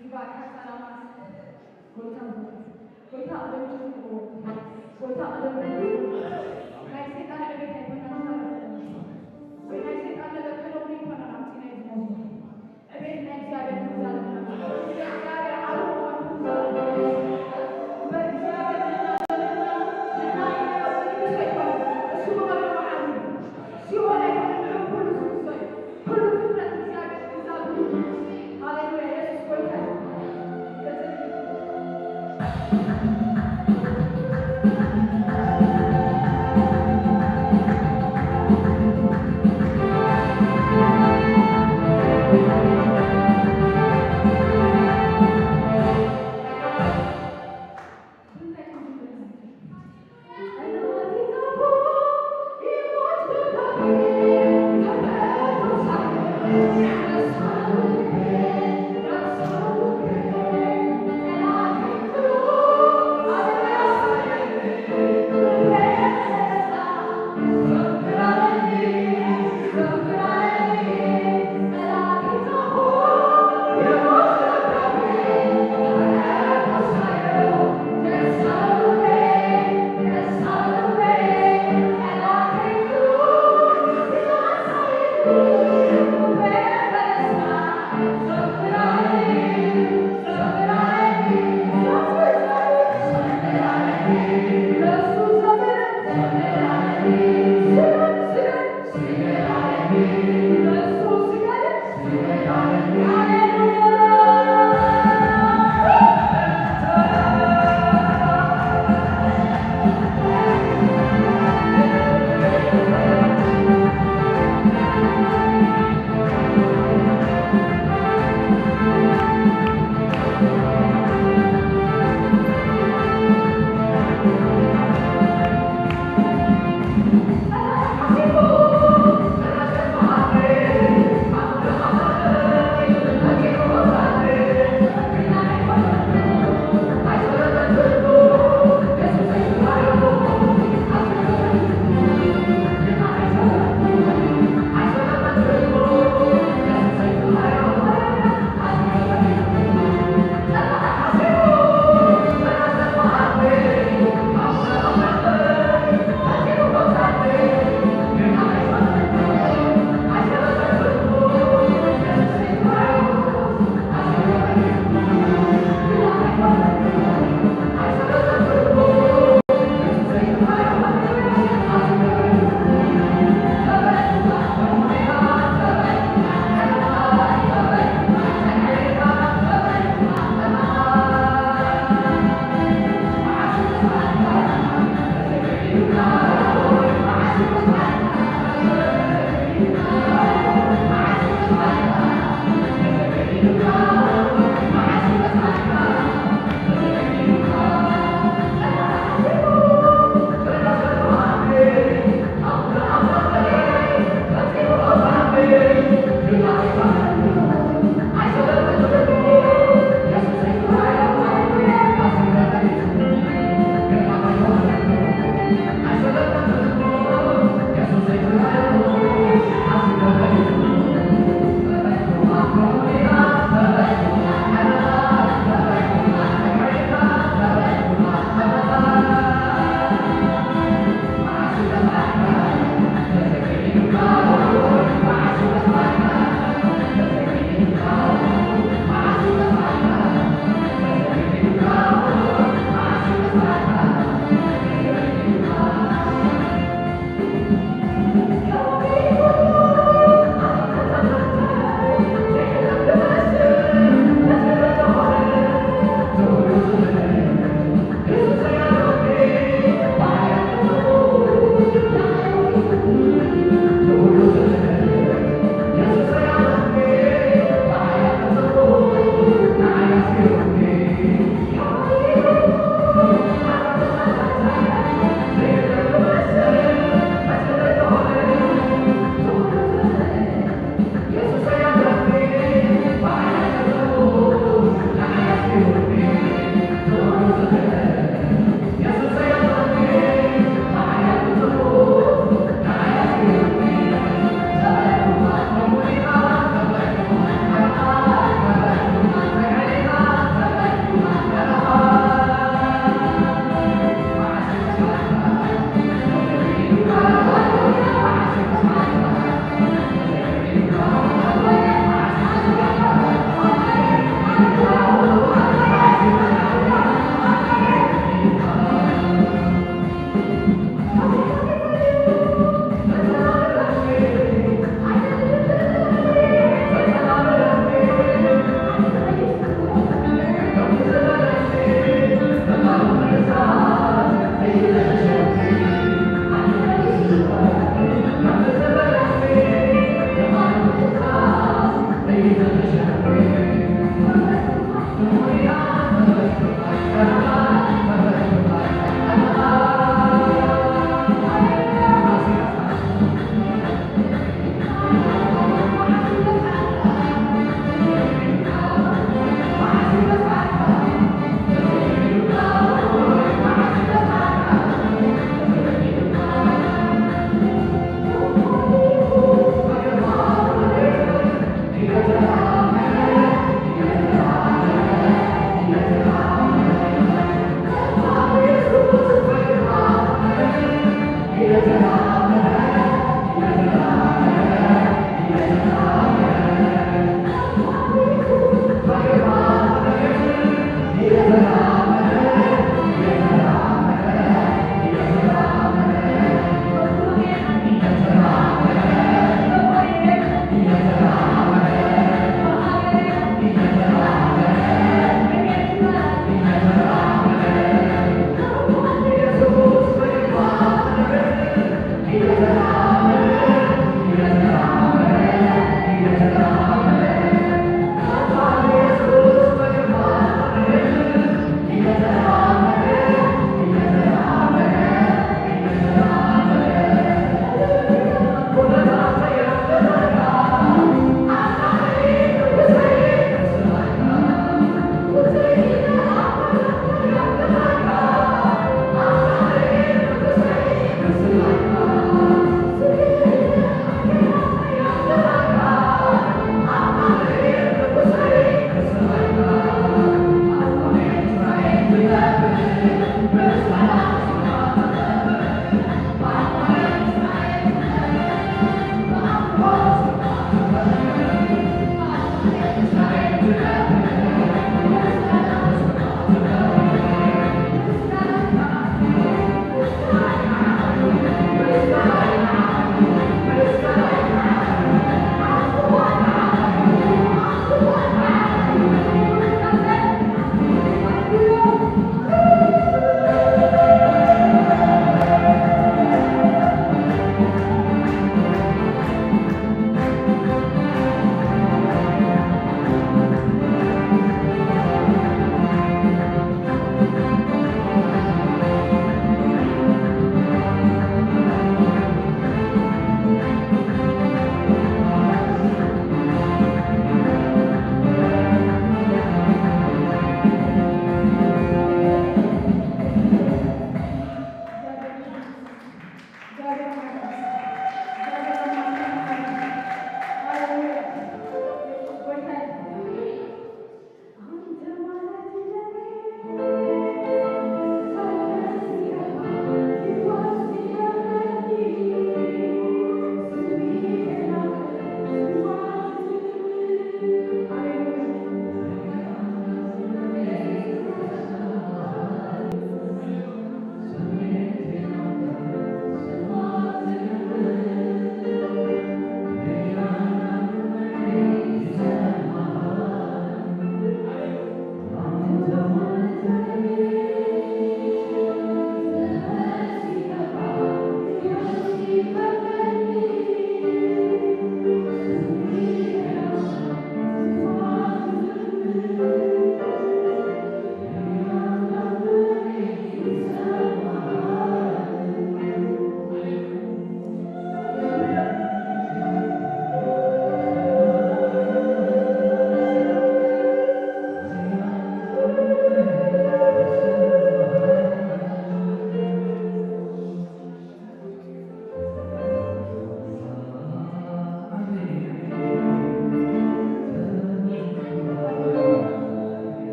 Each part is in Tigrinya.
ይባርካ ሰላማት። ጎይታ፣ ጎይታ ቅደም ጀምሮ፣ ጎይታ ቅደም ጀምሮ። ናይ ሰይጣን ዕቤት ኣይኮነን ዝመረጸ። ወይ ናይ ሰይጣን ነገር ከለውኒ ይኮነን ኣምጺና እዩ ዝመርጾ። ዕቤት ናይ እግዚኣብሔር ክዛረብ። እግዚኣብሔር ዓለም ክዛረብ። እምበር እግዚኣብሔር ንሕና ዘለና፣ ንሕና ኢልና ቅዱስ ኣይኮነን። እሱ ብቐደሙ ዓብዩ። ሲኦል ኣይኮነን፣ ንዕኡ ኩሉ ዝግዞ እዩ። ኩሉ ፍጥረት እግዚኣብሔር ክዛረብ። ሃሌሉያ፣ የሱስ ጎይታ እዩ።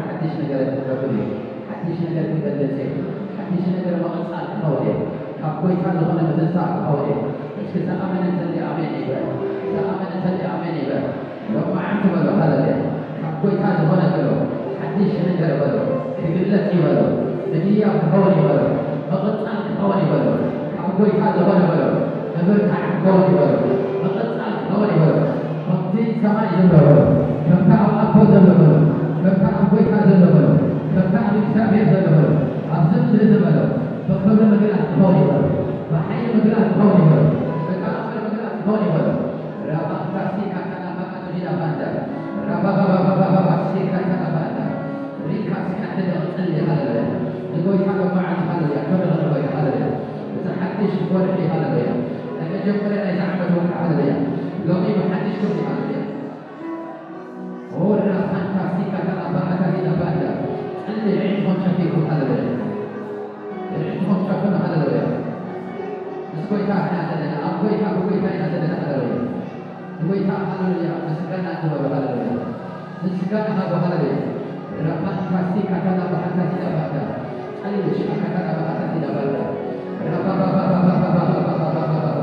ሓድሽ ነገር ክገብር እዩ። ሓድሽ ነገር ክገልጽ እዩ። ሓድሽ ነገር ምቕጻል ክኸውን እዩ። ካብ ጐይታ ዝኾነ ምትንሳእ ክኸውን እዩ። እስኪ ዝኣመነ እንተልዩ ኣሜን ይበል። ዝኣመነ እንተልዩ ኣሜን ይበል። ሎማዓንቲ በሎ፣ ሃለሉያ። ካብ ጐይታ ዝኾነ በሎ፣ ሓድሽ ነገር በሎ፣ ክግለጽ እዩ በሎ፣ ምድያብ ክኸውን እዩ በሎ፣ ምቕጻል ክኸውን እዩ በሎ፣ ካብ ጐይታ ዝኾነ በሎ፣ ምብርታዕ ክኸውን እዩ በሎ፣ ምቕጻል ክኸውን እዩ በሎ። ከምቲ ሰማይ ዘሎ በሎ፣ ከምቲ ኣብ ኣቦ ዘሎ በሎ፣ ከምቲ ኣብ ጐይታ ዘሎ በሎ፣ ከምቲ ኣብ እግዚኣብሔር ዘሎ በሎ፣ ኣብዚ ምድሪ እዚ በሎ፣ ብኽብሪ ምግላጽ ክኸውን እዩ በሎ፣ ብሓይሊ ምግላጽ ክኸውን እዩ በሎ፣ ብተኣምር ምግላጽ ክኸውን እዩ በሎ። ራባካሲካ ተናባኣቱ ዲዳባንዳ፣ ራባባባባባባሲካ ተናባንዳ፣ ሪካሲካ ተደቕጽል፣ ሃለሉያ። ንጎይታ ሎማዓንቲ፣ ሃለሉያ። ክብሪ ንጎይታ፣ ሃለሉያ። እዚ ሓድሽ ወርሒ፣ ሃለሉያ። ናይ መጀመርያ ናይዚ ዓመት ወርሒ፣ ሃለሉያ። ሎሚ ብሓድሽ ክብሪ፣ ሃለሉያ። ኦራ ፋንታሲካ ተናባኣታ ዲዳባንዳ፣ ጸሊ ዕንትኾም ጨፊንኩም፣ ሃለሉያ። ዕንትኾም ጨፍኑ፣ ሃለሉያ። ምስ ጎይታ ኢና ዘለና፣ ኣብ ጎይታ፣ ብጎይታ ኢና ዘለና፣ ሃለሉያ። ንጎይታ ሃለሉያ፣ ምስጋና ግበሩ፣ ሃለሉያ። ምስጋና ሃቡ፣ ሃለሉያ። ራፓንታሲ ካታላ ባሃታሲ ዳባዳ፣ ጸልሽ ካታላ ባሃታሲ ዳባዳ፣ ራፓፓፓፓፓፓፓፓፓፓፓፓ፣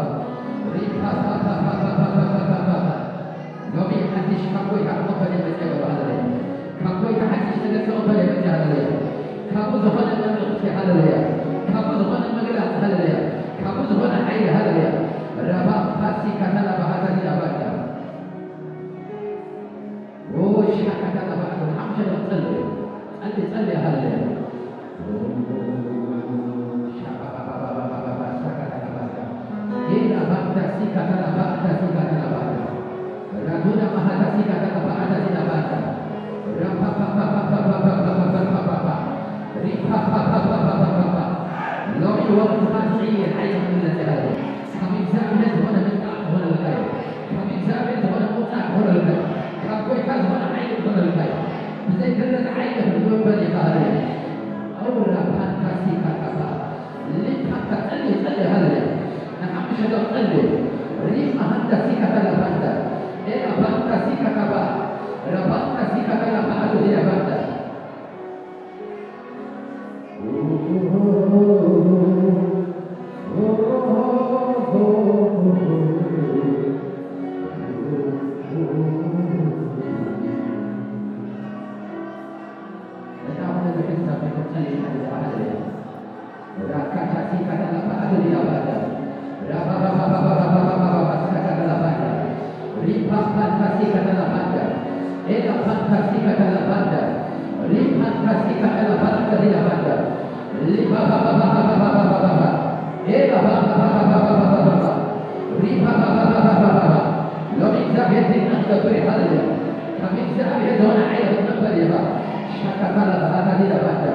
ሪፓፓፓፓፓፓፓፓፓ። ሎሚ ሓድሽ ካብ ጎይታ ክቕበል እየ መጺአ፣ በሉ፣ ሃለሉያ። ካብ ጎይታ ሓድሽ ነገር ክቕበል እየ መጺአ፣ ሃለሉያ። ካብኡ ዝኾነ መልእኽቲ፣ ሃለሉያ። ካብኡ ዝኾነ ምግላጽ፣ ሃለሉያ። ካብኡ ዝኾነ ሓይሊ፣ ሃለሉያ። ራፓፓሲ ካታላ ባሃታሲ ዳባዳ። ሻካታላ ባዕሉ ሓምሸ ጸልዩ፣ ጸልዩ፣ ጸልዩ፣ ሃለሉያ። ሻካታላ ባዕዳ፣ ራዱና ማሃታ ሲካታላ ባዕዳ፣ ራዱና ማሃታ ሲካታላ ባዕዳ፣ ሲዳ ባዕዳ፣ ራፓፓፓፓፓፓፓፓፓፓፓ፣ ሪፓፓፓፓፓፓፓ። ሎሚ ወቅትኻ ዝቕይር ሓይሊ ክግለጽ ይኽእል። ካብ እግዚኣብሔር ዝኾነ ምምጻእ ክኾነልካ እዩ። ካብ እግዚኣብሔር ዝኾነ ምውጻእ ክኾነልካ እዩ። ካብ ጎይታ ዝኾነ ሓይሊ ክኾነልካ እዩ። ብዘይግለጽ ሓይሊ ክትቕበል ኢኻ። ሃለሉያ። ኣውራ ፓንታሲካ ካባ ሊፓካ ጸሊ፣ ጸሊ፣ ሃለሉያ። ንሓሙሽተ ደቂቕ ጸሊ። ሪማ ሃንዳሲካ ካላ ፓንታ። ኤራ ፓንታሲካ ካባ። ራፓንታሲካ ካላ ፓንታ። Rakatasikatalapaadodilabada. Rabababababababababasakatalapada. Ripapantasikatalapada. Elapantasikatalapada. Ripantasikatalapada dilabada. Libababababababababa. Elababababababababa. Ribababababababa. ሎሚ እግዚኣብሔር ድንቅ ክገብር እዩ። ሃሌሉያ። ካብ እግዚኣብሔር ዝኾነ ሓይሊ ክትቕበል ኢኻ። ሻካታላባዳ።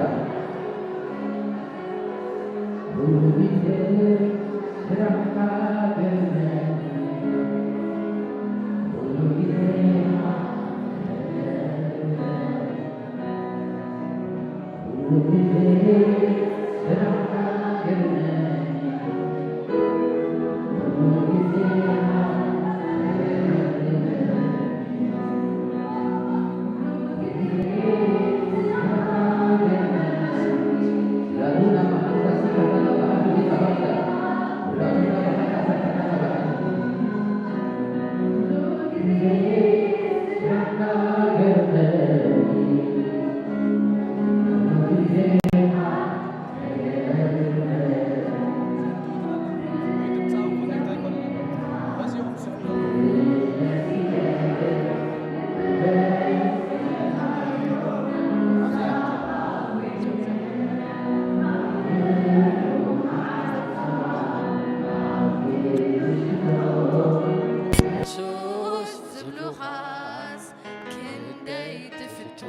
የሱስ ዝብሉኻስ ክንደይ ትፍቶ፣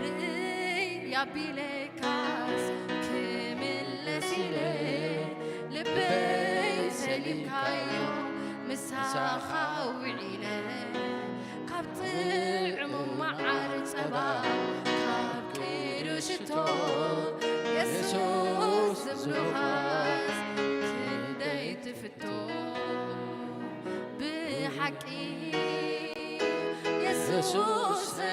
ርእይ ኣቢለካስ ክምለስ ኢለ፣ ልበይ ሰሊምካዮ ምሳኻ ውዒለ። ካብ ጥዑሙ መዓር ጸባ፣ ካብ ቅዱስ ሽቶ፣ የሱስ ዝብሉኻስ ክንደይ ትፍቶ። ብሓቂ የሱሰይ፣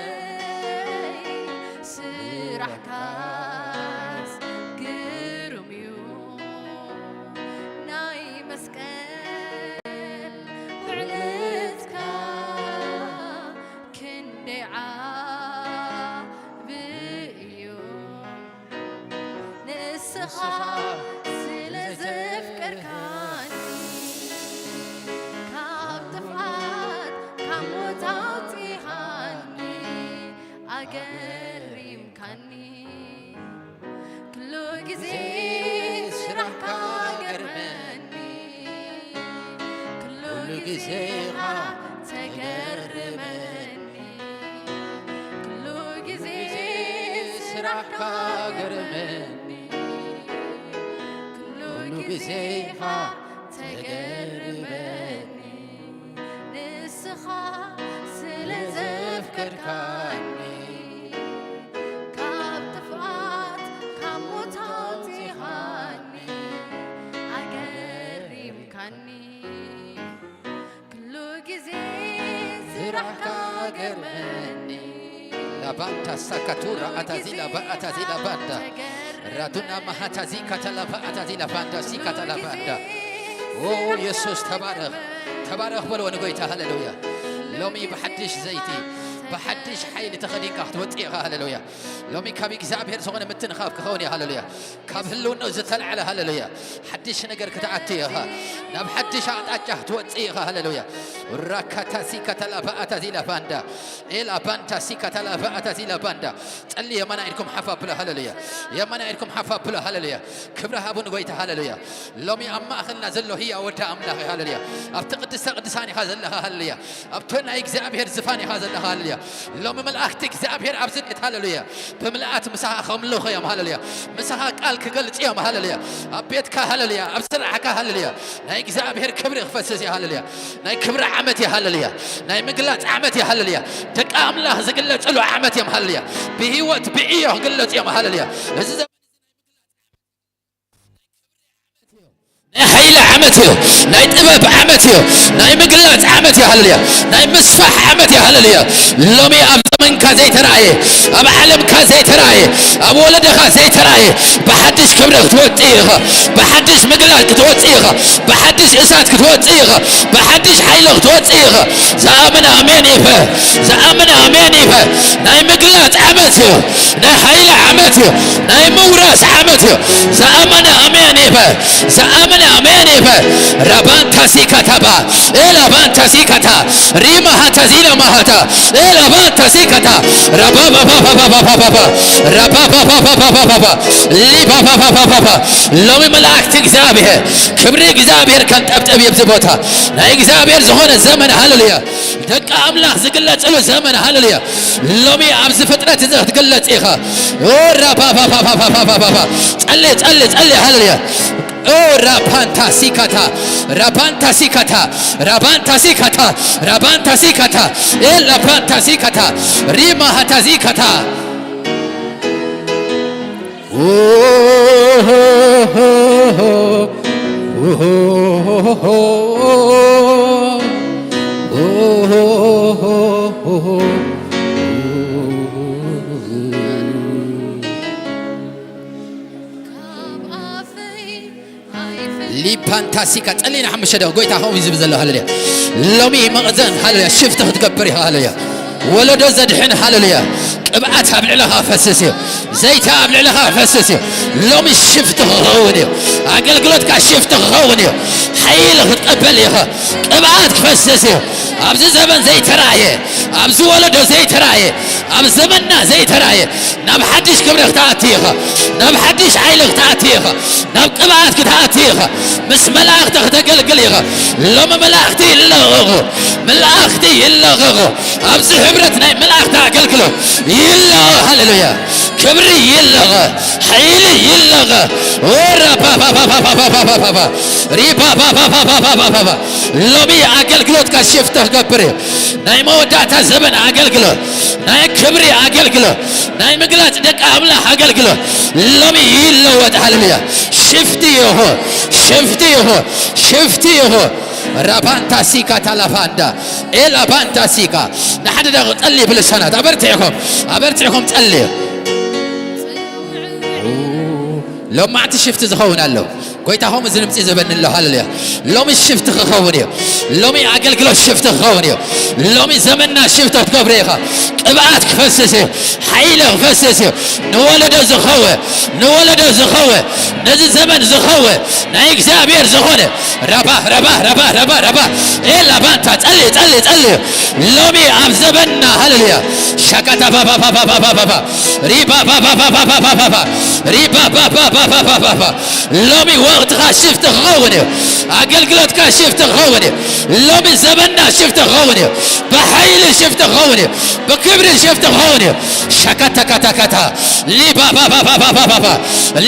ዓቢ እዩ። ንስኻ ስለ ዘፍቀርካኒ፣ ካብ ጥፍኣት ካብ ሞት ኣውጺኻኒ፣ ኣገሪምካኒ። ኩሉ ግዜ ስራሕካ ገርመኒ፣ ኩሉ ግዜኻ ተገርመኒ፣ ኩሉ ግዜ ስራሕካ ገርመኒ፣ ኩሉ ግዜኻ ተገርመኒ። ንስኻ ስለ ዘፍቀርካኒ፣ ካብ ጥፍኣት ካብ ሞት ኣውጺኻኒ፣ ኣገሪምካኒ። ኩሉ ግዜ ስራሕካ ገርመኒ። ላባንታ ሳካቱራ ኣታዚላ ባኣታዚላ ባንዳ ራዱና ማሃታዚ ካታላባ ኣታዚላ ባንዳ ሲ ካታላባንዳ። ኦ የሱስ ተባረኽ፣ ተባረኽ በልዎ ንጎይታ። ሃሌሉያ። ሎሚ ብሓድሽ ዘይቲ ብሓድሽ ሓይሊ ተኸዲንካ ክትወፅእ ኢኻ። ሃሌሉያ። ሎሚ ካብ እግዚኣብሔር ዝኾነ ምትንኻፍ ክኸውን እዩ። ሃሌሉያ። ካብ ህልውናኡ ዝተላዕለ። ሃሌሉያ። ሓድሽ ነገር ክትኣቱ ኢኻ። ናብ ሓድሽ ኣቕጣጫ ክትወፅእ ኢኻ። ሃሌሉያ። ራካታሲ ካታላባ ኣታዚላ ባንዳ ኤላ ባንታ ሲ ካታላባ ኣታዚላ ባንዳ። ጸሊ የማና ኢድኩም ሓፍ ኣብሎ። ሃሌሉያ። የማና ኢድኩም ሓፍ ኣብሎ። ሃሌሉያ። ክብሪ ሃቡ ንጎይታ። ሃሌሉያ። ሎሚ ኣብ ማእኸልና ዘሎ ህያው ወዲ ኣምላኽ እዩ። ሃሌሉያ። ኣብቲ ቅድስተ ቅዱሳን ኢኻ ዘለኻ። ሃሌሉያ። ኣብቲ ናይ እግዚኣብሔር ዝፋን ኢኻ ዘለኻ። ሃሌሉያ። ሎሚ መላእኽቲ እግዚኣብሔር ኣብዚ ቤት። ሃሌሉያ። ብምልኣት ምሳኻ ከምልኹ እዮም። ሃሌሉያ። ምሳኻ ቃል ክገልጽ እዮም። ሃሌሉያ። ኣብ ቤትካ። ሃሌሉያ። ኣብ ስራሕካ። ሃሌሉያ። ናይ እግዚኣብሔር ክብሪ ክፈስስ እዩ። ሃሌሉያ። ናይ ክብሪ ዓመት እዩ። ሃሌሉያ። ናይ ምግላጽ ዓመት እዩ። ሃሌሉያ። ደቂ ኣምላኽ ዝግለጽሉ ዓመት እዮም። ሃሌሉያ። ብህይወት ብዕዮ ክግለጽ እዮም። ሃሌሉያ። እዚ ዘመን ናይ ሓይሊ ዓመት እዩ። ናይ ጥበብ ዓመት እዩ። ናይ ምግላጽ ዓመት እዩ። ሃሌሉያ። ናይ ምስፋሕ ዓመት እዩ። ሃሌሉያ። ሎሚ ኣብ ዘመንካ ዘይተራእየ፣ ኣብ ዓለምካ ዘይተራእየ፣ ኣብ ወለደኻ ዘይተራእየ ብሓድሽ ክብሪ ክትወጽእ ኢኻ። ብሓድሽ ምግላጽ ክትወጽእ ኢኻ። ብሓድሽ እሳት ክትወጽእ ኢኻ። ብሓድሽ ሓይሊ ክትወጽእ ኢኻ። ዝኣምን ኣሜን ይበል። ዝኣምን ኣሜን ይበል። ናይ ምግላጽ ዓመት እዩ። ናይ ሓይሊ ዓመት እዩ። ናይ ምውራስ ዓመት እዩ። ዝኣመነ ኣሜን ይበል። ዝኣመነ ኣሜን ይበል። ራባንታ ሲካታባ ኤላባንታ ሲካታ ሪማሃታ ዚላማሃታ ኤላባንታ ሲካታ ራባባባባባባባባ ራባባባባባባባ ሊባባባባባባ ሎሚ መላእክቲ እግዚኣብሔር ክብሪ እግዚኣብሔር ከንጠብጠብ ይብዚ ቦታ ናይ እግዚኣብሔር ዝኾነ ዘመን ሃሌሉያ ደቂ ኣምላኽ ዝግለጽሉ ዘመን ሃሌሉያ ሎሚ ኣብዚ ፍጥረት እዚ ክትግለጽ ኢኻ ራባባባባባባባ ጸሊ ጸሊ ጸሊ ሃሌሉያ ራፓንታ ሲካታ ራፓንታ ሲካታ ራባንታ ሲካታ ራባንታ ሲካታ ኤላፓንታ ሲካታ ሪማሃታ ዚካታ ሊፓንታሲካ ጸሊና ሓሙሽተ ደቂቕ ጎይታ ከምኡ እዩ ዝብል ዘሎ ሃሌሉያ ሎሚ መቕዘን ሃሌሉያ ሽፍቲ ክትገብር ኢኻ ሃሌሉያ ወለዶ ዘድሕን ሃሌሉያ ቅብኣት ኣብ ልዕለኻ ፈስስ እዩ ዘይታ ኣብ ልዕለኻ ፈስስ እዩ ሎሚ ሽፍቲ ክኸውን እዩ ኣገልግሎትካ ሽፍቲ ክኸውን እዩ ሓይሊ ክትቀበል ኢኻ ቅብኣት ክፈስስ እዩ ኣብዚ ዘበን ዘይተራእየ ኣብዚ ወለዶ ዘይተራእየ ኣብ ዘመንና ዘይተራእየ ናብ ሓድሽ ክብሪ ክትኣቲ ኢኻ ናብ ሓድሽ ሓይሊ ክትኣቲ ኢኻ ናብ ቅብኣት ክትኣቲ ኢኻ ምስ መላእኽቲ ክተገልግል ኢኻ ሎሚ መላእኽቲ ይለቐቑ መላእኽቲ ይለቐቑ ኣብዚ ሕብረት ናይ መላእኽቲ ኣገልግሎት ይለቐቕ ሃሌሉያ ክብሪ ይለቐቕ ሓይሊ ይለቐቕ ወራ ፓፓፓፓፓፓፓፓፓ ሪፓፓፓፓፓፓፓፓ ሎሚ ኣገልግሎትካ ሽፍተ ክገብር እዩ ናይ መወዳእታ ዘበን ኣገልግሎት ናይ ክብሪ ኣገልግሎት ናይ ምግላጽ ደቂ ኣምላኽ ኣገልግሎት ሎሚ ይለወጥ ሃሌሉያ ሽፍቲ ይኹን ሽፍቲ ይኹን ሽፍቲ ይኹን ራባንታ ሲካ ታላፋንዳ ኤላ ባንታ ሲካ ንሓደ ደቂ ጸልይ ብልሳናት ኣበርቲዕኩም ኣበርቲዕኩም ጸልዩ ሎማዕቲ ሽፍቲ ዝኸውን ኣሎ ጎይታ ከምኡ ዝድምፂ ዝበኒ ኣሎ። ሃሌሉያ። ሎሚ ሽፍት ክኸውን እዩ። ሎሚ ኣገልግሎት ሽፍት ክኸውን እዩ። ሎሚ ዘመንና ሽፍት ክትገብሮ ኢኻ። ቅብኣት ክፈስስ እዩ። ሓይሊ ክፈስስ እዩ። ንወለዶ ዝኸወ፣ ንወለዶ ዝኸወ፣ ነዚ ዘመን ዝኸወ ናይ እግዚኣብሔር ዝኾነ ራባ፣ ራባ፣ ራባ፣ ራባ፣ ራባ። ኤላ ባንታ ጸልይ፣ ጸልይ፣ ጸልይ። ሎሚ ኣብ ዘመንና፣ ሃሌሉያ። ሻካታ ባባ፣ ባባ፣ ባባ፣ ባባ። ሪባ፣ ባባ፣ ባባ፣ ባባ፣ ባባ። ሪባ፣ ባባ፣ ባባ፣ ባባ፣ ባባ። ሎሚ ወቕትኻ ሽፍት ክኸውን እዩ። ኣገልግሎትካ ሽፍት ክኸውን እዩ። ሎሚ ዘመንና ሽፍት ክኸውን እዩ። ብሓይሊ ሽፍት ክኸውን እዩ። ብክብሪ ሽፍት ክኸውን እዩ። ሸከተከተከታ ሊባባባባባባባ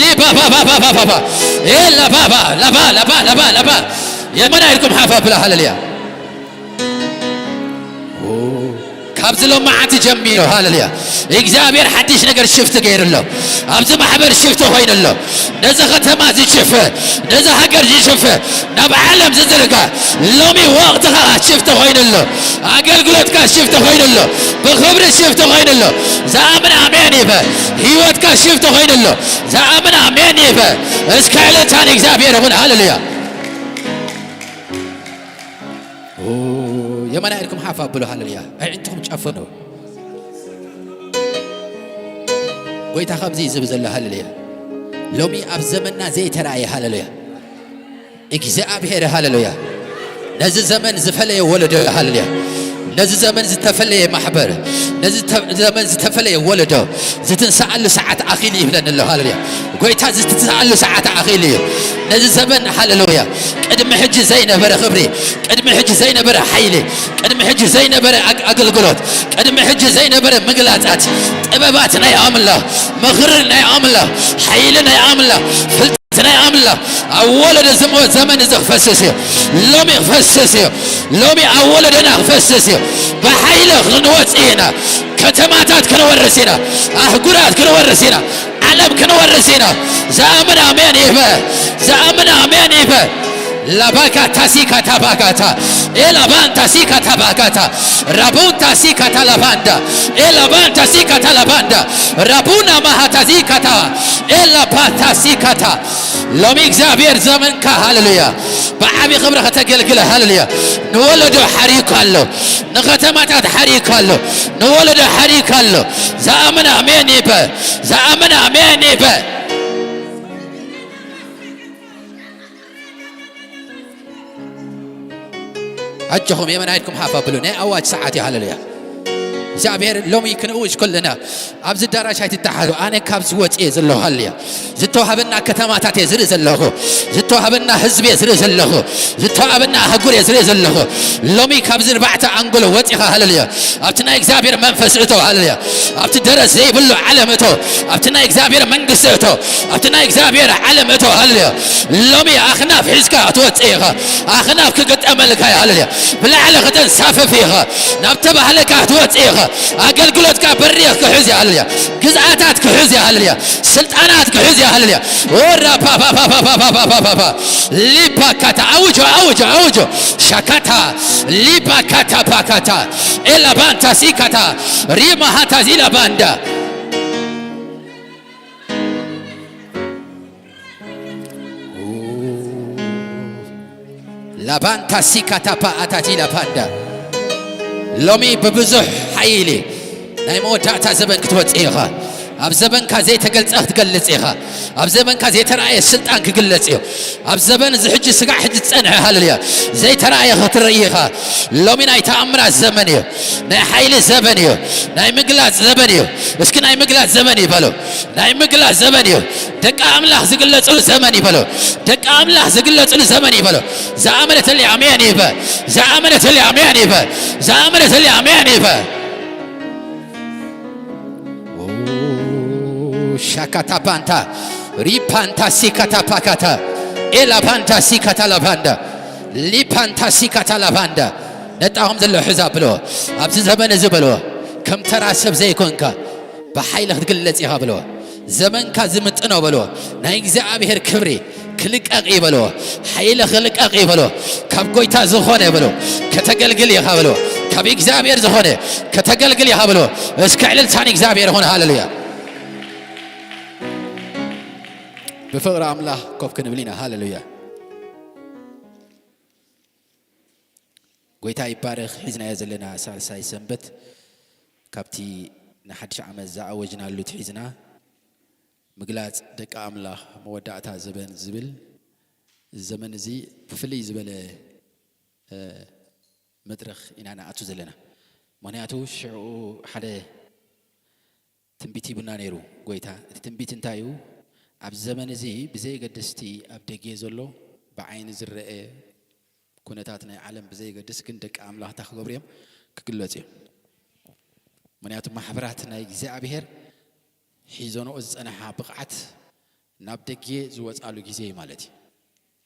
ሊባባባባባባ ኤ ላባባ ላባ ላባ ላባ ላባ የመና ኢልኩም ሓፋ ብላ ሃለልያ ካብዚ ሎማዓንቲ ጀሚሩ ሃለልያ እግዚኣብሔር ሓድሽ ነገር ሽፍት ገይሩ ኣሎ። ኣብዚ ማሕበር ሽፍት ኮይኑ ኣሎ። ነዚ ከተማ ዝሽፈ፣ ነዚ ሃገር ዝሽፈ፣ ናብ ዓለም ዝዝርጋ ሎሚ ወቕትኻ ሽፍት ኮይኑ ኣሎ። ኣገልግሎትካ ሽፍት ኮይኑ ኣሎ። ብኽብሪ ሽፍት ኮይኑ ኣሎ። ዝኣምን ኣሜን ይበል። ህይወትካ ሽፍት ኮይኑ ኣሎ። ዝኣምን ኣሜን ይበል። እስከ ዕልልታ ንእግዚኣብሔር ይኹን። ሃለልያ የመና ኢድኩም ሓፍ ኣብሉ። ሃለልያ ኣዒንትኹም ጨፍኑ። ጎይታ ከምዚ እዩ ዝብል ዘሎ። ሃለልያ ሎሚ ኣብ ዘመንና ዘይተራእየ። ሃለልያ እግዚኣብሔር። ሃለልያ ነዚ ዘመን ዝፈለየ ወለዶ። ሃለልያ ነዚ ዘመን ዝተፈለየ ማሕበር፣ ነዚ ተ- ዘመን ዝተፈለየ ወለዶ ዝትንሳኣሉ ሰዓት ኣኺሉ ይብለኒ ኣሎ። ሃለልያ ጎይታ ዝትንሳኣሉ ሰዓት ኣኺሉ እዩ። ነዚ ዘመን ሃለልያ ቅድሚ ሕጂ ዘይነበረ ክብሪ፣ ቅድሚ ሕጂ ዘይነበረ ሓይሊ፣ ቅድሚ ሕጂ ዘይነበረ ኣግ- ኣገልግሎት፣ ቅድሚ ሕጂ ዘይነበረ ምግላጻት፣ ጥበባት ናይ ኣምላኽ፣ ምኽሪ ናይ ኣምላኽ፣ ሓይሊ ናይ ኣምላኽ፣ ፍልጠት ናይ ኣምላኽ ኣብ ወለዶ ዝመ- ዘመን እዚ ክፈስስ እዩ። ሎሚ ክፈስስ እዩ። ሎሚ ኣብ ወለዶና ክፈስስ እዩ። ብሓይሊ ክንወጽእ ኢና። ከተማታት ክንወርስ ኢና። ኣህጉራት ክንወርስ ኢና። ዓለም ክንወርስ ኢና። ዝኣምን ኣሜን ይበል። ዝኣምን ኣሜን ይበል። ላባካ ታሲካ ታባካታ ኤላባን ታሲካ ታባካታ ራቡን ታሲካ ታላባንዳ ኤላባን ታሲካ ታላባንዳ ራቡና ማሃታዚካታ ኤላፓ ታሲካታ ሎሚ እግዚኣብሔር ዘመንካ ሃለሉያ ብዓቢ ክብሪ ከተገልግለ ሃለሉያ ንወለዶ ሓሪካ ኣሎ። ንኸተማታት ሓሪካ ኣሎ። ንወለዶ ሓሪካ ኣሎ። ዝኣምን ኣሜን ይበል። ዝኣምን ኣሜን ይበል። ኣጆኹም የመናይትኩም ሓፍ ኣብሉ። ናይ ኣዋጅ ሰዓት እዩ። ሃለሉያ እግዚኣብሔር ሎሚ ክንእውጅ ከለና ኣብዚ ዳራሽ ኣይትተሓዙ። ኣነ ካብ ዝወፅእ እየ ዘለኹ። ሃለሉያ ዝተዋህበና ከተማታት እየ ዝርኢ ዘለኹ። ዝተዋህበና ህዝቢ እየ ዝርኢ ዘለኹ። ዝተዋህበና ኣህጉር እየ ዝርኢ ዘለኹ። ሎሚ ካብዚ ንባዕቲ ኣንጎሎ ወፂኻ ሃለሉያ ኣብቲ ናይ እግዚኣብሔር መንፈስ እቶ። ሃለሉያ ኣብቲ ደረት ዘይብሉ ዓለም እቶ። ኣብቲ ናይ እግዚኣብሔር መንግስቲ እቶ። ኣብቲ ናይ እግዚኣብሔር ዓለም እቶ። ሃለሉያ ሎሚ ኣኽናፍ ሒዝካ ክትወፅእ ኢኻ። ኣኽናፍ ክግጠመልካ እዩ። ሃለሉያ ብላዕሊ ከተንሳፍፍ ኢኻ። ናብ ተባህለካ ክትወፅእ ኢኻ። ኣገልግሎትካ በሪኽ ክሕዝ እዩ። ሃለሉያ ግዝኣታት ክሕዝ እዩ። ሃለሉያ ስልጣናት ክሕዝ እዩ። ሃለሉያ ኦራ ፓፓፓፓፓፓፓ ሊፓካታ ኣውጆ ኣውጆ ኣውጆ ሻካታ ሊፓካታ ፓካታ ኤላባንታ ሲካታ ሪማሃታ ዚላባንዳ ላባንታ ሲካታፓ ኣታቲ ላባንዳ ሎሚ ብብዙሕ ሓይሊ ናይ መወዳእታ ዘበን ክትወፅእ ኢኻ። ኣብ ዘበንካ ዘይተገልፀ ክትገልፅ ኢኻ። ኣብ ዘበንካ ዘይተረኣየ ስልጣን ክግለፅ እዩ። ኣብ ዘበን እዚ ሕጂ ስጋዕ ሕጂ ዝፀንሐ ሃለልያ ዘይተረኣየ ክትርኢ ኢኻ። ሎሚ ናይ ተኣምራት ዘመን እዩ። ናይ ሓይሊ ዘበን እዩ። ናይ ምግላፅ ዘበን እዩ። እስኪ ናይ ምግላፅ ዘመን እዩ በሉ። ናይ ምግላፅ ዘመን እዩ። ደቂ ኣምላኽ ዝግለፅሉ ዘመን እዩ በሉ። ደቂ ኣምላኽ ዝግለፅሉ ዘመን እዩ በሉ። ዝኣመነትሊ ኣሜን ይበ ዝኣመነትሊ ኣሜን ይበ ዝኣመነትሊ ኣሜን ይበ ሻካታ ፓንታ ሪፓንታ ሲካታ ፓካታ ኤላ ፓንታ ሲካታ ላቫንዳ ሊፓንታ ሲካታ ላቫንዳ ነጣኹም ዘሎ ሕዛ ብሎ ኣብዚ ዘመን እዚ በሎ ከም ተራ ሰብ ዘይኮንካ ብሓይሊ ክትግለጽ ኢኻ በልዎ። ዘመንካ ዝምጥኖ በልዎ። ናይ እግዚኣብሔር ክብሪ ክልቀቕ እዩ በልዎ። ሓይሊ ክልቀቕ እዩ በልዎ። ካብ ጎይታ ዝኾነ በልዎ። ከተገልግል ኢኻ በልዎ። ካብ እግዚኣብሔር ዝኾነ ከተገልግል ኢኻ በልዎ። እስከ ዕልልታ ንእግዚኣብሔር ይኹን። ሃሌሉያ። ብፍቕሪ ኣምላኽ ኮፍ ክንብል ኢና። ሃሌሉያ። ጎይታ ይባረኽ። ሒዝናዮ ዘለና ሳልሳይ ሰንበት ካብቲ ንሓድሽ ዓመት ዝኣወጅናሉ ትሒዝና፣ ምግላጽ ደቂ ኣምላኽ መወዳእታ ዘበን ዝብል፣ እዚ ዘመን እዚ ብፍልይ ዝበለ፣ እ፣ መድረኽ ኢና ንኣቱ ዘለና። ምኽንያቱ ሽዑ ሓደ ትንቢት ሂቡና ነይሩ ጎይታ። እቲ ትንቢት እንታይ እዩ? ኣብዚ ዘመን እዚ ብዘየገድስ እቲ ኣብ ደጌ ዘሎ ብዓይኒ ዝረአ ኩነታት ናይ ዓለም ብዘየገድስ ግን ደቂ ኣምላኽ እንታይ ክገብሩ እዮም? ክግለጹ እዮም። ምኽንያቱ ማሕበራት ናይ እግዚኣብሔር ሒዞንኦ ዝጸንሓ ብቕዓት ናብ ደጌ ዝወጻሉ ግዜ እዩ ማለት እዩ።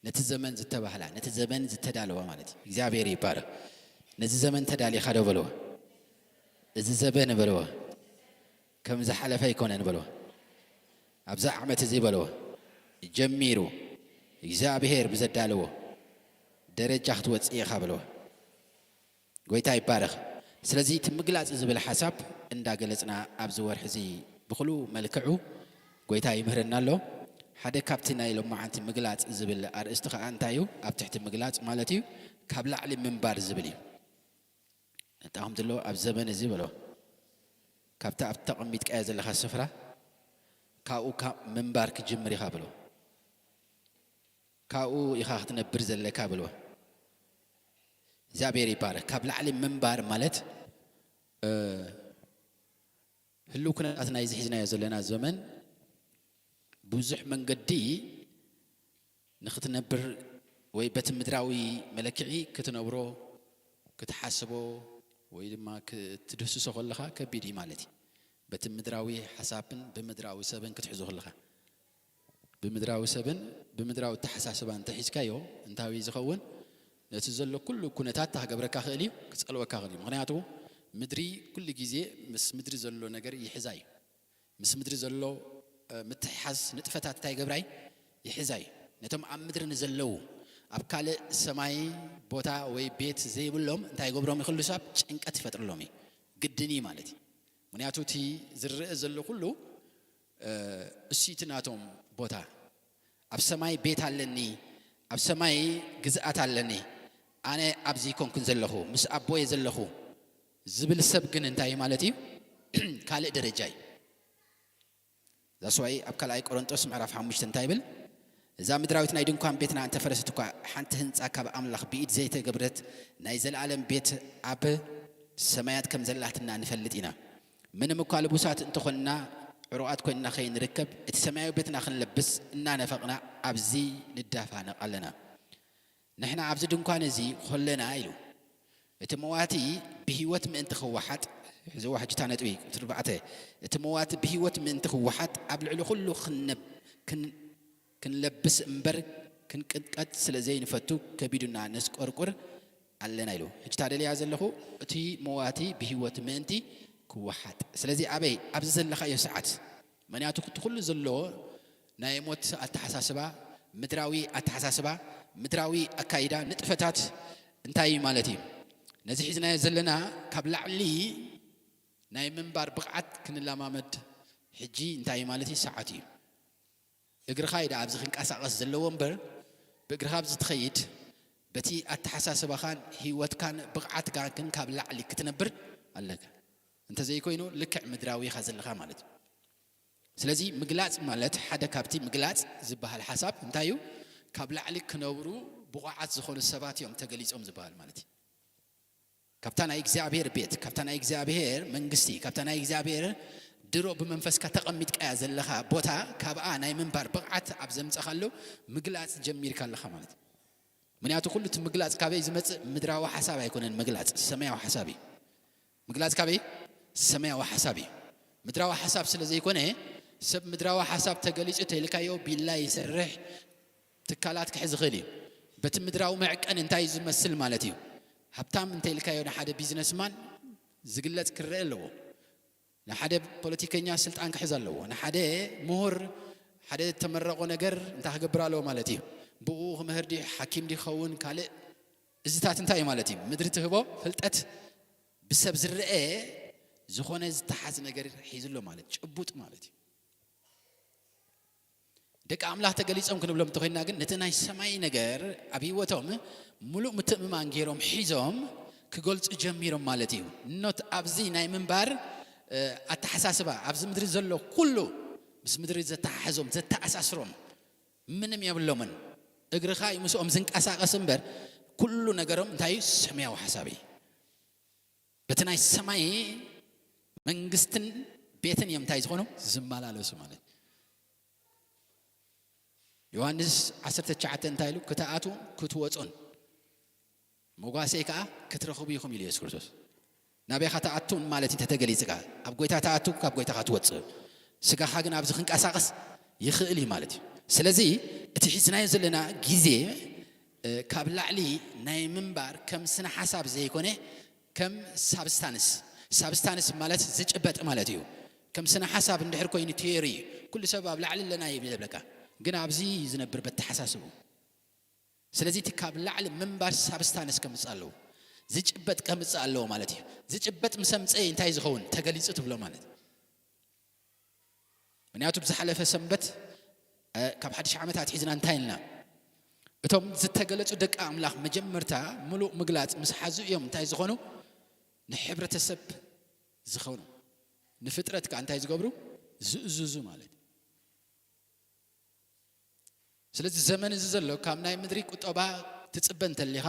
ነቲ ዘመን ዝተባህላ፣ ነቲ ዘመን ዝተዳለዋ ማለት እዩ። እግዚኣብሔር ይባረኽ። ነዚ ዘመን ተዳሊኻ ዶ በልዎ። እዚ ዘበን በልዎ። ከም ዝሓለፈ ኣይኮነን በልዎ። ኣብዛ ዓመት እዚ በልዎ። ጀሚሩ እግዚኣብሔር ብዘዳለዎ ደረጃ ክትወጽእ ኢኻ በልዎ። ጎይታ ይባረኽ። ስለዚ እቲ ምግላጽ ዝብል ሓሳብ እንዳገለጽና ኣብዚ ወርሒ እዚ ብኹሉ መልክዑ ጎይታ ይምህረና ኣሎ። ሓደ ካብቲ ናይ ሎማዓንቲ ምግላጽ ዝብል ኣርእስቲ ኸኣ እንታይ እዩ? ኣብ ትሕቲ ምግላጽ ማለት እዩ፣ ካብ ላዕሊ ምንባር ዝብል እዩ። እንታይ ከም ዘሎ ኣብ ዘመን እዚ በሎ። ካብቲ ኣብ ተቐሚጥካዮ ዘለኻ ስፍራ ካብኡ ካብ ምንባር ክጅምር ኢኻ በሎ። ካብኡ ኢኻ ክትነብር ዘለካ በሎ። እግዚኣብሔር ይባረክ። ካብ ላዕሊ ምንባር ማለት፣ እ፣ ህልው ኩነታት ናይዚ ሒዝናዮ ዘለና ዘመን ብዙሕ መንገዲ ንክትነብር ወይ በቲ ምድራዊ መለክዒ ክትነብሮ፣ ክትሓስቦ ወይ ድማ ክትድህስሶ ከለኻ ከቢድ እዩ ማለት እዩ። በቲ ምድራዊ ሓሳብን ብምድራዊ ሰብን ክትሕዞ ከለኻ፣ ብምድራዊ ሰብን ብምድራዊ ኣተሓሳስባን እንተሒዝካዮ እንታይ እዩ ዝኸውን? ነቲ ዘሎ ኩሉ ኩነታት ክገብረካ ክእል እዩ፣ ክጸልወካ ክእል እዩ። ምኽንያቱ ምድሪ ኩሉ ግዜ ምስ ምድሪ ዘሎ ነገር ይሕዛ እዩ። ምስ ምድሪ ዘሎ፣ እ፣ ምትሕሓዝ ንጥፈታት እንታይ ይገብራ እዩ? ይሕዛ እዩ። ነቶም ኣብ ምድሪ ንዘለዉ ኣብ ካልእ ሰማይ ቦታ ወይ ቤት ዘይብሎም እንታይ ይገብሮም እዩ? ኩሉ ሰብ ጭንቀት ይፈጥርሎም እዩ። ግድን እዩ ማለት እዩ። ምኽንያቱ እቲ ዝረአ ዘሎ ኩሉ፣ እ፣ እሱ እቲ ናቶም ቦታ። ኣብ ሰማይ ቤት ኣለኒ፣ ኣብ ሰማይ ግዝኣት ኣለኒ፣ ኣነ ኣብዚ ኣይኮንኩን ዘለኹ፣ ምስ ኣቦየ ዘለኹ ዝብል ሰብ ግን እንታይ እዩ ማለት እዩ? ካልእ ደረጃ እዩ። ዛስዋይ ኣብ ካልኣይ ቆሮንጦስ ምዕራፍ ሓሙሽተ እንታይ ይብል? እዛ ምድራዊት ናይ ድንኳን ቤትና እንተፈረሰት እኳ፣ ሓንቲ ህንጻ ካብ ኣምላኽ ብኢድ ዘይተገብረት ናይ ዘለኣለም ቤት ኣብ ሰማያት ከም ዘላትና ንፈልጥ ኢና። ምንም እኳ ልቡሳት እንተኾንና፣ ዕሩቓት ኮይንና ከይንርከብ፣ እቲ ሰማያዊ ቤትና ክንለብስ እናነፈቕና ኣብዚ ንዳፋነቕ ኣለና። ንሕና ኣብዚ ድንኳን እዚ ኾለና ኢሉ፣ እቲ መዋቲ ብህይወት ምእንቲ ክወሓጥ፣ ሕዝዋ ሕጂ እታ ነጥቢ፣ ቁጽሪ ኣርባዕተ፣ እቲ መዋቲ ብህይወት ምእንቲ ክወሓጥ፣ ኣብ ልዕሊ ኩሉ ክንነብ-፣ ክን-፣ ክንለብስ እምበር ክንቅጥቀጥ ስለ ዘይንፈቱ፣ ከቢዱና ነስቆርቁር ኣለና ኢሉ። ሕጂ እታ ደልያ ዘለኹ፣ እቲ መዋቲ ብህይወት ምእንቲ ክወሓጥ። ስለዚ ኣበይ? ኣብዚ ዘለኻዮ ሰዓት። ምኽንያቱ እቲ ኩሉ ዘሎ ናይ ሞት ኣተሓሳስባ፣ ምድራዊ ኣተሓሳስባ፣ ምድራዊ ኣካይዳ፣ ንጥፈታት እንታይ እዩ ማለት እዩ? ነዚ ሒዝናዮ ዘለና ካብ ላዕሊ ናይ ምንባር ብቕዓት ክንለማመድ ሕጂ እንታይ እዩ ማለት እዩ? ሰዓት እዩ። እግርኻ እዩ ደኣ ኣብዚ ክንቀሳቐስ ዘለዎ እምበር፣ ብእግርኻ ኣብዚ ትኸይድ፣ በቲ ኣተሓሳስባኻን ህይወትካን ብቕዓትካን ግን ካብ ላዕሊ ክትነብር ኣለካ። እንተዘይኮይኑ ልክዕ ምድራዊ ኢኻ ዘለኻ ማለት እዩ። ስለዚ ምግላጽ ማለት ሓደ ካብቲ ምግላጽ ዝበሃል ሓሳብ እንታይ እዩ? ካብ ላዕሊ ክነብሩ ብቑዓት ዝኾኑ ሰባት እዮም ተገሊጾም ዝበሃል ማለት እዩ። ካብታ ናይ እግዚኣብሔር ቤት፣ ካብታ ናይ እግዚኣብሔር መንግስቲ፣ ካብታ ናይ እግዚኣብሔር ድሮ ብመንፈስካ ተቐሚጥካያ ዘለኻ ቦታ፣ ካብኣ ናይ ምንባር ብቕዓት ኣብ ዘምጸኻሉ ምግላጽ ጀሚርካ ኣለኻ ማለት እዩ። ምኽንያቱ ኩሉ እቲ ምግላጽ ካበይ ዝመጽእ? ምድራዊ ሓሳብ ኣይኮነን ምግላጽ፣ ሰማያዊ ሓሳብ እዩ። ምግላጽ ካበይ? ሰማያዊ ሓሳብ እዩ። ምድራዊ ሓሳብ ስለ ዘይኮነ፣ ሰብ ምድራዊ ሓሳብ ተገሊጹ ተልካዮ ቢላ ይሰርሕ፣ ትካላት ክሕዝ ይኽእል እዩ። በቲ ምድራዊ መዕቀን እንታይ እዩ ዝመስል ማለት እዩ? ሃብታም እንተልካዮ ንሓደ ቢዝነስማን ዝግለጽ ክረአ ኣለዎ። ንሓደ ፖለቲከኛ ስልጣን ክሕዝ ኣለዎ። ንሓደ ምሁር ሓደ ተመረቖ ነገር እንታይ ክገብር ኣለዎ ማለት እዩ? ብኡ ክምህር ድዩ፣ ሓኪም ድዩ ክኸውን፣ ካልእ እዝታት እንታይ እዩ ማለት እዩ? ምድሪ ትህቦ ፍልጠት ብሰብ ዝረአ ዝኾነ ዝተሓዝ ነገር ሒዙ ኣሎ ማለት፣ ጭቡጥ ማለት እዩ። ደቂ ኣምላኽ ተገሊጾም ክንብሎም እንተኾይንና ግን፣ ነቲ ናይ ሰማይ ነገር ኣብ ህይወቶም ምሉእ ምትእምማን ገይሮም ሒዞም ክገልጹ ጀሚሮም ማለት እዩ። ኖት ኣብዚ ናይ ምንባር፣ እ፣ ኣተሓሳስባ፣ ኣብዚ ምድሪ ዘሎ ኩሉ ምስ ምድሪ ዘተሓሕዞም፣ ዘተኣሳስሮም ምንም የብሎምን። እግርኻ እዩ ምስኦም ዝንቀሳቐስ እምበር፣ ኩሉ ነገሮም እንታይ እዩ? ሰማያዊ ሓሳብ እዩ። በቲ ናይ ሰማይ መንግስትን ቤትን እዮም እንታይ ዝኾኑ? ዝመላለሱ ማለት። ዮሃንስ ዓሰርተ ትሽዓተ እንታይ ኢሉ? "ክትኣትዉን ክትወጹን መጓሰይ ከኣ ክትረኽቡ ኢኹም" ኢሉ የሱስ ክርስቶስ። ናበይ ኢኻ ትኣቱን ማለት እዩ ተተገሊጽካ? ኣብ ጎይታ ትኣቱ፣ ካብ ጎይታ ክትወጽእ። ስጋኻ ግን ኣብዚ ክንቀሳቐስ ይኽእል እዩ ማለት እዩ። ስለዚ እቲ ሒዝናዮ ዘለና ግዜ፣ እ፣ ካብ ላዕሊ ናይ ምንባር ከም ስነ ሓሳብ ዘይኮነ ከም ሳብስታንስ። ሳብስታንስ ማለት ዝጭበጥ ማለት እዩ። ከም ስነ ሓሳብ እንድሕር ኮይኑ ቲዮሪ፣ ኩሉ ሰብ ኣብ ላዕሊ ኣለና እዩ ዝብለካ። ግን ኣብዚ ዝነብር በተሓሳስቡ። ስለዚ እቲ ካብ ላዕሊ ምንባር ሳብስታንስ ከምጽእ ኣለዎ። ዝጭበጥ ከምጽእ ኣለዎ ማለት እዩ። ዝጭበጥ ምስ ኣምጽአ እንታይ ዝኸውን? ተገሊጹ ትብሎ ማለት እዩ። ምክንያቱ ብዝሓለፈ ሰንበት፣ እ፣ ካብ ሓድሽ ዓመት ኣትሒዝና እንታይ ኢልና? እቶም ዝተገለጹ ደቂ ኣምላኽ መጀመርታ ምሉእ ምግላጽ ምስ ሓዙ እዮም እንታይ ዝኾኑ? ንሕብረተሰብ ዝኾኑ። ንፍጥረት ከኣ እንታይ ዝገብሩ? ዝእዝዙ ማለት እዩ። ስለዚ ዘመን እዚ ዘሎ ካብ ናይ ምድሪ ቁጠባ ትጽበ እንተሊኻ፣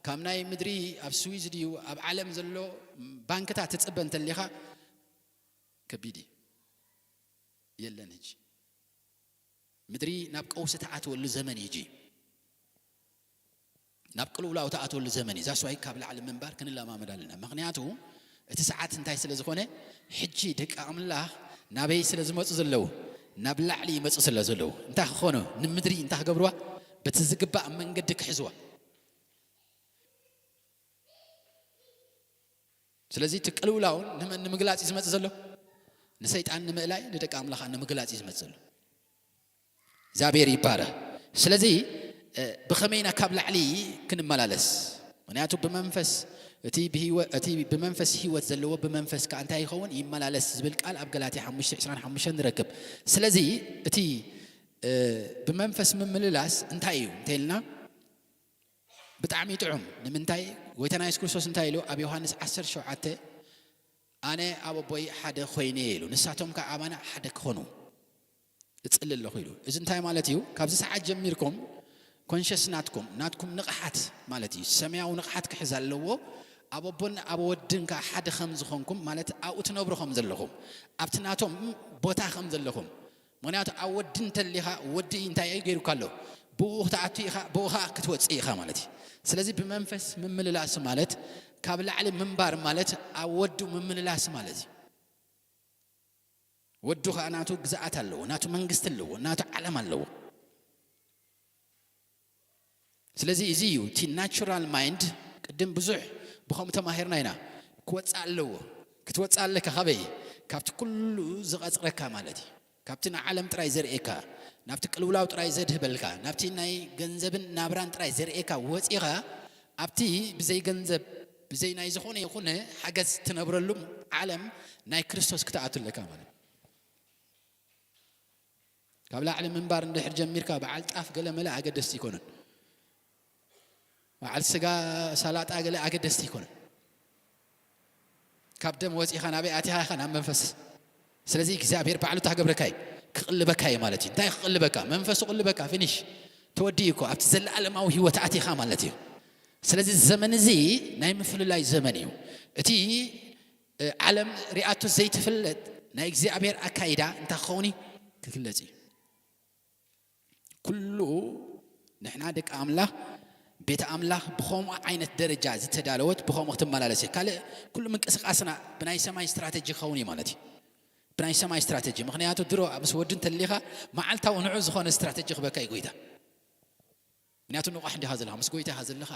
ካብ ናይ ምድሪ ኣብ ስዊዝ ድዩ ኣብ ዓለም ዘሎ ባንክታት ትጽበ እንተሊኻ፣ ከቢድ እዩ። የለን። ሕጂ ምድሪ ናብ ቀውሲ ትኣትወሉ ዘመን እዩ። ሕጂ ናብ ቅልውላው ትኣትወሉ ዘመን እዩ። ዛስዋይ ካብ ላዕሊ ምንባር ክንለማመድ ኣለና። ምክንያቱ እቲ ሰዓት እንታይ ስለ ዝኾነ፣ ሕጂ ደቂ ኣምላኽ ናበይ ስለ ዝመጹ ዘለዉ? ናብ ላዕሊ ይመጹ ስለ ዘለዉ። እንታይ ክኾኑ? ንምድሪ እንታይ ክገብርዋ? በቲ ዝግባእ መንገዲ ክሕዝዋ። ስለዚ እቲ ቅልውላውን ንመን ንምግላጽ እዩ ዝመጽእ ዘሎ? ንሰይጣን ንምእላይ፣ ንደቂ ኣምላኽ ንምግላጽ እዩ ዝመጽእ ዘሎ። እግዚኣብሔር ይባረኽ። ስለዚ፣ እ፣ ብኸመይ ኢና ካብ ላዕሊ ክንመላለስ? ምክንያቱ ብመንፈስ፣ እቲ ብህይወ-፣ እቲ ብመንፈስ ህይወት ዘለዎ ብመንፈስ ከኣ እንታይ ይኸውን? ይመላለስ ዝብል ቃል ኣብ ገላትያ ሓሙሽተ ዕስራን ሓሙሽተን ንረክብ። ስለዚ እቲ፣ እ፣ ብመንፈስ ምምልላስ እንታይ እዩ እንተኢልና፣ ብጣዕሚ ጥዑም። ንምንታይ? ጎይታና የሱስ ክርስቶስ እንታይ ኢሉ? ኣብ ዮሃንስ ዓሰርተ ሸውዓተ፣ "ኣነ ኣብ ኣቦይ ሓደ ኮይነ" ኢሉ፣ "ንሳቶም ከኣ ኣባና ሓደ ክኾኑ እጽሊ ኣለኹ" ኢሉ። እዚ እንታይ ማለት እዩ? ካብዚ ሰዓት ጀሚርኩም ኮንሸስ ናትኩም፣ ናትኩም ንቕሓት ማለት እዩ። ሰማያዊ ንቕሓት ክሕዝ ኣለዎ። ኣብ ኣቦን ኣብ ወድን ከኣ ሓደ ከም ዝኾንኩም፣ ማለት ኣብኡ ትነብሩ ከም ዘለኹም፣ ኣብቲ ናቶም ቦታ ከም ዘለኹም፣ ምክንያቱ ኣብ ወዲ እንተሊኻ፣ ወዲ እንታይ እዩ ገይሩካ ኣሎ? ብኡ ክትኣቱ ኢኻ፣ ብኡ ኸዓ ክትወጽእ ኢኻ ማለት እዩ። ስለዚ ብመንፈስ ምምልላስ ማለት፣ ካብ ላዕሊ ምንባር ማለት፣ ኣብ ወዱ ምምልላስ ማለት እዩ። ወዱ ኸዓ ናቱ ግዝኣት ኣለዎ፣ ናቱ መንግስቲ ኣለዎ፣ ናቱ ዓለም ኣለዎ። ስለዚ እዚ እዩ እቲ ናቹራል ማይንድ። ቅድም ብዙሕ ብኸምኡ ተማሂርና ኢና። ክወጽእ ኣለዎ። ክትወጽእ ኣለካ። ካበይ? ካብቲ ኩሉ ዝቐጽረካ ማለት እዩ። ካብቲ ንዓለም ጥራይ ዘርእየካ፣ ናብቲ ቅልውላው ጥራይ ዘድህበልካ፣ ናብቲ ናይ ገንዘብን ናብራን ጥራይ ዘርእየካ ወጺኻ፣ ኣብቲ ብዘይ ገንዘብ፣ ብዘይ ናይ ዝኾነ ይኹነ ሓገዝ ትነብረሉ ዓለም ናይ ክርስቶስ ክትኣቱ ኣለካ ማለት እዩ። ካብ ላዕሊ ምንባር እንድሕር ጀሚርካ፣ በዓል ጣፍ ገለ መለ ኣገደስቲ ኣይኮነን። በዓል ስጋ፣ ሳላጣ ገለ ኣገደስቲ ኣይኮነን። ካብ ደም ወጺኻ ናበይ ኣቲኻ ኢኻ? ናብ መንፈስ። ስለዚ እግዚኣብሔር ባዕሉ እንታይ ክገብረካ እዩ? ክቕልበካ እዩ ማለት እዩ። እንታይ ክቕልበካ? መንፈሱ ቅልበካ፣ ፊኒሽ። ተወዲኡ እኮ፣ ኣብቲ ዘለኣለማዊ ህይወት ኣቲኻ ማለት እዩ። ስለዚ ዘመን እዚ ናይ ምፍልላይ ዘመን እዩ። እቲ፣ እ፣ ዓለም ሪኣቶ ዘይትፍለጥ ናይ እግዚኣብሔር ኣካይዳ እንታይ ክኸውን እዩ? ክግለጽ እዩ። ኩሉ ንሕና ደቂ ኣምላኽ፣ ቤተ ኣምላኽ ብኸምኡ ዓይነት ደረጃ ዝተዳለወት ብኸምኡ ክትመላለስ እየ። ካልእ ኩሉ ምንቅስቃስና ብናይ ሰማይ ስትራተጂ ክኸውን እዩ ማለት እዩ። ብናይ ሰማይ ስትራተጂ። ምኽንያቱ ድሮ ምስ ወዲ እንተሊኻ መዓልታዊ ንዑ ዝኾነ ስትራተጂ ክበካ እዩ ጎይታ። ምኽንያቱ ንቑሕ እንዲኻ ዘለኻ፣ ምስ ጎይታ ኢኻ ዘለኻ።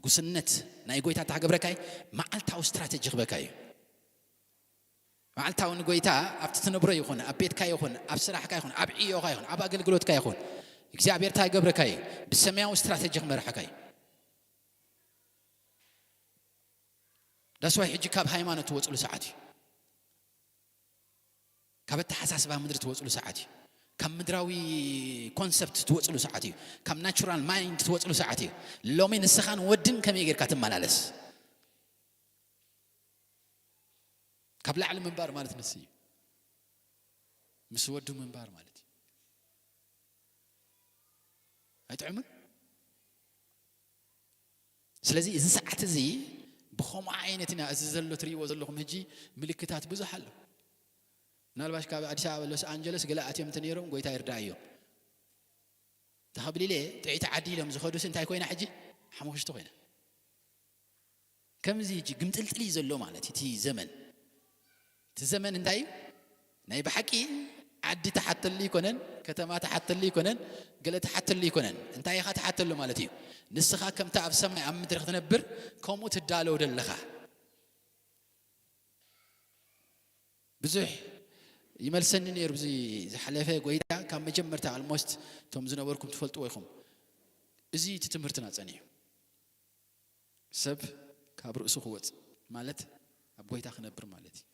ጉስነት ናይ ጎይታ እንታይ ክገብረካ እዩ? መዓልታዊ ስትራተጂ ክበካ እዩ። መዓልታዊ ንጎይታ ኣብቲ ትነብሮ ይኹን፣ ኣብ ቤትካ ይኹን፣ ኣብ ስራሕካ ይኹን፣ ኣብ ዕዮኻ ይኹን፣ ኣብ ኣገልግሎትካ ይኹን፣ እግዚኣብሔር እንታይ ክገብረካ እዩ? ብሰማያዊ ስትራተጂ ክመርሐካ እዩ። ዳስዋይ ሕጂ ካብ ሃይማኖት ትወፅሉ ሰዓት እዩ። ካብ ኣተሓሳስባ ምድሪ ትወፅሉ ሰዓት እዩ። ካብ ምድራዊ ኮንሰፕት ትወፅሉ ሰዓት እዩ። ካብ ናቹራል ማይንድ ትወፅሉ ሰዓት እዩ። ሎሚ ንስኻን ወድን ከመይ ጌርካ ትመላለስ? ካብ ላዕሊ ምንባር ማለት ንስ እዩ። ምስ ወዱ ምንባር ማለት እዩ። ኣይጥዕምን? ስለዚ እዚ ሰዓት እዚ ብኸምኡ ዓይነት ኢና፣ እዚ ዘሎ ትርእይዎ ዘለኹም ሕጂ ምልክታት ብዙሕ ኣሎ። ምናልባሽ ካብ ኣዲስ ኣበባ ሎስ ኣንጀለስ ገለ ኣትዮም እንተነይሮም ጎይታ ይርዳእዮም። ተኸብሊለ ጥዕይቲ ዓዲ ኢሎም ዝኸዱስ እንታይ ኮይና ሕጂ? ሓሙኽሽቲ ኮይና። ከምዚ ሕጂ ግምጥልጥል እዩ ዘሎ ማለት እዩ እቲ ዘመን። እቲ ዘመን እንታይ እዩ? ናይ ብሓቂ ዓዲ ተሓተሉ ይኮነን፣ ከተማ ተሓተሉ ይኮነን፣ ገለ ተሓተሉ ይኮነን። እንታይ ኢኻ ተሓተሉ ማለት እዩ? ንስኻ ከምቲ ኣብ ሰማይ ኣብ ምድሪ ክትነብር ከምኡ ትዳለው ደለኻ። ብዙሕ ይመልሰኒ ነይሩ። ብዙ ዝሓለፈ ጎይታ ካብ መጀመርታ ኣልሞስት እቶም ዝነበርኩም ትፈልጥዎ ኢኹም። እዚ እቲ ትምህርትና ጸኒሑ። ሰብ ካብ ርእሱ ክወጽእ ማለት ኣብ ጎይታ ክነብር ማለት እዩ።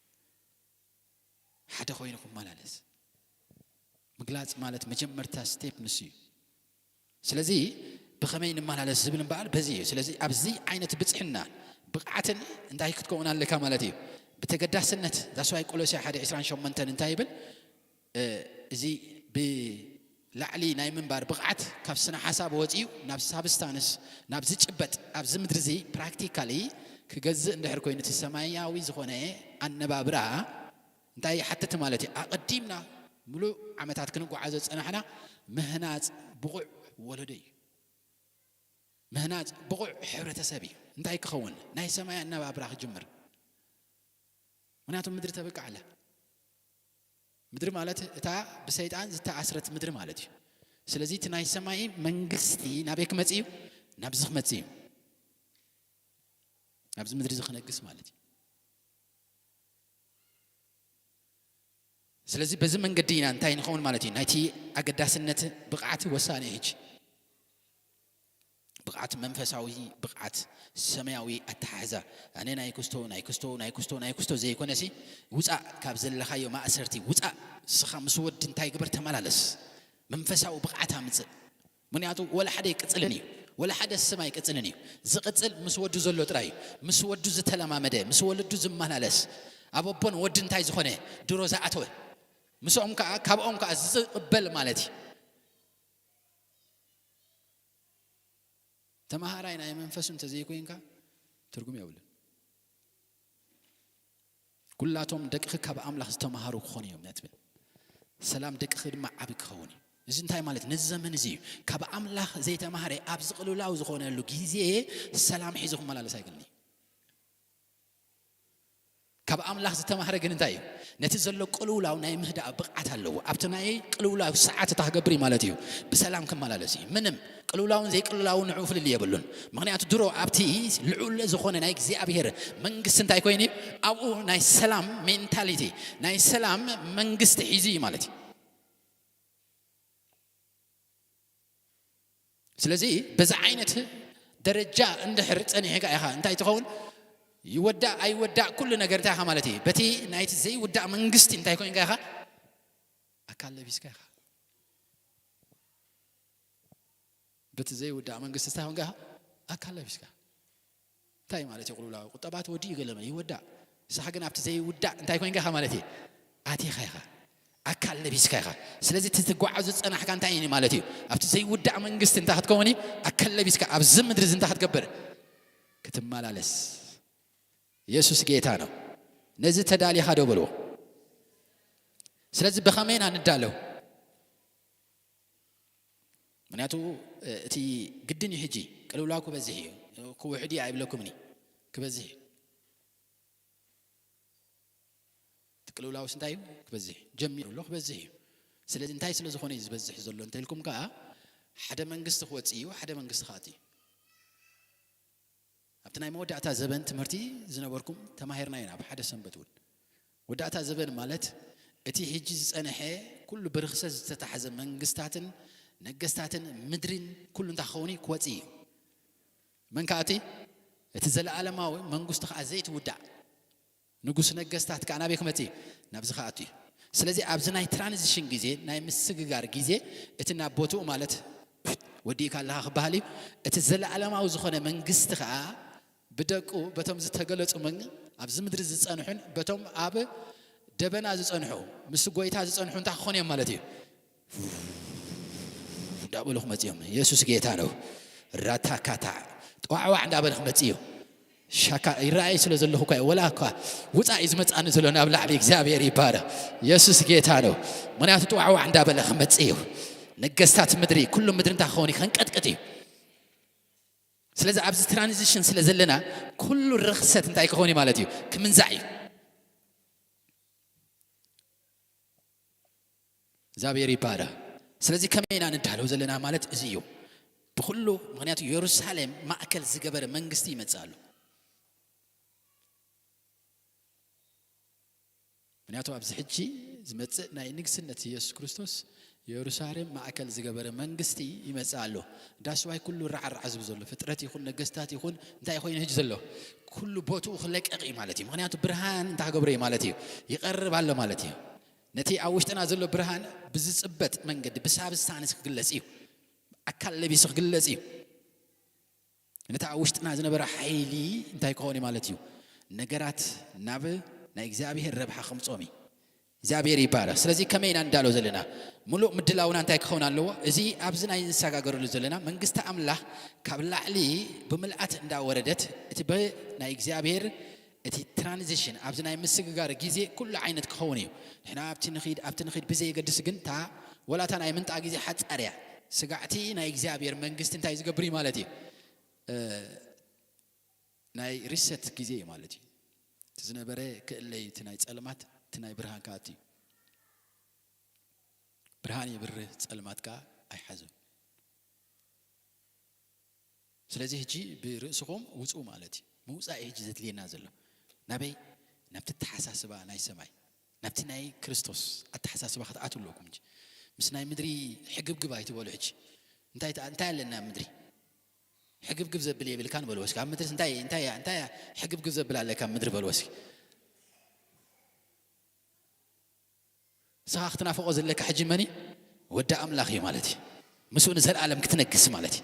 ሓደ ኮይኑ ክመላለስ ምግላጽ ማለት መጀመርታ ስቴፕ ንሱ እዩ። ስለዚ ብኸመይ ንመላለስ ዝብል እምበኣር በዚ እዩ። ስለዚ ኣብዚ ዓይነት ብጽሕና ብቕዓትን እንታይ ክትከውን ኣለካ ማለት እዩ። ብተገዳስነት ዳስዋይ ቆሎስያ ሓደ ዕስራን ሸሞንተን እንታይ ይብል? እ፣ እዚ ብላዕሊ ናይ ምንባር ብቕዓት ካብ ስነ ሓሳብ ወፂኡ ናብ ሳብስታንስ፣ ናብ ዝጭበጥ ኣብዚ ምድሪ እዚ ፕራክቲካሊ ክገዝእ እንድሕር ኮይኑ እቲ ሰማያዊ ዝኾነ ኣነባብራ እንታይ ይሓትት ማለት እዩ? ኣቐዲምና ምሉእ ዓመታት ክንጓዓዞ ዝጸናሕና ምህናጽ ብቑዕ ወለዶ እዩ። ምህናጽ ብቑዕ ሕብረተሰብ እዩ። እንታይ ክኸውን? ናይ ሰማይ ኣነባብራ ክጅምር። ምኽንያቱ ምድሪ ተብቅዕ ኣላ። ምድሪ ማለት እታ ብሰይጣን ዝተኣስረት ምድሪ ማለት እዩ። ስለዚ እቲ ናይ ሰማይ መንግስቲ ናበይ ክመጽእ እዩ? ናብዚ ክመጽእ እዩ። ኣብዚ ምድሪ እዚ ክነግስ ማለት እዩ። ስለዚ በዚ መንገዲ ኢና እንታይ ንኸውን ማለት እዩ? ናይቲ ኣገዳስነት ብቕዓት ወሳኒ እዩ። ሕጂ ብቕዓት መንፈሳዊ፣ ብቕዓት ሰማያዊ ኣተሓሕዛ። ኣነ ናይ ክስቶ፣ ናይ ክስቶ፣ ናይ ክስቶ፣ ናይ ክስቶ ዘይኮነሲ፣ ውፃእ ካብ ዘለኻዮ ማእሰርቲ ውፃእ። ንስኻ ምስ ወዲ እንታይ ግበር? ተመላለስ። መንፈሳዊ ብቕዓት ኣምፅእ። ምኽንያቱ ወላ ሓደ ኣይቅፅልን እዩ። ወላ ሓደ ስም ኣይቅፅልን እዩ። ዝቕፅል ምስ ወዱ ዘሎ ጥራይ እዩ። ምስ ወዱ ዝተለማመደ፣ ምስ ወለዱ ዝመላለስ፣ ኣብ ኣቦን ወዲ እንታይ ዝኾነ ድሮ ዝኣተወ፣ ምስኦም ከዓ ካብኦም ከዓ ዝቕበል ማለት እዩ። ተመሃራይ ናይ መንፈሱ እንተዘይኮይንካ ትርጉም የብሉን። ኩላቶም ደቅኺ ካብ ኣምላኽ ዝተምሃሩ ክኾኑ እዮም ነትብል። ሰላም ደቅኺ ድማ ዓቢ ክኸውን እዩ። እዚ እንታይ ማለት? ነዚ ዘመን እዚ እዩ። ካብ ኣምላኽ ዘይተማህረ ኣብዚ ቅልውላው ዝኾነሉ ግዜ ሰላም ሒዙ ክመላለስ ኣይክእልን እዩ። ካብ ኣምላኽ ዝተማህረ ግን እንታይ እዩ? ነቲ ዘሎ ቅልውላው ናይ ምህዳእ ብቕዓት ኣለዎ። ኣብቲ ናይ ቅልውላው ሰዓት እታ ክገብር እዩ ማለት እዩ። ብሰላም ክመላለስ እዩ። ምንም ቅልውላውን ዘይቅልውላውን ንዕኡ ፍልልይ የብሉን። ምኽንያቱ ድሮ ኣብቲ ልዑል ዝኾነ ናይ እግዚኣብሔር መንግስቲ እንታይ ኮይኑ እዩ? ኣብኡ ናይ ሰላም ሜንታሊቲ፣ ናይ ሰላም መንግስቲ ሒዙ እዩ ማለት እዩ። ስለዚ በዚ ዓይነት ደረጃ እንድሕር ጸኒሕካ ኢኻ እንታይ ትኸውን? ይወዳእ ኣይወዳእ ኩሉ ነገር እንታይ ኢኻ ማለት እዩ። በቲ ናይቲ ዘይውዳእ መንግስቲ እንታይ ኮይንካ ኢኻ? ኣካል ለቢስካ ኢኻ። በቲ ዘይውዳእ መንግስቲ እንታይ ኮይንካ ኢኻ? ኣካል ለቢስካ። እንታይ ማለት እዩ? ቅልውላው ቁጠባ ተወዲኡ ገለመ ይወዳእ። ንስኻ ግን ኣብቲ ዘይውዳእ እንታይ ኮይንካ ኢኻ ማለት እዩ? ኣቲኻ ኢኻ። ኣካል ለቢስካ ኢኻ። ስለዚ እቲ ትጓዓዝ ዝጸናሕካ እንታይ እዩ ማለት እዩ? ኣብቲ ዘይውዳእ መንግስቲ እንታይ ክትከውን እዩ? ኣካል ለቢስካ ኣብዚ ምድሪ እዚ እንታይ ክትገብር? ክትመላለስ። የሱስ ጌታ ነው። ነዚ ተዳሊኻ ዶ በልዎ። ስለዚ ብኸመይ ኢና ንዳለው? ምኽንያቱ፣ እ፣ እቲ ግድን እዩ። ሕጂ ቅልውላው ክበዝሕ እዩ። ክውሕድ እዩ ኣይብለኩምን እዩ። ክበዝሕ እዩ። እቲ ቅልውላውስ እንታይ እዩ? ክበዝሕ እዩ። ጀሚሩ ኣሎ፣ ክበዝሕ እዩ። ስለዚ እንታይ ስለ ዝኾነ እዩ ዝበዝሕ ዘሎ እንተኢልኩም ከኣ፣ ሓደ መንግስቲ ክወጽእ እዩ፣ ሓደ መንግስቲ ክኣቱ እዩ። ኣብቲ ናይ መወዳእታ ዘበን ትምህርቲ ዝነበርኩም ተማሂርና ኢና ኣብ ሓደ ሰንበት እውን። ወዳእታ ዘበን ማለት እቲ ሕጂ ዝጸንሐ ኩሉ ብርኽሰት ዝተታሕዘ መንግስታትን ነገስታትን ምድርን ኩሉ እንታይ ክኸውን እዩ? ክወጽእ እዩ። መን ከኣቲ? እቲ ዘለኣለማዊ መንግስቱ ከኣ ዘይትውዳእ ንጉስ ነገስታት ከኣ ናበይ ክመጽእ እዩ? ናብዚ ከኣቱ እዩ። ስለዚ ኣብዚ ናይ ትራንዚሽን ግዜ፣ ናይ ምስግጋር ግዜ፣ እቲ ናብ ቦትኡ ማለት ወዲእካ ኣለኻ ክበሃል እዩ። እቲ ዘለኣለማዊ ዝኾነ መንግስቲ ኸዓ ብደቁ በቶም ዝተገለጹ መን-፣ ኣብዚ ምድሪ ዝጸንሑን በቶም ኣብ ደበና ዝጸንሑ ምስ ጎይታ ዝጸንሑ እንታይ ክኾኑ እዮም ማለት እዩ? እንዳበሉ ክመጽኡ እዮም። ኢየሱስ ጌታ ነው። ራታካታ ጠዋዕዋዕ እንዳበለ ክመጽእ እዩ። ሻካ ይረኣይ ስለ ዘለኹ እኳ ወላ እኳ ውፃእ እዩ ዝመፅኣኒ ዘሎ ናብ ላዕሊ። እግዚኣብሔር ይባረኽ። ኢየሱስ ጌታ ነው። ምክንያቱ ጠዋዕዋዕ እንዳበለ ክመፅእ እዩ። ነገስታት ምድሪ፣ ኩሉ ምድሪ እንታይ ክኸውን እዩ? ከንቀጥቅጥ እዩ። ስለዚ ኣብዚ ትራንዚሽን ስለ ዘለና ኩሉ ርኽሰት እንታይ ክኸውን እዩ ማለት እዩ? ክምንዛዕ እዩ። እግዚኣብሔር ይባረኽ። ስለዚ ከመይ ኢና ንዳለው ዘለና ማለት እዚ እዩ። ብኩሉ ምክንያቱ የሩሳሌም ማእከል ዝገበረ መንግስቲ ይመጽእ ኣሎ። ምክንያቱ ኣብዚ ሕጂ ዝመጽእ ናይ ንግስነት ኢየሱስ ክርስቶስ የሩሳሌም ማእከል ዝገበረ መንግስቲ ይመጽእ ኣሎ። ዳስዋይ ኩሉ ራዕራዕ ዝብ ዘሎ ፍጥረት ይኹን ነገስታት ይኹን እንታይ ኮይኑ ሕጂ ዘሎ ኩሉ ቦትኡ ክለቀቕ እዩ ማለት እዩ። ምክንያቱ ብርሃን እንታይ ክገብሮ እዩ ማለት እዩ? ይቐርብ ኣሎ ማለት እዩ። ነቲ ኣብ ውሽጥና ዘሎ ብርሃን ብዝጽበጥ መንገዲ ብሳብስታንስ ክግለጽ እዩ። ኣካል ለቢሱ ክግለጽ እዩ። ነቲ ኣብ ውሽጥና ዝነበረ ሓይሊ እንታይ ክኸውን እዩ ማለት እዩ? ነገራት ናብ ናይ እግዚኣብሔር ረብሓ ከምጾም እዩ። እግዚኣብሔር ይባረኽ። ስለዚ ከመይ ኢና እንዳሎ ዘለና? ምሉእ ምድላውና እንታይ ክኸውን ኣለዎ? እዚ ኣብዚ ናይ ንሰጋገረሉ ዘለና መንግስቲ ኣምላኽ ካብ ላዕሊ ብምልኣት እንዳወረደት እቲ ብናይ እግዚኣብሔር እቲ ትራንዚሽን ኣብዚ ናይ ምስግጋር ግዜ ኩሉ ዓይነት ክኸውን እዩ። ንሕና ኣብቲ ንኺድ ኣብቲ ንኺድ ብዘየገድስ ግን እታ ወላታ ናይ ምንጣ ግዜ ሓጻር እያ። ስጋዕቲ ናይ እግዚኣብሔር መንግስቲ እንታይ ዝገብር እዩ ማለት እዩ? እ፣ ናይ ሪሰት ግዜ እዩ ማለት እዩ። እቲ ዝነበረ ክእለይ እቲ ናይ ጸልማት እቲ ናይ ብርሃን ክኣቱ እዩ። ብርሃን ይብርህ፣ ጸልማት ከኣ ኣይሓዞን። ስለዚ ሕጂ ብርእስኹም ውጹ ማለት እዩ። ምውጻእ እዩ ሕጂ ዘድልየና ዘሎ። ናበይ? ናብቲ ኣተሓሳስባ ናይ ሰማይ፣ ናብቲ ናይ ክርስቶስ ኣተሓሳስባ ክትኣትዉ ኣለኩም። ሕጂ ምስ ናይ ምድሪ ሕግብግብ ኣይትበሉ። ሕጂ እንታይ ትኣ-፣ እንታይ ኣለና ኣብ ምድሪ? ሕግብግብ ዘብል የብልካን በልዎ እስኪ። ኣብ ምድሪ እንታይ፣ እንታይ፣ እንታይ ሕግብግብ ዘብል ኣለካ ኣብ ምድሪ በልዎ እስኪ። ንስኻ ክትናፍቖ ዘለካ ሕጂ መን እዩ? ወዲ ኣምላኽ እዩ ማለት እዩ። ምስኡ ንዘለኣለም ክትነግስ ማለት እዩ።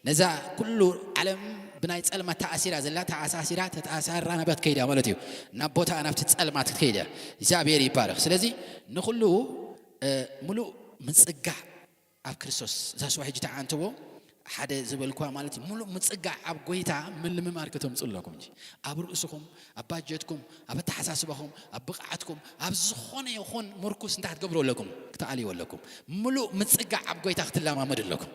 ነዛ ኩሉ ዓለም ብናይ ጸልማት ተኣሲራ ዘላ፣ ተኣሳሲራ፣ ተተኣሳራ ናብያ ትከይድ እያ ማለት እዩ። ናብ ቦታ ናብቲ ጸልማት ክትከይድ እያ። እግዚኣብሔር ይባረኽ። ስለዚ ንኹሉ፣ እ፣ ምሉእ ምጽጋዕ ኣብ ክርስቶስ፣ እዛ ስዋ ሕጂ ተዓንትዎ ሓደ ዝበልኳ ማለት እዩ። ምሉእ ምጽጋዕ ኣብ ጎይታ ምልምማድ ከተምጹ ኣለኩም እንጂ ኣብ ርእስኹም፣ ኣብ ባጀትኩም፣ ኣብ ኣተሓሳስባኹም፣ ኣብ ብቕዓትኩም፣ ኣብ ዝኾነ ይኹን ምርኩስ እንታይ ክትገብሩ ኣለኩም? ክትኣልዩ ኣለኩም። ምሉእ ምጽጋዕ ኣብ ጎይታ ክትለማመዱ ኣለኩም።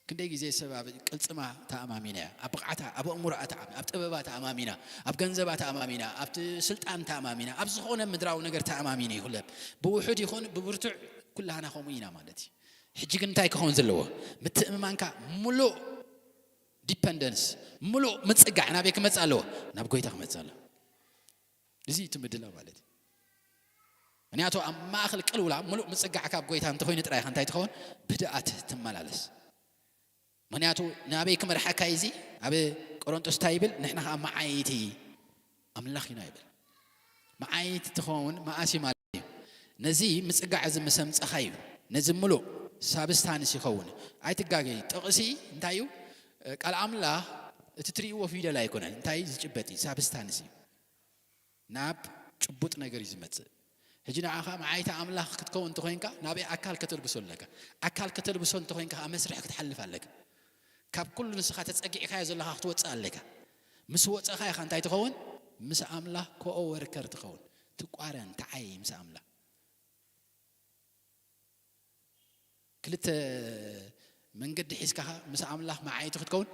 ክንደይ ግዜ ሰብ ኣብ ቅልጽማ ተኣማሚና እያ፣ ኣብ ብቕዓታ፣ ኣብ ኣእምሮኣ ተኣሚ-፣ ኣብ ጥበባ ተኣማሚና፣ ኣብ ገንዘባ ተኣማሚና፣ ኣብቲ ስልጣን ተኣማሚና፣ ኣብ ዝኾነ ምድራዊ ነገር ተኣማሚኑ ይኹለብ። ብውሑድ ይኹን ብብርቱዕ ኩላህና ከምኡ ኢና ማለት እዩ። ሕጂ ግን እንታይ ክኸውን ዘለዎ? ምትእምማንካ ምሉእ ዲፐንደንስ፣ ምሉእ ምጽጋዕ ናበይ ክመጽእ ኣለዎ? ናብ ጎይታ ክመጽእ ኣለዎ። እዚ እዩ እቲ ምድላው ማለት እዩ። ምክንያቱ ኣብ ማእከል ቅልውላ ምሉእ ምጽጋዕካ ኣብ ጎይታ እንተኾይኑ ጥራይ ኢኻ እንታይ ትኸውን? ብህድኣት ትመላለስ። ምክንያቱ ናበይ ክመርሓካ እዩ እዚ? ኣብ ቆሮንጦስ እንታይ ይብል? ንሕና ኸዓ መዓይቲ ኣምላኽ ኢና ይብል። መዓይቲ ትኸውን መኣስ እዩ ማለት እዩ? ነዚ ምጽጋዕ እዚ ምስ ኣምጸኻ እዩ። ነዚ ምሉእ ሳብስታንስ ይኸውን። ኣይትጋገይ። ጥቕሲ እንታይ እዩ? ቃል ኣምላኽ እቲ ትርእይዎ ፊደል ኣይኮነን። እንታይ እዩ? ዝጭበጥ እዩ። ሳብስታንስ እዩ። ናብ ጭቡጥ ነገር እዩ ዝመጽእ። ሕጂ ንዓኻ መዓይቲ ኣምላኽ ክትከውን እንተኾይንካ ናበይ ኣካል ከተልብሶ ኣለካ። ኣካል ከተልብሶ እንተኾይንካ ከኣ መስርሕ ክትሓልፍ ኣለካ። ካብ ኩሉ ንስኻ ተጸጊዕካዮ ዘለኻ ክትወጽእ ኣለካ። ምስ ወጸኻ ኢኻ እንታይ ትኸውን? ምስ ኣምላኽ ኮኦ ወርከር ትኸውን። ትቋረን፣ ትዓይ ምስ ኣምላኽ። ክልተ መንገዲ ሒዝካ ምስ ኣምላኽ መዓይቲ ክትከውን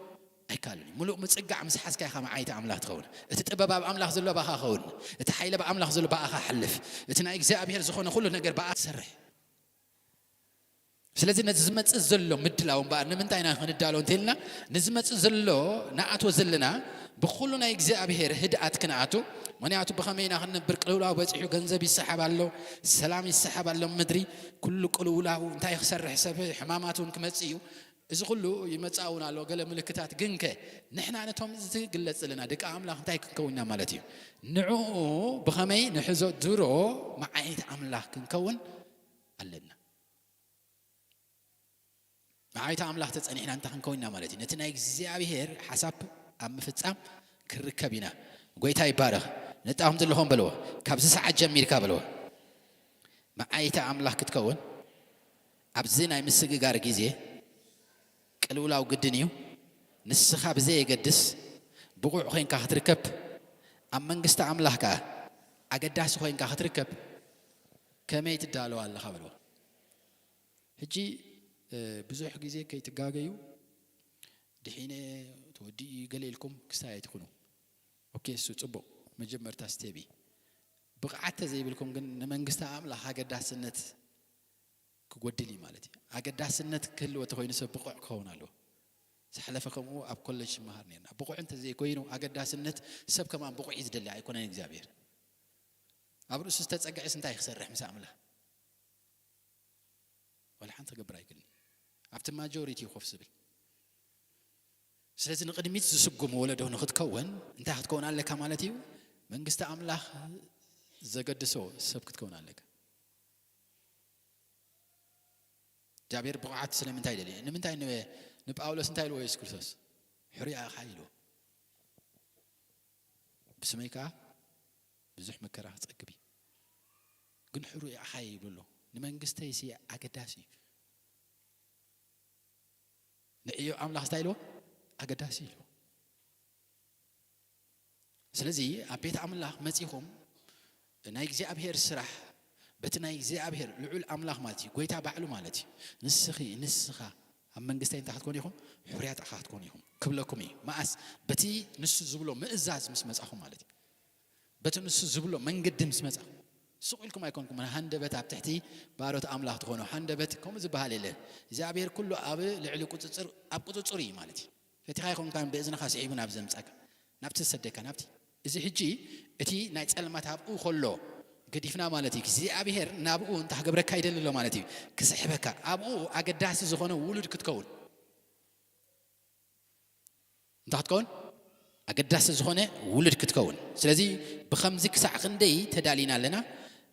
ኣይከኣልን እዩ። ምሉእ ምጽጋዕ ምስ ሓዝካ ኢኻ መዓይቲ ኣምላኽ ትኸውን። እቲ ጥበብ ኣብ ኣምላኽ ዘሎ ብኣኻ ኸውን። እቲ ሓይሊ ኣብ ኣምላኽ ዘሎ ብኣኻ ሓልፍ። እቲ ናይ እግዚኣብሔር ዝኾነ ኩሉ ነገር ብኣ ትሰርሕ። ስለዚ ነዚ ዝመጽእ ዘሎ ምድላው እምበኣር ንምንታይ ኢና ክንዳሎ እንተኢልና፣ ንዝመጽእ ዘሎ ንኣትዎ ዘለና ብኹሉ ናይ እግዚኣብሔር ህድኣት ክንኣቱ። ምኽንያቱ ብኸመይ ኢና ክንነብር? ቅልውላው በጺሑ፣ ገንዘብ ይሰሓብ ኣሎ፣ ሰላም ይሰሓብ ኣሎ ምድሪ። ኩሉ ቅልውላው እንታይ ክሰርሕ? ሰብ ሕማማት እውን ክመጽእ እዩ። እዚ ኩሉ ይመጽእ እውን ኣሎ፣ ገለ ምልክታት። ግንከ ንሕና ነቶም ዝግለጽ ዘለና ደቂ ኣምላኽ እንታይ ክንከውን ኢና ማለት እዩ? ንዕኡ ብኸመይ ንሕዞ? ድሮ መዓይት ኣምላኽ ክንከውን ኣለና። መዓይት ኣምላኽ ተጸኒሕና እንታይ ክንከውን ኢና ማለት እዩ? ነቲ ናይ እግዚኣብሔር ሓሳብ ኣብ ምፍጻም ክርከብ ኢና። ጎይታ ይባረኽ። ነጣኹም ዘለኹም በልዎ። ካብዚ ሰዓት ጀሚርካ በልዎ። መዓይተ ኣምላኽ ክትከውን ኣብዚ ናይ ምስግጋር ግዜ ቅልውላው ግድን እዩ። ንስኻ ብዘየገድስ ብቑዕ ኮይንካ ክትርከብ፣ ኣብ መንግስቲ ኣምላኽ ከኣ ኣገዳሲ ኮይንካ ክትርከብ ከመይ ትዳለዋ ኣለኻ በልዎ። ሕጂ ብዙሕ ግዜ ከይትጋገዩ ድሒነ ተወዲኡ ገለ ኢልኩም ክሳይ ኣይትኹኑ። ኦኬ፣ እሱ ጽቡቕ መጀመርታ ስቴፕ እዩ። ብቕዓት ተዘይብልኩም ግን ንመንግስቲ ኣምላኽ ኣገዳስነት ክጎድል እዩ ማለት እዩ። ኣገዳስነት ክህልዎ ተኾይኑ ሰብ ብቑዕ ክኸውን ኣለዎ። ዝሓለፈ ከምኡ ኣብ ኮሌጅ ይመሃር ነርና። ብቑዕ እንተዘይኮይኑ ኣገዳስነት ሰብ ከማን ብቑዕ እዩ ዝደሊ ኣይኮነን እግዚኣብሔር። ኣብ ርእሱ ዝተጸግዐስ እንታይ ክሰርሕ ምስ ኣምላኽ? ወላ ሓንቲ ክገብር ኣይክእልን። ኣብቲ ማጆሪቲ ኮፍ ዝብል። ስለዚ ንቕድሚት ዝስጉም ወለዶ ንክትከውን እንታይ ክትከውን ኣለካ ማለት እዩ? መንግስቲ ኣምላኽ ዘገድሶ ሰብ ክትከውን ኣለካ። እግዚኣብሔር ብቕዓት ስለምንታይ ደልየ? ንምንታይ ን- ንጳውሎስ እንታይ ኢልዎ የሱስ ክርስቶስ? ሕሩይ ኣኻ ኢልዎ። ብስመይ ከዓ ብዙሕ መከራ ክጸግብ እዩ። ግን ሕሩይ ኣኻ ይብሎ ኣሎ። ንመንግስተይ ሲ ኣገዳሲ እዩ። ንዕዮ ኣምላኽ እንታይ ኢልዎ? ኣገዳሲ ኢልዎ። ስለዚ ኣብ ቤት ኣምላኽ መጺኹም ናይ እግዚኣብሔር ስራሕ በቲ ናይ እግዚኣብሔር ልዑል ኣምላኽ ማለት እዩ፣ ጎይታ ባዕሉ ማለት እዩ። ንስኺ ንስኻ ኣብ መንግስተይ እንታይ ክትኮኑ ኢኹም? ሕሩያት ኣኻ ክትኮኑ ኢኹም ክብለኩም እዩ። መኣስ? በቲ ንሱ ዝብሎ ምእዛዝ ምስ መጻኹም ማለት እዩ። በቲ ንሱ ዝብሎ መንገዲ ምስ መጻኹም። ስቕ ኢልኩም ኣይኮንኩም። ሃንደበት ኣብ ትሕቲ ባሮት ኣምላኽ ትኾኑ። ሃንደበት ከምኡ ዝበሃል የለን። እግዚኣብሔር ኩሉ ኣብ ልዕሊ ቁጽጽር፣ ኣብ ቁጽጽር እዩ ማለት እዩ። ፈቲኻ ኣይኮንካን ብእዝንኻ ስሒቡ ናብ ዘምጻካ፣ ናብቲ ዝሰደካ ናብቲ። እዚ ሕጂ እቲ ናይ ጸልማት ኣብኡ ከሎ ገዲፍና ማለት እዩ። እግዚኣብሔር ናብኡ እንታይ ክገብረካ ይደሊ ኣሎ ማለት እዩ? ክስሕበካ። ኣብኡ ኣገዳሲ ዝኾነ ውሉድ ክትከውን። እንታይ ክትከውን? ኣገዳሲ ዝኾነ ውሉድ ክትከውን። ስለዚ ብኸምዚ ክሳዕ ክንደይ ተዳሊና ኣለና?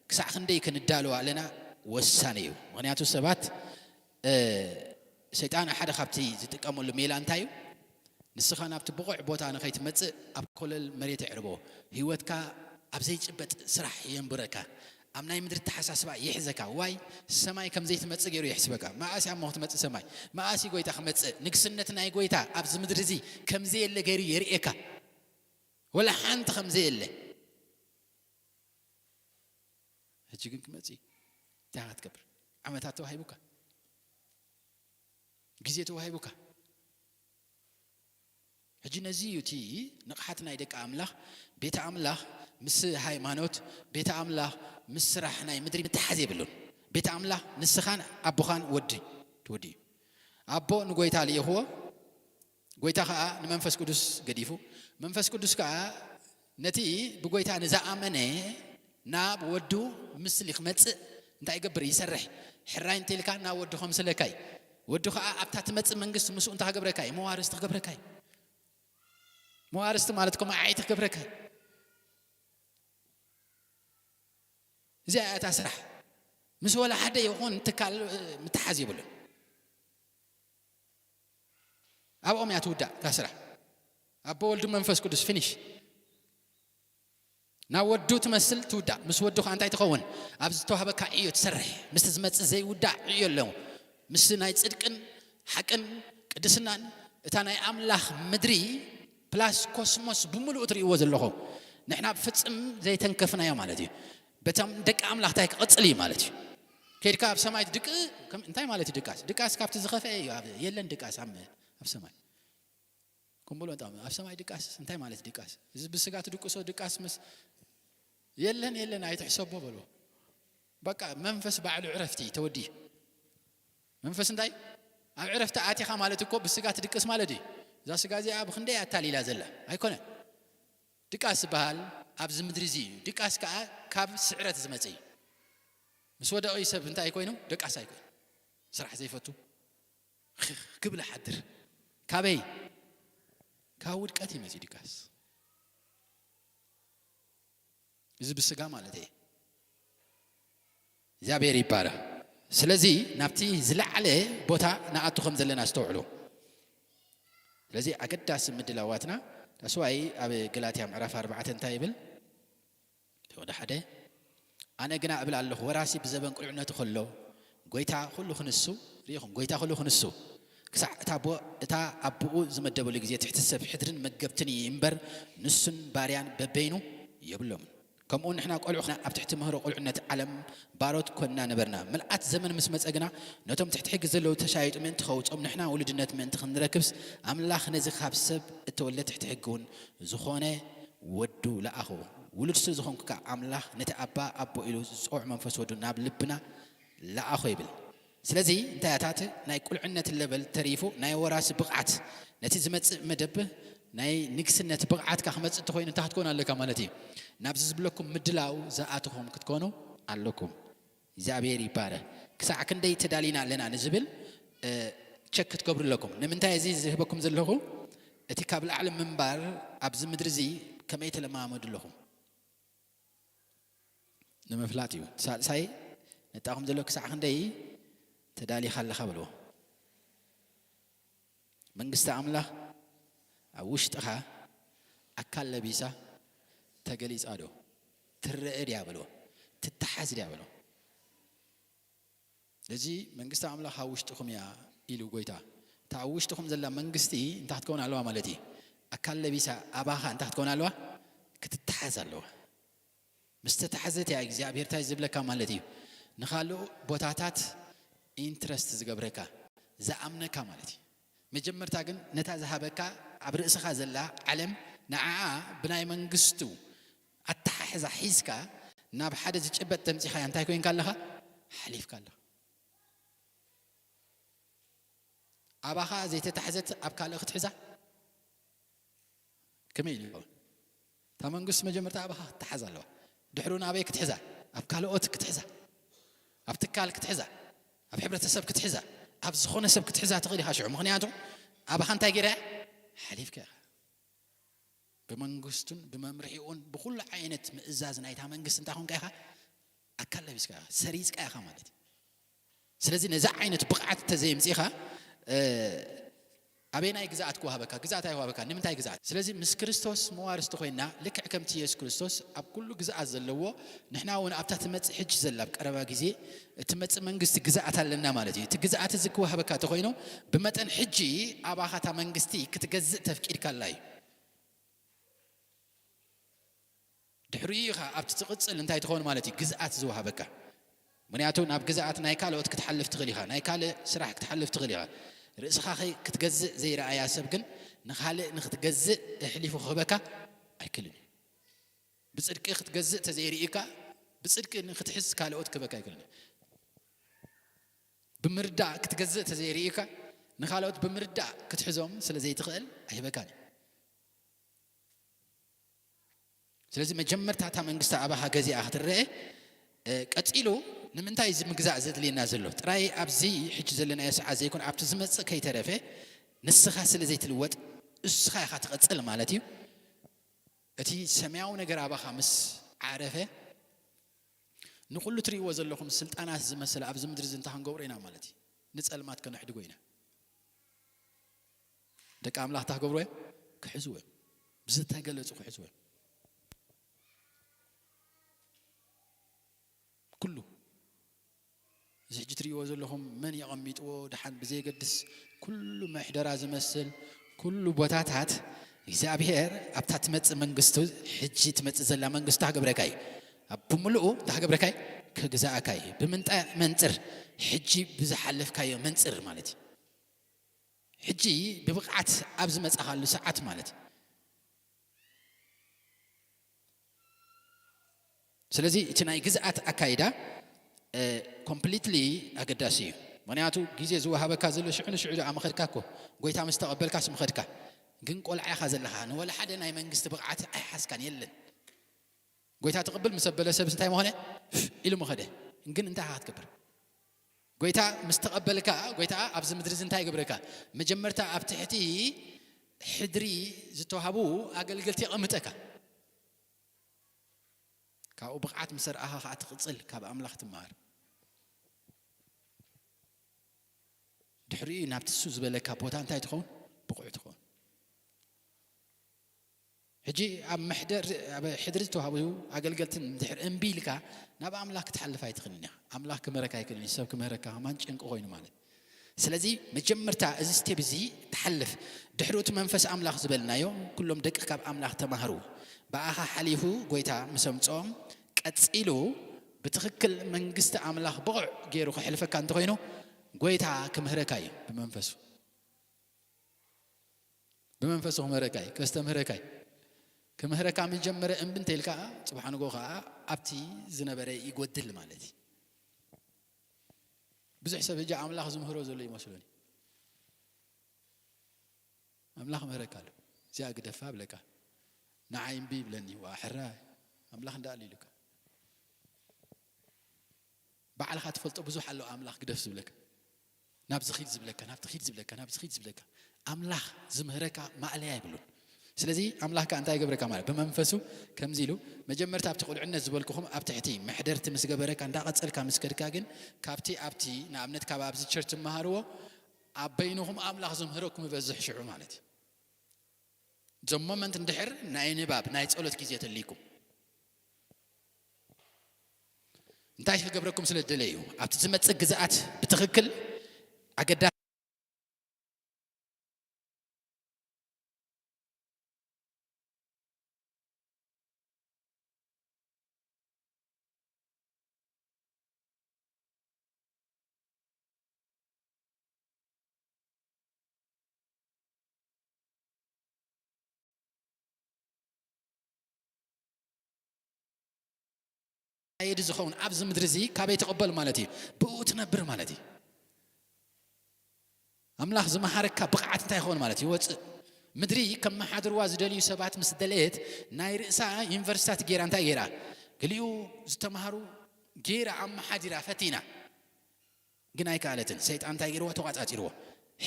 ክሳዕ ክንደይ ክንዳለዋ ኣለና? ወሳኒ እዩ። ምኽንያቱ ሰባት፣ እ፣ ሰይጣን ሓደ ካብቲ ዝጥቀመሉ ሜላ እንታይ እዩ? ንስኻ ናብቲ ብቑዕ ቦታ ንኸይትመጽእ ኣብ ኮለል መሬት የዕርቦ። ህይወትካ ኣብ ዘይጭበጥ ስራሕ የንብረካ። ኣብ ናይ ምድሪ ተሓሳስባ ይሕዘካ። ዋይ፣ ሰማይ ከም ዘይትመጽእ ገይሩ የሕስበካ። መኣስ እያ እሞ ክትመጽእ ሰማይ? መኣስ እዩ ጎይታ ክመጽእ? ንግስነት ናይ ጎይታ ኣብዚ ምድሪ እዚ ከም ዘየለ ገይሩ የርእየካ። ወላ ሓንቲ ከም ዘየለ። ሕጂ ግን ክመጽእ እዩ። እንታይ ኢኻ ክትገብር? ዓመታት ተዋሂቡካ። ግዜ ተዋሂቡካ። ሕጂ ነዚ እዩ እቲ ንቕሓት ናይ ደቂ ኣምላኽ፣ ቤተ ኣምላኽ ምስ ሃይማኖት፣ ቤተ ኣምላኽ ምስ ስራሕ ናይ ምድሪ ምትሓዝ የብሉን። ቤተ ኣምላኽ ንስኻን ኣቦኻን ወዲ ትወዲ እዩ። ኣቦ ንጎይታ ልኢኽዎ፣ ጎይታ ኸኣ ንመንፈስ ቅዱስ ገዲፉ፣ መንፈስ ቅዱስ ከኣ ነቲ ብጎይታ ንዝኣመነ ናብ ወዱ ምስሊ ክመጽእ እንታይ ይገብር? ይሰርሕ። ሕራይ እንተ ኢልካ ናብ ወዱ ከምስለካ እዩ። ወዱ ኸኣ ኣብታ ትመጽእ መንግስቲ ምስኡ እንታይ ክገብረካ እዩ? መዋርስቲ ክገብረካ እዩ። መዋርስቲ ማለት እኮ መዓይቲ ክገብረካ እዩ። እዚኣ እያ እታ ስራሕ። ምስ ወላ ሓደ ይኹን ትካል፣ እ፣ ምትሓዝ የብሉን። ኣብኦም እያ ትውዳእ እታ ስራሕ። ኣቦ፣ ወልድ፣ መንፈስ ቅዱስ፣ ፊኒሽ። ናብ ወዱ ትመስል ትውዳእ። ምስ ወዱ ኸኣ እንታይ ትኸውን? ኣብ ዝተዋህበካ ዕዮ ትሰርሕ። ምስቲ ዝመጽእ ዘይውዳእ ዕዮ ኣለዎ። ምስ ናይ ጽድቅን ሓቅን ቅድስናን እታ ናይ ኣምላኽ ምድሪ ፕላስ ኮስሞስ ብምሉኡ ትርእይዎ ዘለኹም፣ ንሕና ብፍጽም ዘይተንከፍናዮ ማለት እዩ። በቶም ደቂ ኣምላኽ እንታይ ክቕጽል እዩ ማለት እዩ? ከይድካ ኣብ ሰማይ ድቅ-፣ ከም-፣ እንታይ ማለት እዩ ድቃስ? ድቃስ ካብቲ ዝኸፍአ እዩ። ኣብ-፣ የለን ድቃስ ኣብ፣ ኣብ ሰማይ። ከም በሎ፣ ኣብ ሰማይ ድቃስ እንታይ ማለት ድቃስ? እዚ ብስጋ ትድቅሶ ድቃስ ምስ-፣ የለን፣ የለን፣ ኣይትሕሰቦ በሎ። በቃ መንፈስ ባዕሉ ዕረፍቲ ተወዲ። መንፈስ እንታይ? ኣብ ዕረፍቲ ኣቲኻ ማለት እኮ ብስጋ ትድቅስ ማለት እዩ። እዛ ስጋ እዚኣ ብኽንደይ ኣታሊላ ዘላ ኣይኮነን። ድቃስ ዝበሃል ኣብዚ ምድሪ እዚ እዩ። ድቃስ ከኣ ካብ ስዕረት ዝመጽእ እዩ። ምስ ወደቐ እዩ ሰብ እንታይ ኮይኑ? ደቃስ ኣይኮይኑ። ስራሕ ዘይፈቱ። ክብል ሓድር። ካበይ? ካብ ውድቀት እዩ መጺኡ ድቃስ። እዚ ብስጋ ማለት እየ። እግዚኣብሔር ይባረኽ። ስለዚ ናብቲ ዝለዓለ ቦታ ንኣቱ ከም ዘለና ኣስተውዕሉ። ስለዚ ኣገዳሲ ምድላዋትና ተስዋይ ኣብ ገላትያ ምዕራፍ ኣርባዕተ እንታይ ይብል? ወደ ሓደ ኣነ ግና እብል ኣለኹ፣ ወራሲ ብዘበን ቁልዕነቱ ከሎ ጎይታ ኩሉ ክንሱ፣ ርኢኹም፣ ጎይታ ኩሉ ክንሱ፣ ክሳዕ እታ ቦ-፣ እታ ኣቦኡ ዝመደበሉ ግዜ ትሕቲ ሰብ ሕድርን መገብትን እዩ እምበር፣ ንሱን ባርያን በበይኑ የብሎምን። ከምኡ ንሕና ቆልዑ ኾና ኣብ ትሕቲ ምህሮ ቁልዕነት ዓለም ባሮት ኮንና ነበርና። ምልኣት ዘመን ምስ መጸ ግና ነቶም ትሕቲ ሕጊ ዘለዉ ተሻይጡ ምእንቲ ከውጾም ንሕና ውሉድነት ምእንቲ ክንረክብስ ኣምላኽ ነዚ ካብ ሰብ እተወልደ ትሕቲ ሕጊ እውን ዝኾነ ወዱ ለኣኹ። ውሉድ ስለ ዝኾንኩ ከኣ ኣምላኽ ነቲ ኣባ ኣቦ ኢሉ ዝጸውዕ መንፈስ ወዱ ናብ ልብና ለኣኹ ይብል። ስለዚ እንታይ እያ እታ ናይ ቁልዕነት ለበል ተሪፉ ናይ ወራሲ ብቕዓት ነቲ ዝመጽእ መደብ ናይ ንግስነት ብቕዓትካ ክመጽእ እንተኾይኑ እንታይ ክትኮን ኣለካ ማለት እዩ? ናብዚ ዝብለኩም ምድላው ዝኣተኹም ክትኮኑ ኣለኩም። እግዚኣብሔር ይባረኽ። ክሳዕ ክንደይ ተዳሊና ኣለና ንዝብል፣ እ፣ ቸክ ክትገብሩ ኣለኩም። ንምንታይ እዚ ዝህበኩም ዘለኹ? እቲ ካብ ላዕሊ ምንባር ኣብዚ ምድሪ እዚ ከመይ ተለማመዱ ኣለኹም ንምፍላጥ እዩ። ሳልሳይ ነጣኹም ዘሎ ክሳዕ ክንደይ ተዳሊኻ ኣለኻ በልዎ። መንግስቲ ኣምላኽ ኣብ ውሽጥኻ ኣካል ለቢሳ ተገሊጻ ዶ? ትረአ ድያ በልዎ። ትተሓዝ ድያ በልዎ። እዚ መንግስቲ ኣምላኽ ኣብ ውሽጥኹም እያ ኢሉ ጎይታ። እታ ኣብ ውሽጥኹም ዘላ መንግስቲ እንታይ ክትከውን ኣለዋ ማለት እዩ? ኣካል ለቢሳ ኣባኻ እንታይ ክትከውን ኣለዋ? ክትተሓዝ ኣለዋ። ምስ ተታሕዘት እያ እግዚኣብሔር እንታይ ዝብለካ ማለት እዩ? ንኻልእ ቦታታት ኢንትረስት ዝገብረካ፣ ዝኣምነካ ማለት እዩ። መጀመርታ ግን ነታ ዝሃበካ ኣብ ርእስኻ ዘላ ዓለም ንዓኣ ብናይ መንግስቱ ኣተሓሕዛ ሒዝካ ናብ ሓደ ዝጭበጥ ተምጺኻ እንታይ ኮይንካ ኣለኻ? ሓሊፍካ ኣለኻ። ኣባኻ ዘይተታሕዘት ኣብ ካልእ ክትሕዛ ከመይ ኢሉ ይኸውን? እታ መንግስቲ መጀመርታ ኣባኻ ክትተሓዝ ኣለዋ። ድሕሩ ናበይ ክትሕዛ? ኣብ ካልኦት ክትሕዛ፣ ኣብ ትካል ክትሕዛ፣ ኣብ ሕብረተሰብ ክትሕዛ፣ ኣብ ዝኾነ ሰብ ክትሕዛ ትኽእል ኢኻ ሽዑ። ምኽንያቱ ኣባኻ እንታይ ገይራ እያ? ሓሊፍካ ኢኻ። ብመንግስቱን ብመምርሒኡን ብኩሉ ዓይነት ምእዛዝ ናይታ መንግስቲ እንታይ ኮንካ ኢኻ? ኣካል ለቢስካ ኢኻ፣ ሰሪጽካ ኢኻ ማለት እዩ። ስለዚ ነዚ ዓይነት ብቕዓት እንተዘየምጺእኻ፣ እ፣ ኣበየናይ ግዝኣት ክወሃበካ? ግዝኣት ኣይወሃበካ። ንምንታይ ግዝኣት? ስለዚ ምስ ክርስቶስ መዋርስቲ ኮይና፣ ልክዕ ከምቲ የሱስ ክርስቶስ ኣብ ኩሉ ግዝኣት ዘለዎ፣ ንሕና እውን ኣብታ ትመጽእ ሕጂ ዘላ ኣብ ቀረባ ግዜ እትመጽእ መንግስቲ ግዝኣት ኣለና ማለት እዩ። እቲ ግዝኣት እዚ ክወሃበካ እንተኾይኑ፣ ብመጠን ሕጂ ኣባኻ እታ መንግስቲ ክትገዝእ ተፍቂድካላ እዩ። ድሕሪኡ ኢኻ ኣብቲ ትቕጽል እንታይ ትኸውን ማለት እዩ? ግዝኣት ዝወሃበካ። ምኽንያቱ ናብ ግዝኣት ናይ ካልኦት ክትሓልፍ ትኽእል ኢኻ፣ ናይ ካልእ ስራሕ ክትሓልፍ ትኽእል ኢኻ። ርእስኻ ከይ-፣ ክትገዝእ ዘይረኣያ ሰብ ግን ንኻልእ ንኽትገዝእ ኣሕሊፉ ክህበካ ኣይክእልን እዩ። ብጽድቂ ክትገዝእ ተዘይርእዩካ፣ ብጽድቂ ንኽትሕዝ ካልኦት ክህበካ ኣይክእልን እዩ። ብምርዳእ ክትገዝእ ተዘይርእዩካ፣ ንኻልኦት ብምርዳእ ክትሕዞም ስለ ዘይትኽእል ኣይህበካን እዩ። ስለዚ መጀመርታ እታ መንግስቲ ኣባኻ ገዚኣ ክትረአ፣ እ፣ ቀጺሉ ንምንታይ እዚ ምግዛእ ዘድልየና ዘሎ? ጥራይ ኣብዚ ሕጂ ዘለናዮ ሰዓት ዘይኮነ፣ ኣብቲ ዝመጽእ ከይተረፈ ንስኻ ስለ ዘይትልወጥ፣ እስኻ ኢኻ ትቐጽል ማለት እዩ። እቲ ሰማያዊ ነገር ኣባኻ ምስ ዓረፈ፣ ንኹሉ ትርእይዎ ዘለኹም ስልጣናት ዝመስል ኣብዚ ምድሪ እዚ እንታይ ክንገብሮ ኢና ማለት እዩ? ንጸልማት ከነሕድጎ ኢና። ደቂ ኣምላኽ እንታይ ክገብርዎ እዮም? ክሕዝዎ እዮም። ብዝተገለጹ ክሕዝዎ እዮም። ኩሉ እዚ ሕጂ ትርእይዎ ዘለኹም መን የቐሚጥዎ ደሓን ብዘየገድስ፣ ኩሉ ምሕደራ ዝመስል፣ ኩሉ ቦታታት እግዚኣብሔር ኣብታ ትመጽእ መንግስቱ፣ ሕጂ ትመጽእ ዘላ መንግስቱ እንታይ ክገብረካ እዩ? ኣብ ብምልኡ እንታይ ክገብረካ እዩ? ክግዛእካ እዩ። ብምንታይ መንጽር? ሕጂ ብዝሓለፍካዮ መንጽር ማለት እዩ። ሕጂ ብብቕዓት ኣብ ዝመጻኻሉ ሰዓት ማለት እዩ። ስለዚ እቲ ናይ ግዝኣት ኣካይዳ፣ እ፣ ኮምፕሊትሊ ኣገዳሲ እዩ። ምኽንያቱ ግዜ ዝወሃበካ ዘሎ ሽዑ ንሽዑ ደኣ ምኸድካ እኮ፣ ጎይታ ምስ ተቐበልካስ ምኸድካ። ግን ቆልዓ ኢኻ ዘለኻ፣ ንወላ ሓደ ናይ መንግስቲ ብቕዓት ኣይሓዝካን፣ የለን። ጎይታ ትቕብል ምስ ኣበለ ሰብስ እንታይ ምኾነ? ኢሉ ምኸደ። ግን እንታይ ኢኻ ክትገብር? ጎይታ ምስ ተቐበልካ፣ ጎይታ ኣብዚ ምድሪ እዚ እንታይ ይገብረካ? መጀመርታ ኣብ ትሕቲ ሕድሪ ዝተዋህቡ ኣገልገልቲ የቐምጠካ። ካብኡ ብቕዓት ምስ ኣርኣኻ ከዓ ትቕጽል፣ ካብ ኣምላኽ ትመሃር። ድሕሪኡ ናብቲ እሱ ዝበለካ ቦታ እንታይ ትኸውን? ብቑዕ ትኸውን። ሕጂ ኣብ መሕደር፣ ኣብ ሕድሪ ዝተዋህቡ ኣገልገልትን ድሕሪ እምቢ ኢልካ ናብ ኣምላኽ ክትሓልፍ ኣይትኽእልን ኢኻ። ኣምላኽ ክምህረካ ኣይክእልን እዩ። ሰብ ክምህረካ ከማን ጭንቂ ኮይኑ ማለት። ስለዚ መጀመርታ እዚ ስቴፕ እዚ ትሓልፍ። ድሕሪ እቲ መንፈስ ኣምላኽ ዝበልናዮ፣ ኩሎም ደቂ ካብ ኣምላኽ ተማህሩ። ብኣኻ ሓሊፉ ጎይታ ምስ ኣምጽኦም፣ ቀጺሉ ብትኽክል መንግስቲ ኣምላኽ ብቑዕ ገይሩ ክሕልፈካ እንተኾይኑ፣ ጎይታ ክምህረካ እዩ ብመንፈሱ። ብመንፈሱ ክምህረካ እዩ፣ ከስተምህረካ እዩ። ክምህረካ ምስ ጀመረ እምቢ እንተ ኢልካ፣ ጽባሕ ንግሆ ከኣ ኣብቲ ዝነበረ ይጎድል ማለት እዩ። ብዙሕ ሰብ ሕጂ ኣምላኽ ዝምህሮ ዘሎ ይመስሉኒ። ኣምላኽ ምህረካ ኣሎ። እዚኣ ግደፋ ብለካ። ንዓይ እምቢ ይብለኒ፣ ዋ ሕራይ፣ ኣምላኽ እንዳኣሉ ኢሉካ። ባዕልኻ ትፈልጦ ብዙሕ ኣሎ ኣምላኽ ግደፍ ዝብለካ። ናብዚ ኺድ ዝብለካ፣ ናብቲ ኺድ ዝብለካ፣ ናብዚ ኺድ ዝብለካ። ኣምላኽ ዝምህረካ ማእለያ የብሉን። ስለዚ ኣምላኽ ከኣ እንታይ ይገብረካ ማለት? ብመንፈሱ ከምዚ ኢሉ፣ መጀመርታ ኣብቲ ቁልዕነት ዝበልኩኹም ኣብ ትሕቲ መሕደርቲ ምስ ገበረካ፣ እንዳቐጸልካ ምስ ከድካ ግን፣ ካብቲ ኣብቲ፣ ንኣብነት ካብ ኣብዚ ቸርች ትመሃርዎ፣ ኣብ በይንኹም ኣምላኽ ዝምህረኩም ይበዝሕ ሽዑ ማለት እዩ። ዞም ሞመንት እንድሕር ናይ ንባብ፣ ናይ ጸሎት ግዜ ተልይኩም። እንታይ ክገብረኩም ስለ ዝደለየ እዩ? ኣብቲ ዝመጽእ ግዝኣት ብትኽክል ኣገዳሲ ኣየድ ዝኸውን ኣብዚ ምድሪ እዚ ካበይ ትቕበል ማለት እዩ? ብኡ ትነብር ማለት እዩ። ኣምላኽ ዝመሃረካ ብቕዓት እንታይ ይኸውን ማለት እዩ? ይወፅእ። ምድሪ ከመሓድርዋ ዝደልዩ ሰባት ምስ ደለየት ናይ ርእሳ ዩኒቨርሲታት ገይራ እንታይ ገይራ? ገሊኡ ዝተምሃሩ ገይራ ኣመሓዲራ ፈቲና። ግን ኣይከኣለትን። ሰይጣን እንታይ ገይርዎ? ተቋጻጺርዎ።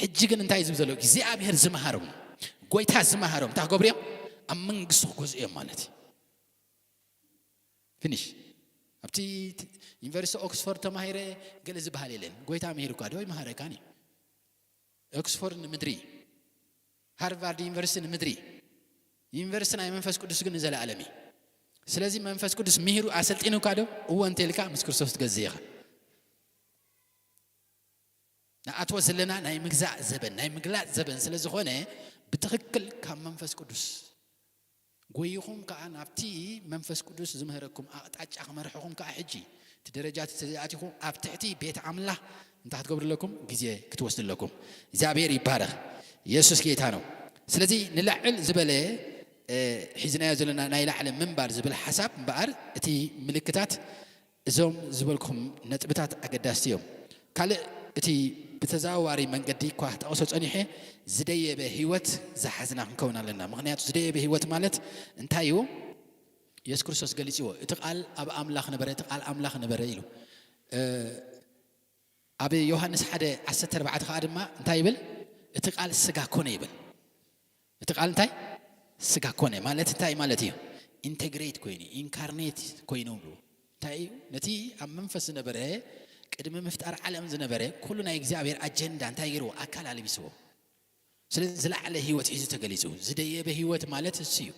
ሕጂ ግን እንታይ ዝብል ዘሎ? እግዚኣብሔር ዝመሃሮም፣ ጎይታ ዝመሃሮም እንታይ ክገብሩ እዮም? ኣብ መንግስቱ ክገዝኡ እዮም ማለት እዩ። ፊኒሽ። ኣብቲ ት-፣ ዩኒቨርሲቲ ኦክስፎርድ ተማሂረ ገለ ዝበሃል የለን። ጎይታ ምሂሩካ ዶ? ይመሃረካን እዩ። ኦክስፎርድ ንምድሪ፣ ሃርቫርድ ዩኒቨርሲቲ ንምድሪ፣ ዩኒቨርሲቲ ናይ መንፈስ ቅዱስ ግን ንዘለኣለም እዩ። ስለዚ መንፈስ ቅዱስ ምሂሩ ኣሰልጢኑካ ዶ? እወ እንተኢልካ ምስ ክርስቶስ ትገዝእ ኢኻ። ንኣትዎ ዘለና ናይ ምግዛእ ዘበን፣ ናይ ምግላጽ ዘበን ስለ ዝኾነ፣ ብትኽክል ካብ መንፈስ ቅዱስ ጎይኹም ከኣ ናብቲ መንፈስ ቅዱስ ዝምህረኩም ኣቕጣጫ ክመርሕኹም ከኣ ሕጂ እቲ ደረጃ ተዘይኣቲኹም ኣብ ትሕቲ ቤት ኣምላኽ እንታይ ክትገብሩ ኣለኩም? ግዜ ክትወስዱ ኣለኩም። እግዚኣብሔር ይባረኽ። የሱስ ጌታ ነው። ስለዚ ንላዕል ዝበለ፣ እ፣ ሒዝናዮ ዘለና ናይ ላዕሊ ምንባር ዝብል ሓሳብ እምበኣር እቲ ምልክታት እዞም ዝበልኩም ነጥብታት ኣገዳስቲ እዮም። ካልእ እቲ ብተዘዋዋሪ መንገዲ እኳ ክጠቕሶ ጸኒሐ ዝደየበ ህይወት ዝሓዝና ክንከውን ኣለና። ምኽንያቱ ዝደየበ ህይወት ማለት እንታይ እዩ? የሱስ ክርስቶስ ገሊጽዎ። እቲ ቃል ኣብ ኣምላኽ ነበረ፣ እቲ ቃል ኣምላኽ ነበረ ኢሉ። እ፣ ኣብ ዮሃንስ ሓደ ዓሰርተ ኣርባዕተ ከኣ ድማ እንታይ ይብል? እቲ ቃል ስጋ ኮነ ይብል። እቲ ቃል እንታይ? ስጋ ኮነ ማለት እንታይ ማለት እዩ? ኢንተግሬት ኮይኑ፣ ኢንካርኔት ኮይኑ ብሉ። እንታይ እዩ? ነቲ ኣብ መንፈስ ዝነበረ፣ ቅድሚ ምፍጣር ዓለም ዝነበረ፣ ኩሉ ናይ እግዚኣብሔር ኣጀንዳ እንታይ ገይርዎ? ኣካል ኣልቢስዎ። ስለዚ ዝለዓለ ህይወት ሒዙ ተገሊጹ። ዝደየበ ህይወት ማለት እሱ እዩ።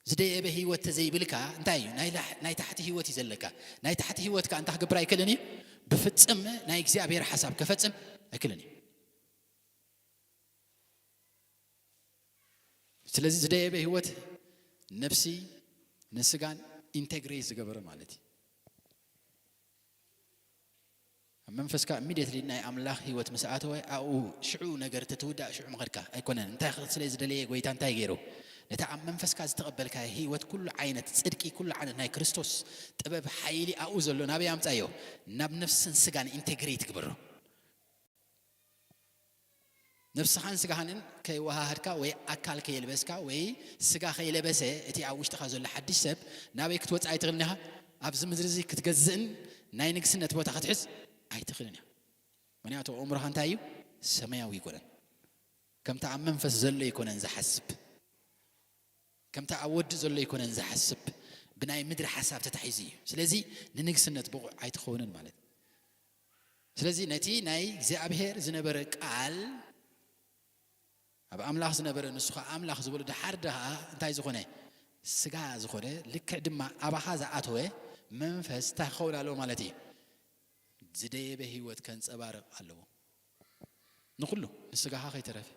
ዝደየበ ህይወት ተዘይብልካ እንታይ እዩ? ናይ ላሕ-፣ ናይ ታሕቲ ህይወት እዩ ዘለካ። ናይ ታሕቲ ህይወት ከኣ እንታይ ክገብር ኣይክእልን እዩ? ብፍጽም ናይ እግዚኣብሔር ሓሳብ ከፈጽም ኣይክእልን እዩ። ስለዚ ዝደየበ ህይወት ነፍሲ ንስጋን ኢንቴግሬት ዝገበረ ማለት እዩ። ኣብ መንፈስካ ኢሚድየትሊ ናይ ኣምላኽ ህይወት ምስ ኣተወ ኣብኡ ሽዑ ነገር ተትውዳእ ሽዑ ምኸድካ ኣይኮነን። እንታይ ስለ ዝደለየ ጎይታ እንታይ ገይሩ? ነታ ኣብ መንፈስካ ዝተቐበልካ ህይወት ኩሉ ዓይነት ጽድቂ፣ ኩሉ ዓይነት ናይ ክርስቶስ ጥበብ ሓይሊ ኣብኡ ዘሎ ናበይ ኣምጻዮ? ናብ ነፍስን ስጋን ኢንቴግሬት ግበሮ። ነፍስኻን ስጋኻንን ከይወሃሃድካ ወይ ኣካል ከየልበስካ ወይ ስጋ ከይለበሰ እቲ ኣብ ውሽጥኻ ዘሎ ሓድሽ ሰብ ናበይ ክትወጽእ ኣይትኽእልን ኢኻ። ኣብዚ ምድሪ እዚ ክትገዝእን ናይ ንግስነት ቦታ ክትሕዝ ኣይትኽእልን ኢኻ። ምክንያቱ ኣእምሮኻ እንታይ እዩ? ሰማያዊ ኣይኮነን። ከምቲ ኣብ መንፈስ ዘሎ ኣይኮነን ዝሓስብ፣ ከምቲ ኣብ ወዲ ዘሎ ኣይኮነን ዝሓስብ። ብናይ ምድሪ ሓሳብ ተታሒዙ እዩ። ስለዚ ንንግስነት ብቑዕ ኣይትኸውንን ማለት እዩ። ስለዚ ነቲ ናይ እግዚኣብሔር ዝነበረ ቃል፣ ኣብ ኣምላኽ ዝነበረ፣ ንሱ ኸዓ ኣምላኽ ዝበሎ፣ ደሓር ደኣ እንታይ ዝኾነ? ስጋ ዝኾነ፣ ልክዕ ድማ ኣባኻ ዝኣተወ መንፈስ እንታይ ክኸውን ኣለዎ ማለት እዩ? ዝደየበ ህይወት ከንጸባርቕ ኣለዎ። ንኹሉ፣ ንስጋኻ ከይተረፈ፣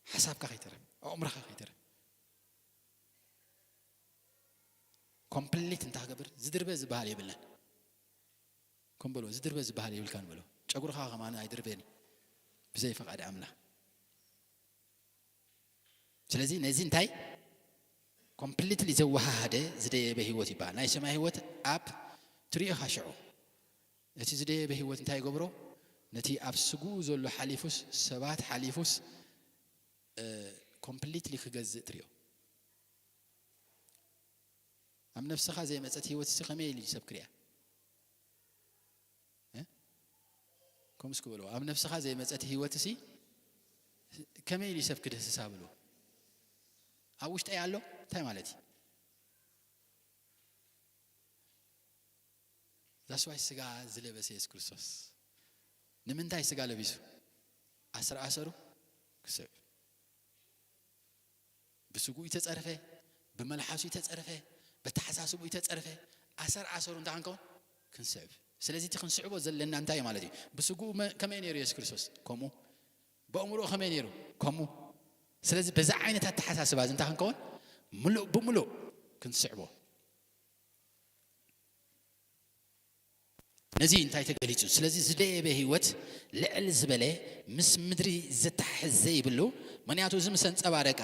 ሓሳብካ ከይተረፈ፣ ኣእምሮኻ ከይተረፈ። ኮምፕሊት እንታይ ክገብር? ዝድርበ ዝበሃል የብልናን። ከም በሎ፣ ዝድርበ ዝበሃል የብልካን በሎ። ጨጉርኻ ከማን ኣይድርበን እዩ፣ ብዘይ ፈቓድ ኣምላኽ። ስለዚ ነዚ እንታይ ኮምፕሊትሊ ዘወሃሃደ ዝደየበ ህይወት ይበሃል። ናይ ሰማይ ህይወት ኣብ ትሪኦ ኢኻ ሽዑ። እቲ ዝደየበ ህይወት እንታይ ይገብሮ? ነቲ ኣብ ስግኡ ዘሎ ሓሊፉስ፣ ሰባት ሓሊፉስ፣ እ፣ ኮምፕሊትሊ ክገዝእ ትሪኦ። ኣብ ነፍስኻ ዘይመጸት ህይወት ሲ ከመይ ኢሉ እዩ ሰብ ክሪኣ? እ? ከምኡ እስኪ በልዎ። ኣብ ነፍስኻ ዘይመጸት ህይወት ሲ ከመይ ኢሉ እዩ ሰብ ክድህስሳ? በልዎ። ኣብ ውሽጠይ ኣሎ? እንታይ ማለት እዩ? ዛስዋይ ስጋ ዝለበሰ የሱስ ክርስቶስ። ንምንታይ ስጋ ለቢሱ? ኣስር ኣሰሩ ክስዕብ። ብስጉኡ ይተጸርፈ፣ ብመልሓሱ ይተጸርፈ፣ በተሓሳስቡ ይተጸርፈ፣ ኣሰር ኣሰሩ እንታይ ክንከውን? ክንስዕብ። ስለዚ እቲ ክንስዕቦ ዘለና እንታይ እዩ ማለት እዩ? ብስጉኡ መ-፣ ከመይ ነይሩ የሱስ ክርስቶስ? ከምኡ። ብኣእምሮኡ ከመይ ነይሩ? ከምኡ። ስለዚ በዛ ዓይነት ኣተሓሳስባ እዚ እንታይ ክንከውን? ምሉእ ብምሉእ ክንስዕቦ። ነዚ እንታይ ተገሊጹ? ስለዚ ዝደየበ ህይወት ልዕል ዝበለ ምስ ምድሪ ዘተሓሕዝ ዘይብሉ፣ ምኽንያቱ እዚ ምስ ኣንጸባረቃ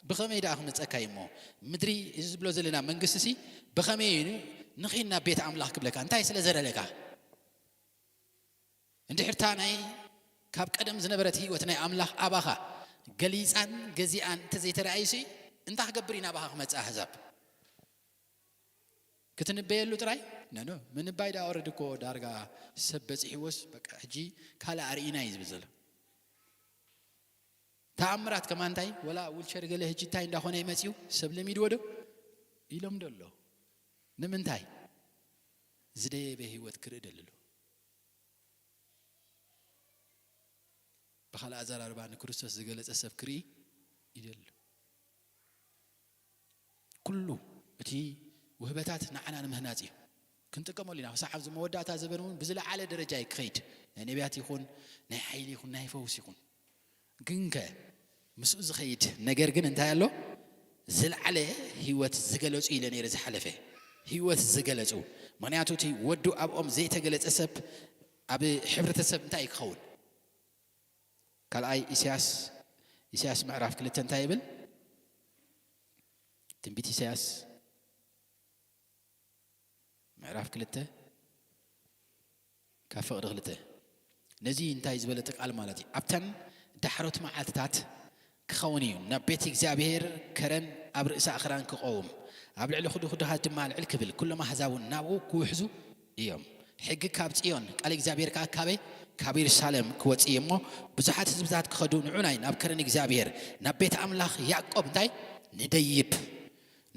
ብኸመይ ደኣ ክመጸካ እዩ እሞ? ምድሪ እዚ ዝብሎ ዘለና መንግስቲ ሲ ብኸመይ እዩ ንኺድ ናብ ቤት ኣምላኽ ክብለካ? እንታይ ስለ ዘረለካ? እንድሕርታ ናይ ካብ ቀደም ዝነበረት ህይወት ናይ ኣምላኽ ኣባኻ ገሊጻን ገዚኣን እንተዘይተረኣዩሲ እንታይ ክገብር እዩ ናባኻ ክመጽእ ኣህዛብ? ክትንበየሉ ጥራይ? ነኖ፣ ምንባይ ደኣ ኦረዲ እኮ ዳርጋ ሰብ በጺሕዎስ በቃ ሕጂ ካልእ ኣርእይና እዩ ዝብል ዘሎ። ተኣምራት ከማን እንታይ? ወላ ዊልቸር ገለ ሕጂ እንታይ እንዳኾነ ይመጽኡ? ሰብ ለሚድዎ ዶ? ይለምዶ ኣሎ። ንምንታይ? ዝደየበ ህይወት ክርኢ ደሊ ኣሎ። ብኻልእ ኣዘራርባ ንክርስቶስ ዝገለጸ ሰብ ክርኢ ይደሊ። ኩሉ እቲ ውህበታት ንዓና ንምህናጽ እዩ። ክንጥቀመሉ ኢና። ክሳዕ ኣብዚ መወዳእታ ዘበን እውን ብዝለዓለ ደረጃ እዩ ክኸይድ። ናይ ነቢያት ይኹን፣ ናይ ሓይሊ ይኹን፣ ናይ ፈውስ ይኹን። ግንከ ምስኡ ዝኸይድ ነገር ግን እንታይ ኣሎ? ዝለዓለ ህይወት ዝገለጹ ኢለ ነይረ ዝሓለፈ። ህይወት ዝገለጹ። ምኽንያቱ እቲ ወዱ ኣብኦም ዘይተገለጸ ሰብ ኣብ ሕብረተሰብ እንታይ እዩ ክኸውን? ካልኣይ ኢሳያስ፣ ኢሳያስ ምዕራፍ ክልተ እንታይ ይብል? ትንቢት ኢሳያስ ምዕራፍ ክልተ ካብ ፍቕዲ ክልተ። ነዚ እንታይ ዝበለተ ቃል ማለት እዩ? ኣብተን ዳሕሮት መዓልትታት ክኸውን እዩ፣ ናብ ቤት እግዚኣብሔር ከረን ኣብ ርእሲ ኣኽራን ክቐውም፣ ኣብ ልዕሊ ክዱ ክዱሃት ድማ ልዕል ክብል፣ ኩሎም ኣህዛብ እውን ናብኡ ክውሕዙ እዮም። ሕጊ ካብ ጽዮን፣ ቃል እግዚኣብሔር ከኣ ካበይ? ካብ የሩሳሌም ክወጽእ እዩ እሞ፣ ብዙሓት ህዝብታት ክኸዱ፣ ንዑናይ ናብ ከረን እግዚኣብሔር፣ ናብ ቤት ኣምላኽ ያዕቆብ እንታይ ንደይብ።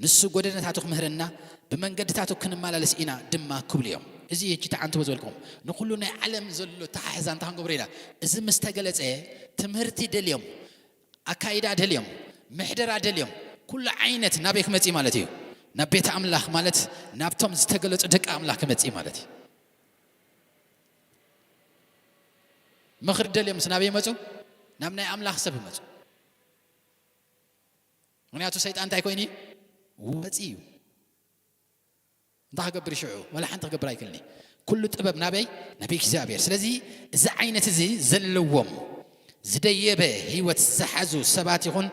ንሱ ጎደናታቱ ክምህረና፣ ብመንገድታቱ ክንመላለስ ኢና ድማ ክብሉ እዮም። እዚ ሕጂ ተዓንትቦ ዝበልኩም፣ ንኹሉ ናይ ዓለም ዘሎ ተሓሕዛ እንታይ ክንገብሮ ኢና? እዚ ምስ ተገለጸ፣ ትምህርቲ ደልዮም፣ ኣካይዳ ደልዮም፣ ምሕደራ ደልዮም፣ ኩሉ ዓይነት ናበይ ክመጽእ ማለት እዩ? ናብ ቤት ኣምላኽ ማለት ናብቶም ዝተገለጹ ደቂ ኣምላኽ ክመጽእ ማለት እዩ። ምኽሪ ደልዮም ምስ ናበይ ይመጹ? ናብ ናይ ኣምላኽ ሰብ ይመጹ። ምኽንያቱ ሰይጣን እንታይ ኮይኑ እዩ? ወጺ እዩ። እንታይ ክገብር ሽዑ? ወላ ሓንቲ ክገብር ኣይክእልን እዩ። ኩሉ ጥበብ ናበይ? ናብ እግዚኣብሔር። ስለዚ እዚ ዓይነት እዚ ዘለዎም ዝደየበ ህይወት ዝሓዙ ሰባት ይኹን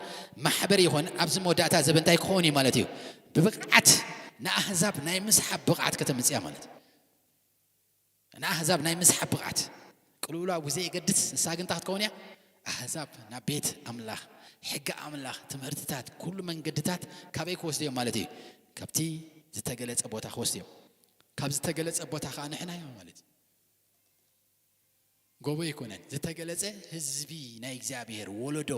ማሕበር ይኹን ኣብዚ መወዳእታ ዘበን እንታይ ክኸውን እዩ ማለት እዩ? ብብቕዓት ንኣህዛብ ናይ ምስሓብ ብቕዓት ከተምጽእ እያ ማለት እዩ። ንኣህዛብ ናይ ምስሓብ ብቕዓት ቅልውላው ብዘየገድስ ንሳ ግን እንታይ ክትከውን እያ? ኣህዛብ ናብ ቤት ኣምላኽ፣ ሕጊ ኣምላኽ፣ ትምህርትታት፣ ኩሉ መንገድታት ካበይ ክወስዱ እዮም ማለት እዩ? ካብቲ ዝተገለጸ ቦታ ክወስዱ እዮም። ካብ ዝተገለጸ ቦታ ከዓ ንሕና እዮም ማለት እዩ። ጎቦ ኣይኮነን ዝተገለጸ፣ ህዝቢ ናይ እግዚኣብሔር፣ ወለዶ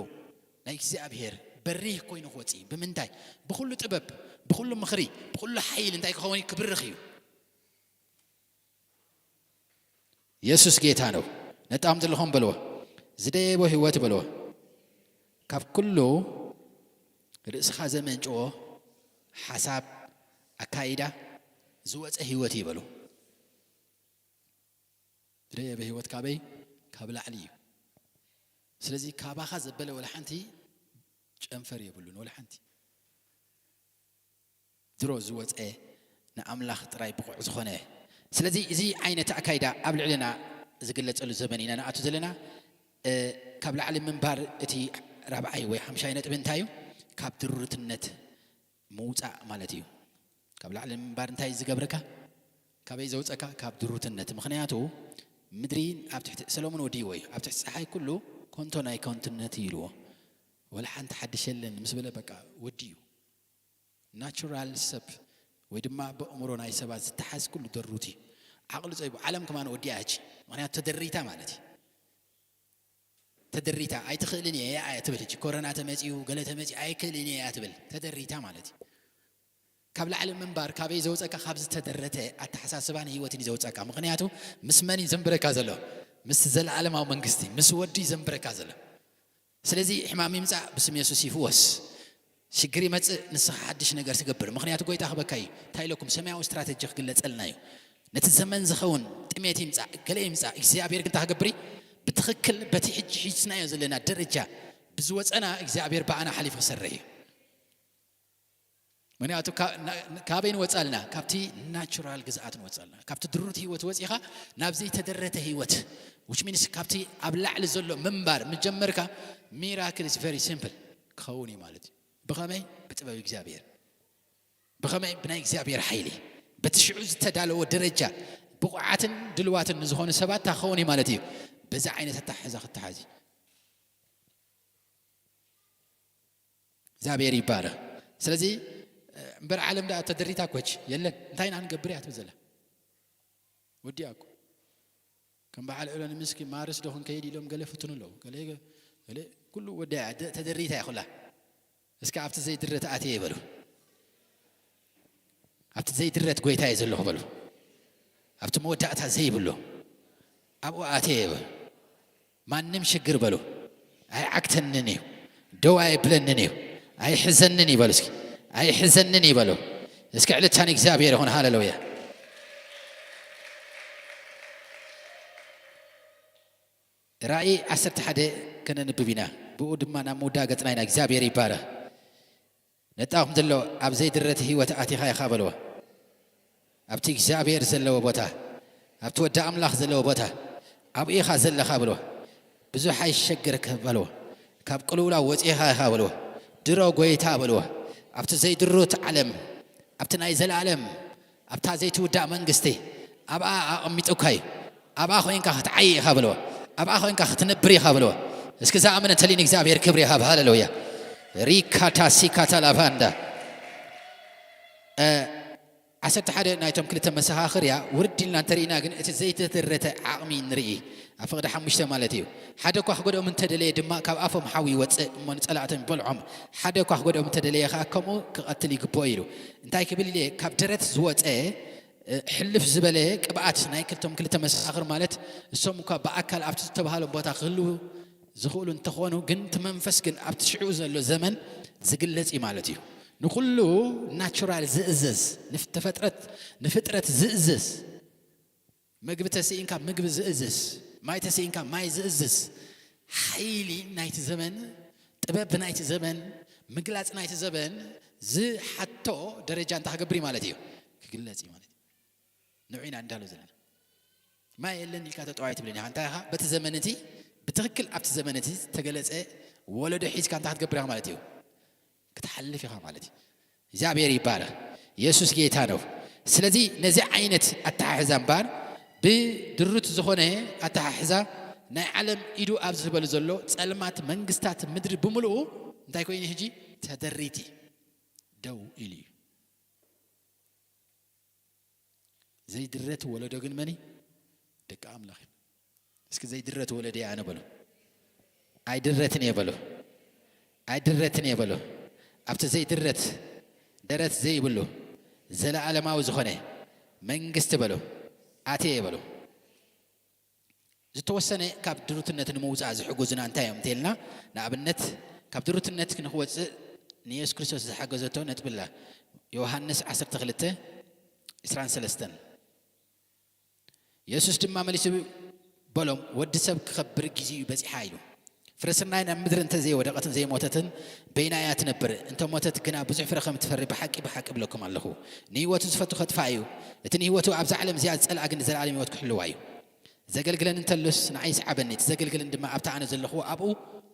ናይ እግዚኣብሔር በሪህ ኮይኑ ክወጽእ እዩ። ብምንታይ? ብኹሉ ጥበብ፣ ብኹሉ ምኽሪ፣ ብኹሉ ሓይል እንታይ ክኸውን እዩ? ክብርኽ እዩ። የሱስ ጌታ ነው። ነጣም ዘለኹም በልዎ፣ ዝደየቦ ህይወት በልዎ። ካብ ኩሉ ርእስኻ ዘመንጭዎ ሓሳብ፣ ኣካይዳ ዝወጸ ህይወት እዩ በሉ። ዝደየበ ህይወት ካበይ? ካብ ላዕሊ እዩ። ስለዚ ካባኻ ዘበለ ወላ ሓንቲ ጨንፈር የብሉን፣ ወላ ሓንቲ። ድሮ ዝወጸ ንኣምላኽ ጥራይ ብቑዕ ዝኾነ። ስለዚ እዚ ዓይነት ኣካይዳ ኣብ ልዕልና ዝግለጸሉ ዘመን ኢና ንኣቱ ዘለና። እ፣ ካብ ላዕሊ ምንባር እቲ ራብዓይ ወይ ሓምሻይ ነጥቢ እንታይ እዩ? ካብ ድሩትነት ምውጻእ ማለት እዩ። ካብ ላዕሊ ምንባር እንታይ ዝገብረካ? ካበይ ዘውጸካ? ካብ ድሩትነት። ምኽንያቱ ምድሪ ኣብ ትሕቲ፣ ሰሎሞን ወዲዎ እዩ። ኣብ ትሕቲ ጸሓይ ኩሉ ኮንቶ ናይ ኮንትነት እዩ ኢልዎ። ወላ ሓንቲ ሓድሽ የለን ምስ በለ በቃ ወዲዩ። ናቹራል ሰብ ወይ ድማ ብኣእምሮ ናይ ሰባት ዝተሓዝ ኩሉ ደሩት እዩ። ዓቕሉ ጸቢቡ፣ ዓለም ከማን ወዲያ ሕጂ። ምኽንያቱ ተደሪታ ማለት እዩ። ተደሪታ፣ ኣይትኽእልን እየ፣ እያ እያ ትብል። ሕጂ ኮረና ተመጺኡ፣ ገለ ተመጺኡ፣ ኣይክእልን እየ፣ እያ ትብል። ተደሪታ ማለት እዩ። ካብ ላዕሊ ምንባር ካበይ ዘውጸካ? ካብ ዝተደረተ ኣተሓሳስባን ህይወትን እዩ ዘውጸካ። ምኽንያቱ ምስ መን እዩ ዘንብረካ ዘሎ? ምስ ዘለኣለማዊ መንግስቲ፣ ምስ ወዲ እዩ ዘንብረካ ዘሎ። ስለዚ ሕማም ይምጻእ፣ ብስም የሱስ ይፍወስ። ሽግር ይመጽእ፣ ንስኻ ሓድሽ ነገር ትገብር። ምኽንያቱ ጎይታ ክበካ እዩ። እንታይ ኢለኩም? ሰማያዊ ስትራተጂ ክግለጸልና እዩ። ነቲ ዘመን ዝኸውን ጥሜት ይምጻእ፣ ገለ ይምጻእ፣ እግዚኣብሔር ግን እንታይ ክገብር እዩ? ብትኽክል በቲ ሕጂ ሒዝናዮ ዘለና ደረጃ ብዝወጸና እግዚኣብሔር ብኣና ሓሊፉ ክሰርሕ እዩ። ምኽንያቱ ካ-፣ ና-፣ ካበይ ንወጻልና? ካብቲ ናቹራል ግዝኣት ንወጻልና። ካብቲ ድሩት ህይወት ወጺኻ ናብ ዘይተደረተ ህይወት፣ which means ካብቲ ኣብ ላዕሊ ዘሎ ምንባር ምጀመርካ፣ miracle is very simple ክኸውን እዩ ማለት እዩ። ብኸመይ? ብጥበብ እግዚኣብሔር። ብኸመይ? ብናይ እግዚኣብሔር ሓይሊ። በቲ ሽዑ ዝተዳለወ ደረጃ ብቑዓትን ድልዋትን ንዝኾኑ ሰባት እንታይ ክኸውን እዩ ማለት እዩ? በዚ ዓይነት ኣተሓሕዛ ክተሓዝ እዩ። እግዚኣብሔር ይባረኽ። ስለዚ እምበር ዓለም ደኣ ተደሪታ ኮች የለን። እንታይ ኢና ንገብር እያ ትብል ዘላ? ወዲኣ እኮ። ከም በዓል ኤሎን ምስኪ ማርስ ዶ ክንከይድ ኢሎም ገለ ፍትኑ ኣለዉ። ገለ፣ ገለ ኩሉ ወዲኣ እያ፣ ደ-፣ ተደሪታ እያ ኩላ። እስከ ኣብቲ ዘይድረት ኣትየ ይበሉ። ኣብቲ ዘይድረት ጎይታ እየ ዘለኹ በሉ። ኣብቲ መወዳእታ ዘይብሉ ኣብኡ ኣትየ ይበሉ። ማንም ሽግር በሉ ኣይዓግተንን እዩ፣ ደው ኣይብለንን እዩ፣ ኣይሕዘንን እዩ በሉ እስኪ። ኣይሕዘንን እዩ በሉ እስኪ። ዕልልታ ንእግዚኣብሔር ይኹን። ሃሌሉያ። ራእይ ዓሰርተ ሓደ ከነንብብ ኢና። ብኡ ድማ ናብ ምውዳእ ገጽና ኢና። እግዚኣብሔር ይባረኽ። ነጣኹም ዘሎ ኣብ ዘይድረት ህይወት ኣቲኻ ኢኻ በልዎ። ኣብቲ እግዚኣብሔር ዘለዎ ቦታ፣ ኣብቲ ወዲ ኣምላኽ ዘለዎ ቦታ፣ ኣብኡ ኢኻ ዘለኻ በልዎ። ብዙሕ ኣይሸግርክ በልዎ። ካብ ቅልውላው ወጺኻ ኢኻ በልዎ። ድሮ ጎይታ በልዎ። ኣብቲ ዘይድሩት ዓለም፣ ኣብቲ ናይ ዘለኣለም፣ ኣብታ ዘይትውዳእ መንግስቲ፣ ኣብኣ ኣቐሚጡካ እዩ። ኣብኣ ኮይንካ ክትዓይ ኢኻ በልዎ። ኣብኣ ኮይንካ ክትነብር ኢኻ በልዎ። እስኪ ዝኣመነ እንተልዩ ንእግዚኣብሔር ክብሪ ይሃብ። ሃሌሉያ። ሪካታ ሲካታ ላቫንዳ። እ፣ ዓሰርተ ሓደ ናይቶም ክልተ መሰኻኽር እያ። ውርድ ኢልና እንተርኢና ግን እቲ ዘይተደረተ ዓቕሚ ንርኢ። ኣብ ፍቕዲ ሓሙሽተ ማለት እዩ። ሓደ እኳ ክጎድኦም እንተደለየ ድማ ካብ ኣፎም ሓዊ ይወፅእ እሞ ንፀላእቶም ይበልዖም። ሓደ እኳ ክጎድኦም እንተደለየ ከዓ ከምኡ ክቐትል ይግብኦ ኢሉ። እንታይ ክብል ኢለ? ካብ ደረት ዝወፀ፣ እ፣ ሕልፍ ዝበለ ቅብኣት ናይ ክልቶም ክልተ መሰኻኽር ማለት እሶም እኳ ብኣካል ኣብቲ ዝተባህሎም ቦታ ክህልዉ ዝኽእሉ እንተኾኑ፣ ግን እቲ መንፈስ ግን ኣብቲ ሽዑ ዘሎ ዘመን ዝግለጽ እዩ ማለት እዩ። ንኹሉ ናቹራል ዝእዝዝ፣ ንፍ-፣ ተፈጥረት፣ ንፍጥረት ዝእዝዝ፣ ምግቢ ተስኢንካ ምግቢ ዝእዝዝ፣ ማይ ተስኢንካ ማይ ዝእዝዝ፣ ሓይሊ ናይቲ ዘመን፣ ጥበብ ናይቲ ዘመን፣ ምግላጽ ናይቲ ዘመን ዝሓቶ ደረጃ እንታይ ክገብር እዩ ማለት እዩ? ክግለጽ እዩ ማለት እዩ። ንዑ ኢና እንዳሎ ዘለና። ማይ የለን ኢልካ ተጠዋይ ትብለኒ ኢኻ። እንታይ ኢኻ? በቲ ዘመን እቲ፣ ብትኽክል ኣብቲ ዘመን እቲ ዝተገለጸ ወለዶ ሒዝካ እንታይ ክትገብር ኢኻ ማለት እዩ? ክትሓልፍ ኢኻ ማለት እዩ። እግዚኣብሔር ይባረኽ። የሱስ ጌታ ነው። ስለዚ ነዚ ዓይነት ኣተሓሕዛ እምበር ብድሩት ዝኾነ ኣተሓሕዛ ናይ ዓለም ኢዱ ኣብ ዝህበሉ ዘሎ ጸልማት መንግስታት ምድሪ ብምልኡ እንታይ ኮይኑ ሕጂ? ተደሪቲ ደው ኢሉ እዩ። ዘይድረት ወለዶ ግን መን እዩ? ደቂ ኣምላኽ እዩ። እስኪ ዘይድረት ወለደ ኣነ በሉ። ኣይድረትን እየ በሉ። ኣይድረትን እየ በሉ። ኣብቲ ዘይድረት ደረት ዘይብሉ ዘለኣለማዊ ዝኾነ መንግስቲ በሉ ኣትየ እየ በሉ። ዝተወሰነ ካብ ድሩትነት ንምውፃእ ዝሕግዙና እንታይ እዮም እንተልና፣ ንኣብነት ካብ ድሩትነት ንክወፅእ ንየሱስ ክርስቶስ ዝሓገዘቶ ነጥብላ። ዮሃንስ ዓሰርተ ክልተ ዕስራን ሰለስተን። የሱስ ድማ መሊሱ በሎም፣ "ወዲ ሰብ ክኸብር ግዜኡ በጺሓ" ኢሉ። ፍረ ስርናይ ናብ ምድሪ እንተ ዘይወደቐትን ዘይሞተትን፣ በይና እያ ትነብር። እንተ ሞተት ግና ብዙሕ ፍረ ከም ትፈሪ ብሓቂ፣ ብሓቂ እብለኩም ኣለኹ። ንህይወቱ ዝፈቱ ከጥፍኣ እዩ። እቲ ንህይወቱ ኣብዛ ዓለም እዚኣ ዝጸልኣ ግን ንዘለኣለም ህይወት ክሕልዋ እዩ። ዘገልግለኒ እንተሎስ ንዓይ ይስዓበኒ፣ እቲ ዘገልግለኒ ድማ ኣብቲ ኣነ ዘለኹዎ ኣብኡ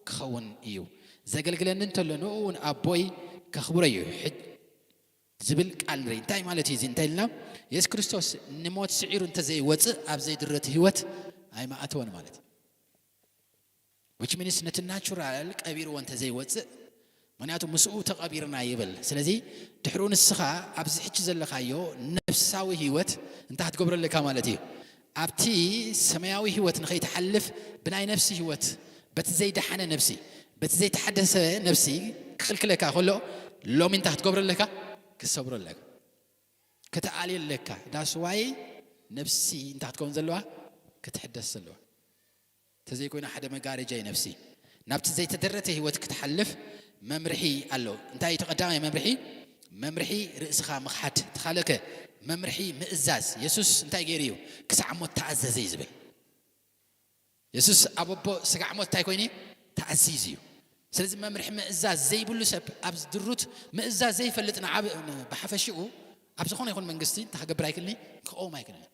ክኸውን እዩ። ዘገልግለኒ እንተሎ ንእኡ እውን ኣቦይ ከኽብሮ እዩ። ሕጅ ዝብል ቃል ንርኢ። እንታይ ማለት እዩ እዚ እንተ ኢልና፣ የሱስ ክርስቶስ ንሞት ስዒሩ እንተዘይወፅእ ኣብ ዘይድረት ህይወት ኣይምኣተወን ማለት እዩ። Which means ነቲ ናቹራል ቀቢርዎ እንተዘይወፅእ፣ ምኽንያቱ ምስኡ ተቐቢርና ይብል። ስለዚ ድሕሩ ንስኻ ኣብዚ ሕጂ ዘለኻዮ ነፍሳዊ ህይወት እንታይ ክትገብሮ ኣለካ ማለት እዩ። ኣብቲ ሰማያዊ ህይወት ንኸይትሓልፍ ብናይ ነፍሲ ህይወት፣ በቲ ዘይደሓነ ነፍሲ፣ በቲ ዘይተሓደሰ ነፍሲ ክኽልክለካ ከሎ፣ ሎሚ እንታይ ክትገብሮ ኣለካ? ክትሰብሮ ኣለካ። ከተኣልዮ ኣለካ። ዳስዋይ ነፍሲ እንታይ ክትከውን ዘለዋ? ክትሕደስ ዘለዋ። እንተዘይኮይኑ ሓደ መጋረጃ እዩ ነፍሲ። ናብቲ ዘይተደረተ ህይወት ክትሓልፍ መምርሒ ኣሎ። እንታይ እዩ እቲ ቀዳማይ መምርሒ? መምርሒ ርእስኻ ምኽሓድ። ትኻለከ መምርሒ ምእዛዝ። የሱስ እንታይ ገይሩ እዩ? ክሳዕ ሞት ተኣዘዘ እዩ ዝብል። የሱስ ኣብ ኣቦ ስጋዕ ሞት እንታይ ኮይኑ እዩ? ተኣዚዙ እዩ። ስለዚ መምርሒ ምእዛዝ ዘይብሉ ሰብ፣ ኣብ ድሩት ምእዛዝ ዘይፈልጥ ንዓብ-፣ ብሓፈሽኡ ኣብ ዝኾነ ይኹን መንግስቲ እንታይ ክገብር ኣይክእልን እዩ? ክቐውም ኣይክእልን እዩ።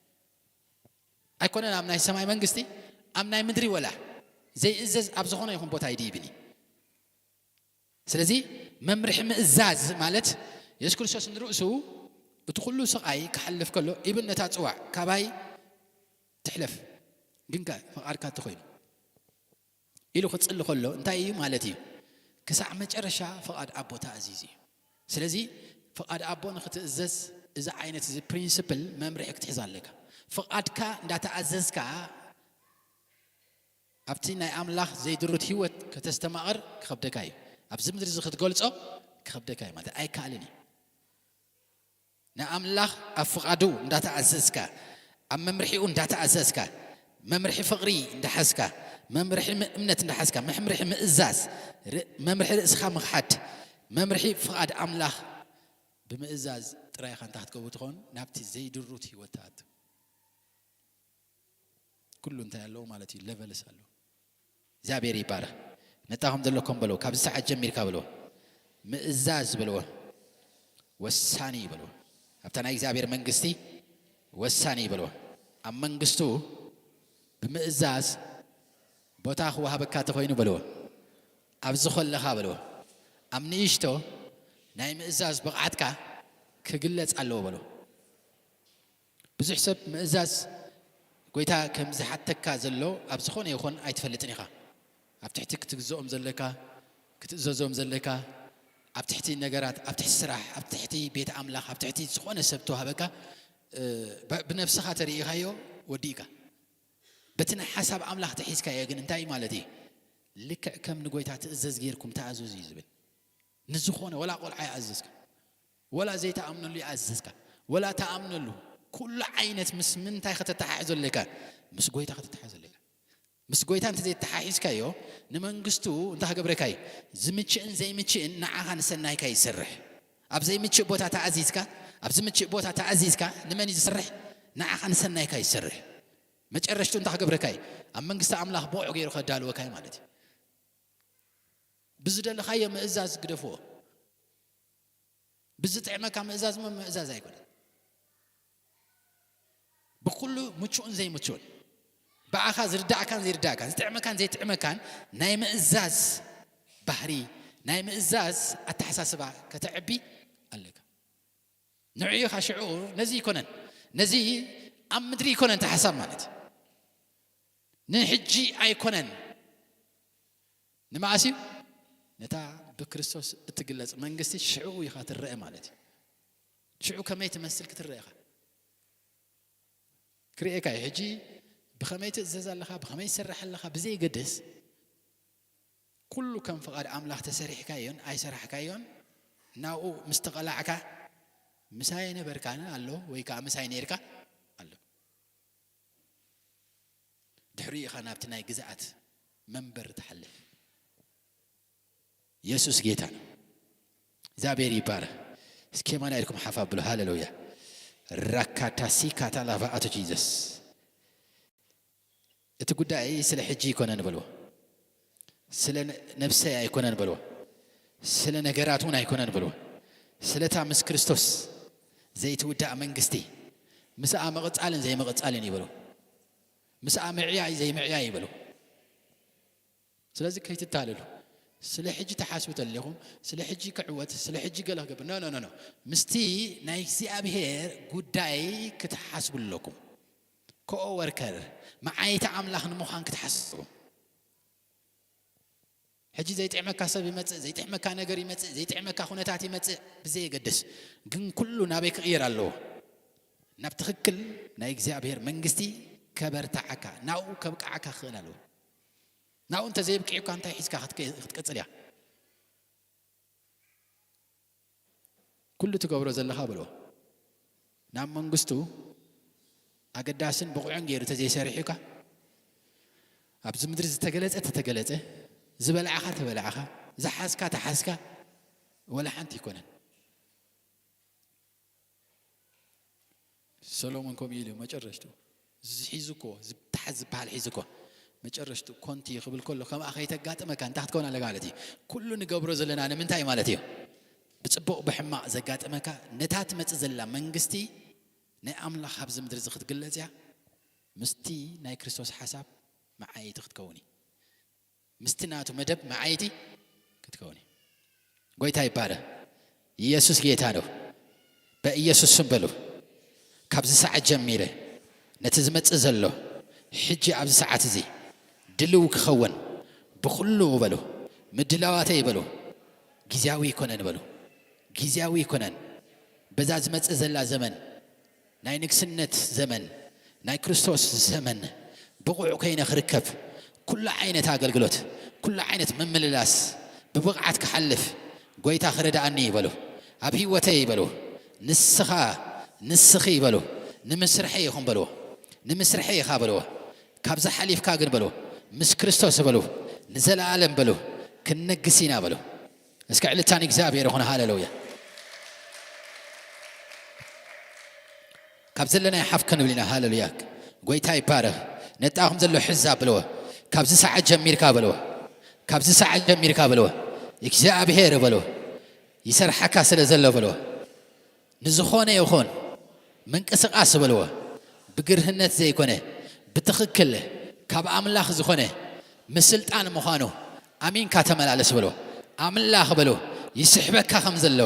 ኣይኮነን ኣብ ናይ ሰማይ መንግስቲ፣ ኣብ ናይ ምድሪ ወላ ዘይእዘዝ ኣብ ዝኾነ ይኹን ቦታ ኣይድይብን እዩ። ስለዚ መምርሒ ምእዛዝ ማለት የሱስ ክርስቶስ ንርእሱ እቲ ኩሉ ስቓይ ክሓልፍ ከሎ፣ ኢብን ነታ ጽዋዕ ካባይ ትሕለፍ፣ ግን ከ ፍቓድካ እንተኾይኑ ኢሉ ክጽሊ ከሎ እንታይ እዩ ማለት እዩ? ክሳዕ መጨረሻ ፍቓድ ኣቦ ተኣዚዙ እዩ። ስለዚ ፍቓድ ኣቦ ንክትእዘዝ እዚ ዓይነት እዚ ፕሪንስፕል መምርሒ ክትሕዝ ኣለካ። ፍቓድካ እንዳተኣዘዝካ ኣብቲ ናይ ኣምላኽ ዘይድሩት ህይወት ከተስተማቕር ክኸብደካ እዩ። ኣብዚ ምድሪ እዚ ክትገልጾ ክኸብደካ እዩ ማለት ኣይከኣልን እዩ። ንኣምላኽ ኣብ ፍቓዱ እንዳተኣዘዝካ፣ ኣብ መምርሒኡ እንዳተኣዘዝካ፣ መምርሒ ፍቕሪ እንዳሓዝካ፣ መምርሒ ም-፣ እምነት እንዳሓዝካ፣ መምርሒ ምእዛዝ፣ ር-፣ መምርሒ ርእስኻ ምኽሓድ፣ መምርሒ ፍቓድ ኣምላኽ ብምእዛዝ ጥራይ ኢኻ እንታይ ክትገብር ትኸውን? ናብቲ ዘይድሩት ህይወት ትኣቱ። ኩሉ እንታይ ኣለዎ ማለት እዩ? ሌቨልስ ኣለዎ። እግዚኣብሔር ይባረኽ። ነታ ከም ዘለኩም በልዎ፣ ካብዚ ሰዓት ጀሚርካ በልዎ፣ ምእዛዝ በልዎ፣ ወሳኒ በልዎ። ኣብታ ናይ እግዚኣብሔር መንግስቲ ወሳኒ በልዎ። ኣብ መንግስቱ ብምእዛዝ ቦታ ክወሃበካ ተኾይኑ በልዎ፣ ኣብዚ ከለኻ በልዎ፣ ኣብ ንእሽቶ ናይ ምእዛዝ ብቕዓትካ ክግለጽ ኣለዎ በልዎ። ብዙሕ ሰብ ምእዛዝ ጎይታ ከም ዝሓተካ ዘሎ ኣብ ዝኾነ ይኹን ኣይትፈልጥን ኢኻ። ኣብ ትሕቲ ክትግዝኦም ዘለካ፣ ክትእዘዞም ዘለካ፣ ኣብ ትሕቲ ነገራት፣ ኣብ ትሕቲ ስራሕ፣ ኣብ ትሕቲ ቤት ኣምላኽ፣ ኣብ ትሕቲ ዝኾነ ሰብ ተዋህበካ፣ እ፣ ብ-፣ ብነብስኻ ተርእኻዮ ወዲእካ። በቲ ናይ ሓሳብ ኣምላኽ ተሒዝካዮ ግን እንታይ ማለት እዩ? ልክዕ ከም ንጎይታ ትእዘዝ ጌርኩም ተኣዘዙ እዩ ዝብል። ንዝኾነ ወላ ቆልዓ ይኣዘዝካ፣ ወላ ዘይተኣምነሉ ይኣዘዝካ፣ ወላ ተኣምነሉ። ኩሉ ዓይነት ምስ ምንታይ ከተተሓሕዞ ኣለካ? ምስ ጎይታ ከተተሓሕዞ ኣለካ። ምስ ጎይታ እንተ ዘይተሓሒዝካዮ ንመንግስቱ እንታይ ክገብረካ እዩ? ዝምችእን ዘይምችእን ንዓኻ ንሰናይካ ይሰርሕ። ኣብ ዘይምችእ ቦታ ተኣዚዝካ፣ ኣብ ዝምችእ ቦታ ተኣዚዝካ ንመን እዩ ዝሰርሕ? ንዓኻ ንሰናይካ ይሰርሕ። መጨረሽቱ እንታይ ክገብረካ እዩ? ኣብ መንግስቲ ኣምላኽ ብቑዕ ገይሩ ከዳልወካ እዩ ማለት እዩ። ብዝደለኻዮ ምእዛዝ ግደፍዎ። ብዝጥዕመካ ምእዛዝ እሞ ምእዛዝ ኣይኮነን። ብኩሉ ምቹእን ዘይምቹእን፣ ብኣኻ ዝርዳእካን ዘይርዳእካን፣ ዝጥዕመካን ዘይጥዕመካን ናይ ምእዛዝ ባህሪ፣ ናይ ምእዛዝ ኣተሓሳስባ ከተዕቢ ኣለካ። ንዑ ኢኻ ሽዑ ነዚ ይኮነን፣ ነዚ ኣብ ምድሪ ይኮነን እቲ ሓሳብ ማለት ንሕጂ ኣይኮነን። ንመዓስ እዩ? ነታ ብክርስቶስ እትግለጽ መንግስቲ ሽዑ ኢኻ ትረአ ማለት እዩ። ሽዑ ከመይ ትመስል ክትረአ ኢኻ። ክርእየካ እዩ። ሕጂ ብኸመይ ትእዘዝ ኣለኻ፣ ብኸመይ ትሰርሕ ኣለኻ ብዘይገድስ፣ ኩሉ ከም ፍቓድ ኣምላኽ ተሰሪሕካዮን ኣይሰራሕካዮን፣ ናብኡ ምስ ተቐላዕካ፣ ምሳይ ነበርካን ኣሎ፣ ወይ ከኣ ምሳይ ነይርካ ኣሎ። ድሕሪኡ ኢኻ ናብቲ ናይ ግዝኣት መንበር ትሓልፍ። የሱስ ጌታ ነው። እግዚኣብሔር ይባረክ። እስኪ የማና ኢልኩም ሓፍ ኣብሉ። ሃሌሉያ። ራካታሲ ካታላቫ ኣቶ ጂዘስ። እቲ ጉዳይ ስለ ሕጂ ኣይኮነን በልዎ። ስለ ነ-፣ ነብሰይ ኣይኮነን በልዎ። ስለ ነገራት እውን ኣይኮነን በልዎ። ስለታ ምስ ክርስቶስ ዘይትውዳእ መንግስቲ፣ ምስኣ ምቕጻልን ዘይምቕጻልን ይበሉ። ምስኣ ምዕያይ ዘይምዕያይ ይበሉ። ስለዚ ከይትታለሉ። ስለ ሕጂ ትሓስቡ ተለኹም፣ ስለ ሕጂ ክዕወት፣ ስለ ሕጂ ገለ ክገብር፣ ኖ፣ ኖ፣ ኖ፣ ኖ። ምስቲ ናይ እግዚኣብሔር ጉዳይ ክትሓስቡ ኣለኩም። ኮ ወርከር፣ መዓይቲ ኣምላኽ ንምዃን ክትሓስቡ። ሕጂ ዘይጥዕመካ ሰብ ይመጽእ፣ ዘይጥዕመካ ነገር ይመጽእ፣ ዘይጥዕመካ ኩነታት ይመጽእ፣ ብዘየገድስ ግን ኩሉ ናበይ ክቕየር ኣለዎ? ናብ ትኽክል ናይ እግዚኣብሔር መንግስቲ ከበርትዓካ፣ ናብኡ ከብቅዓካ ክኽእል ኣለዎ። ናብኡ እንተ ዘየብቅዑካ እንታይ ሒዝካ ክትከ-፣ ክትቀጽል እያ? ኩሉ ትገብሮ ዘለኻ በልዎ። ናብ መንግስቱ ኣገዳስን ብቑዕን ገይሩ ተዘይሰሪሑካ፣ ኣብዚ ምድሪ ዝተገለጸ ተተገለጸ፣ ዝበላዕኻ ተበላዕኻ፣ ዝሓዝካ ተሓዝካ፣ ወላ ሓንቲ ኣይኮነን። ሰሎሞን ከምኡ ኢሉ መጨረሽቱ እዚ ሒዙ እኮ፣ እዚ ታሓዝ ዝበሃል ሒዙ እኮ፣ መጨረሽቱ ኮንቲ ክብል ከሎ፣ ከምኣ ከይተጋጥመካ እንታይ ክትከውን ኣለካ ማለት እዩ? ኩሉ ንገብሮ ዘለና ንምንታይ ማለት እዩ? ብጽቡቕ ብሕማቕ ዘጋጥመካ፣ ነታ ትመጽእ ዘላ መንግስቲ ናይ ኣምላኽ ኣብዚ ምድሪ እዚ ክትግለጽ እያ። ምስቲ ናይ ክርስቶስ ሓሳብ መዓይቲ ክትከውን እዩ። ምስቲ ናቱ መደብ መዓይቲ ክትከውን እዩ። ጎይታ ይባረክ። ኢየሱስ ጌታ ነው። በኢየሱስ ስም በሉ። ካብዚ ሰዓት ጀሚረ ነቲ ዝመጽእ ዘሎ ሕጂ ኣብዚ ሰዓት እዚ ድልው ክኸውን ብኹሉ በሉ። ምድላዋተይ በሉ። ግዝያዊ ይኮነን በሉ። ግዝያዊ ይኮነን። በዛ ዝመጽእ ዘላ ዘመን ናይ ንግስነት ዘመን፣ ናይ ክርስቶስ ዘመን ብቑዕ ኮይነ ክርከብ፣ ኩሉ ዓይነት ኣገልግሎት፣ ኩሉ ዓይነት ምምልላስ ብብቕዓት ክሓልፍ ጎይታ ክረድኣኒ ይበሉ። ኣብ ህይወተይ ይበሉ፣ ንስኻ፣ ንስኺ ይበሉ፣ ንምስርሐይ ኢኹም በልዎ፣ ንምስርሐይ ኢኻ በልዎ። ካብዚ ሓሊፍካ ግን በልዎ፣ ምስ ክርስቶስ በሉ፣ ንዘለኣለም በሉ፣ ክንነግስ ኢና በሉ። እስከ ዕልልታ ንእግዚኣብሔር ይኹን። ሃሌሉያ። ካብ ዘለናዮ ሓፍ ክንብል ኢና። ሃሌሉያ። ጎይታ ይባረኽ። ነጣኹም ዘሎ ሕዛ በልዎ። ካብዚ ሰዓት ጀሚርካ በልዎ። ካብዚ ሰዓት ጀሚርካ በልዎ። እግዚኣብሔር በልዎ። ይሰርሓካ ስለ ዘሎ በልዎ። ንዝኾነ ይኹን ምንቅስቓስ በልዎ። ብግርህነት ዘይኮነ፣ ብትኽክል ካብ ኣምላኽ ዝኾነ ምስልጣን ምዃኑ ኣሚንካ ተመላለስ በልዎ። ኣምላኽ በልዎ። ይስሕበካ ከም ዘሎ፣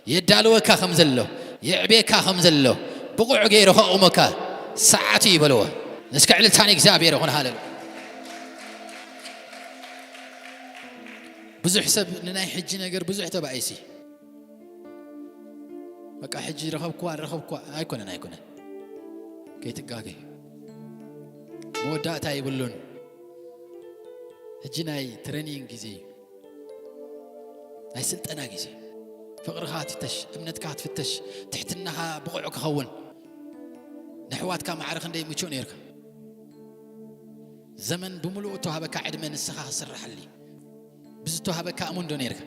የዳልወካ ከም ዘሎ፣ የዕቤካ ከም ዘሎ፣ ብቑዕ ገይሩ ከቑመካ ሰዓቱ እዩ በልዎ። እስከ ዕልልታ ንእግዚኣብሔር ይኹን። ሃሌሉያ። ብዙሕ ሰብ ንናይ ሕጂ ነገር ብዙሕ ተባኢሲ። በቃ ሕጂ ረኸብኩዋ፣ ረኸብኩዋ። ኣይኮነን፣ ኣይኮነን። ከይትጋገ። መወዳእታ የብሉን። ሕጂ ናይ ትሬኒንግ ግዜ እዩ። ናይ ስልጠና ግዜ። ፍቕርኻ ትፍተሽ፣ እምነትካ ትፍተሽ፣ ትሕትናኻ ብቑዕ ክኸውን። ንኣሕዋትካ ማዕረ ክንደይ ምቹእ ነይርካ። ዘመን ብምሉኡ እተዋህበካ ዕድመ ንስኻ ክስርሓሉ። ብዝተዋህበካ እሙን ዶ ነይርካ?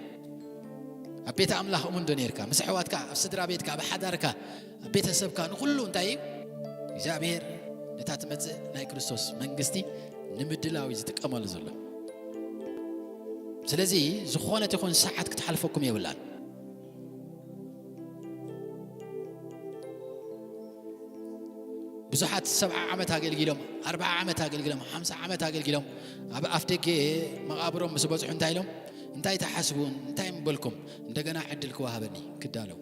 ኣብ ቤት ኣምላኽ እሙን ዶ ነይርካ? ምስ ኣሕዋትካ፣ ኣብ ስድራ ቤትካ፣ ኣብ ሓዳርካ፣ ኣብ ቤተሰብካ፣ ንኹሉ እንታይ እዩ? እግዚኣብሔር ነታ ትመጽእ ናይ ክርስቶስ መንግስቲ ንምድላው እዩ ዝጥቀመሉ ዘሎ። ስለዚ ዝኾነት ይኹን ሰዓት ክትሓልፈኩም የብላን። ብዙሓት ሰብዓ ዓመት ኣገልጊሎም፣ ኣርብዓ ዓመት ኣገልጊሎም፣ ሓምሳ ዓመት ኣገልጊሎም፣ ኣብ ኣፍ ደገ መቓብሮም ምስ በጽሑ እንታይ ኢሎም? እንታይ ትሓስቡ? እንታይ ምበልኩም? እንደገና ዕድል ክወሃበኒ ክዳለው።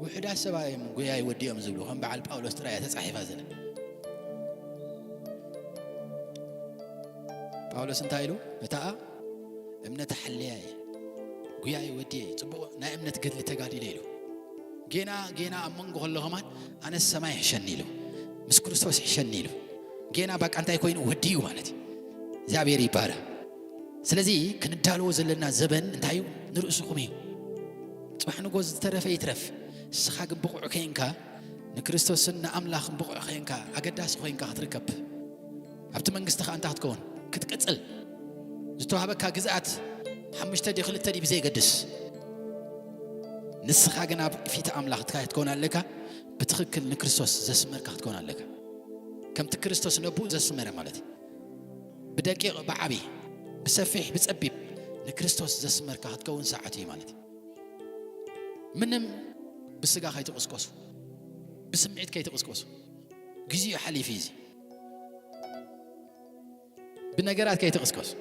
ውሑዳት ሰባት እዮም ጉያይ ወዲኦም ዝብሉ፣ ከም በዓል ጳውሎስ ጥራይ እያ ተጻሒፋ ዘላ። ጳውሎስ እንታይ ኢሉ? ነታ እምነት ኣሕልያ እየ፣ ጉያይ ወዲየ፣ ጽቡቕ ናይ እምነት ገድሊ ተጋዲለ ኢሉ። ጌና፣ ጌና ኣብ መንጎ ከሎ ከማን ኣነስ ሰማይ ይሕሸኒ ኢሉ። ምስ ክርስቶስ ይሕሸኒ ኢሉ ጌና ባቃ እንታይ ኮይኑ ወዲ እዩ ማለት እዩ። እግዚኣብሔር ይባረ። ስለዚ ክንዳልዎ ዘለና ዘበን እንታይ እዩ? ንርእስኹም እዩ። ጽባሕ ንጎ ዝተረፈ ይትረፍ። ንስኻ ግን ብቑዕ ከይንካ ንክርስቶስን ንኣምላኽን ብቑዕ ከይንካ ኣገዳሲ ኮይንካ ክትርከብ ኣብቲ መንግስቲ ኸዓ እንታይ ክትከውን ክትቅጽል ዝተዋህበካ ግዝኣት ሓሙሽተ ድዩ ክልተ ድዩ ብዘይገድስ ንስኻ ግን ኣብ ፊት ኣምላኽ እንታይ ክትከውን ኣለካ? ብትኽክል ንክርስቶስ ዘስመርካ ክትከውን ኣለካ። ከምቲ ክርስቶስ ነብኡ ዘስመረ ማለት እዩ። ብደቂቕ ብዓቢ ብሰፊሕ ብጸቢብ ንክርስቶስ ዘስመርካ ክትከውን ሰዓት እዩ ማለት እዩ። ምንም ብስጋ ከይትቕስቀሱ፣ ብስምዒት ከይትቕስቀሱ። ግዜኡ ሓሊፉ እዩ እዚ። ብነገራት ከይትቕስቀሱ፣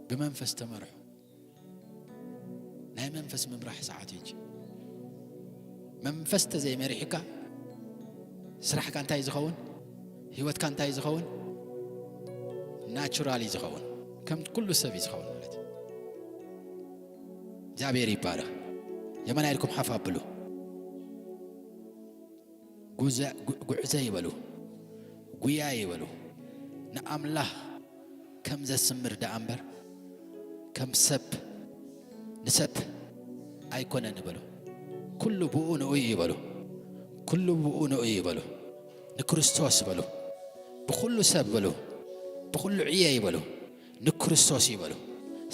ብመንፈስ ተመርሑ። ናይ መንፈስ ምምራሕ ሰዓት እዩ። መንፈስ ተዘይመሪሕካ ስራሕካ እንታይ ዝኸውን? ህይወትካ እንታይ ዝኸውን? ናቹራል እዩ ዝኸውን። ከም ኩሉ ሰብ እዩ ዝኸውን ማለት እዩ። እግዚኣብሔር ይባረኽ። የመና ኢልኩም ሓፍ ኣብሉ። ጉዕዘ ይበሉ፣ ጉያ ይበሉ። ንኣምላኽ ከም ዘስምር ደኣ እምበር ከም ሰብ ንሰብ ኣይኮነን ይበሉ። ኩሉ ብኡ ንኡ ይበሉ። ኩሉ ብኡ ንኡ ይበሉ። ንክርስቶስ በሉ። ብኹሉ ሰብ በሉ። ብኹሉ ዕየ ይበሉ። ንክርስቶስ ይበሉ።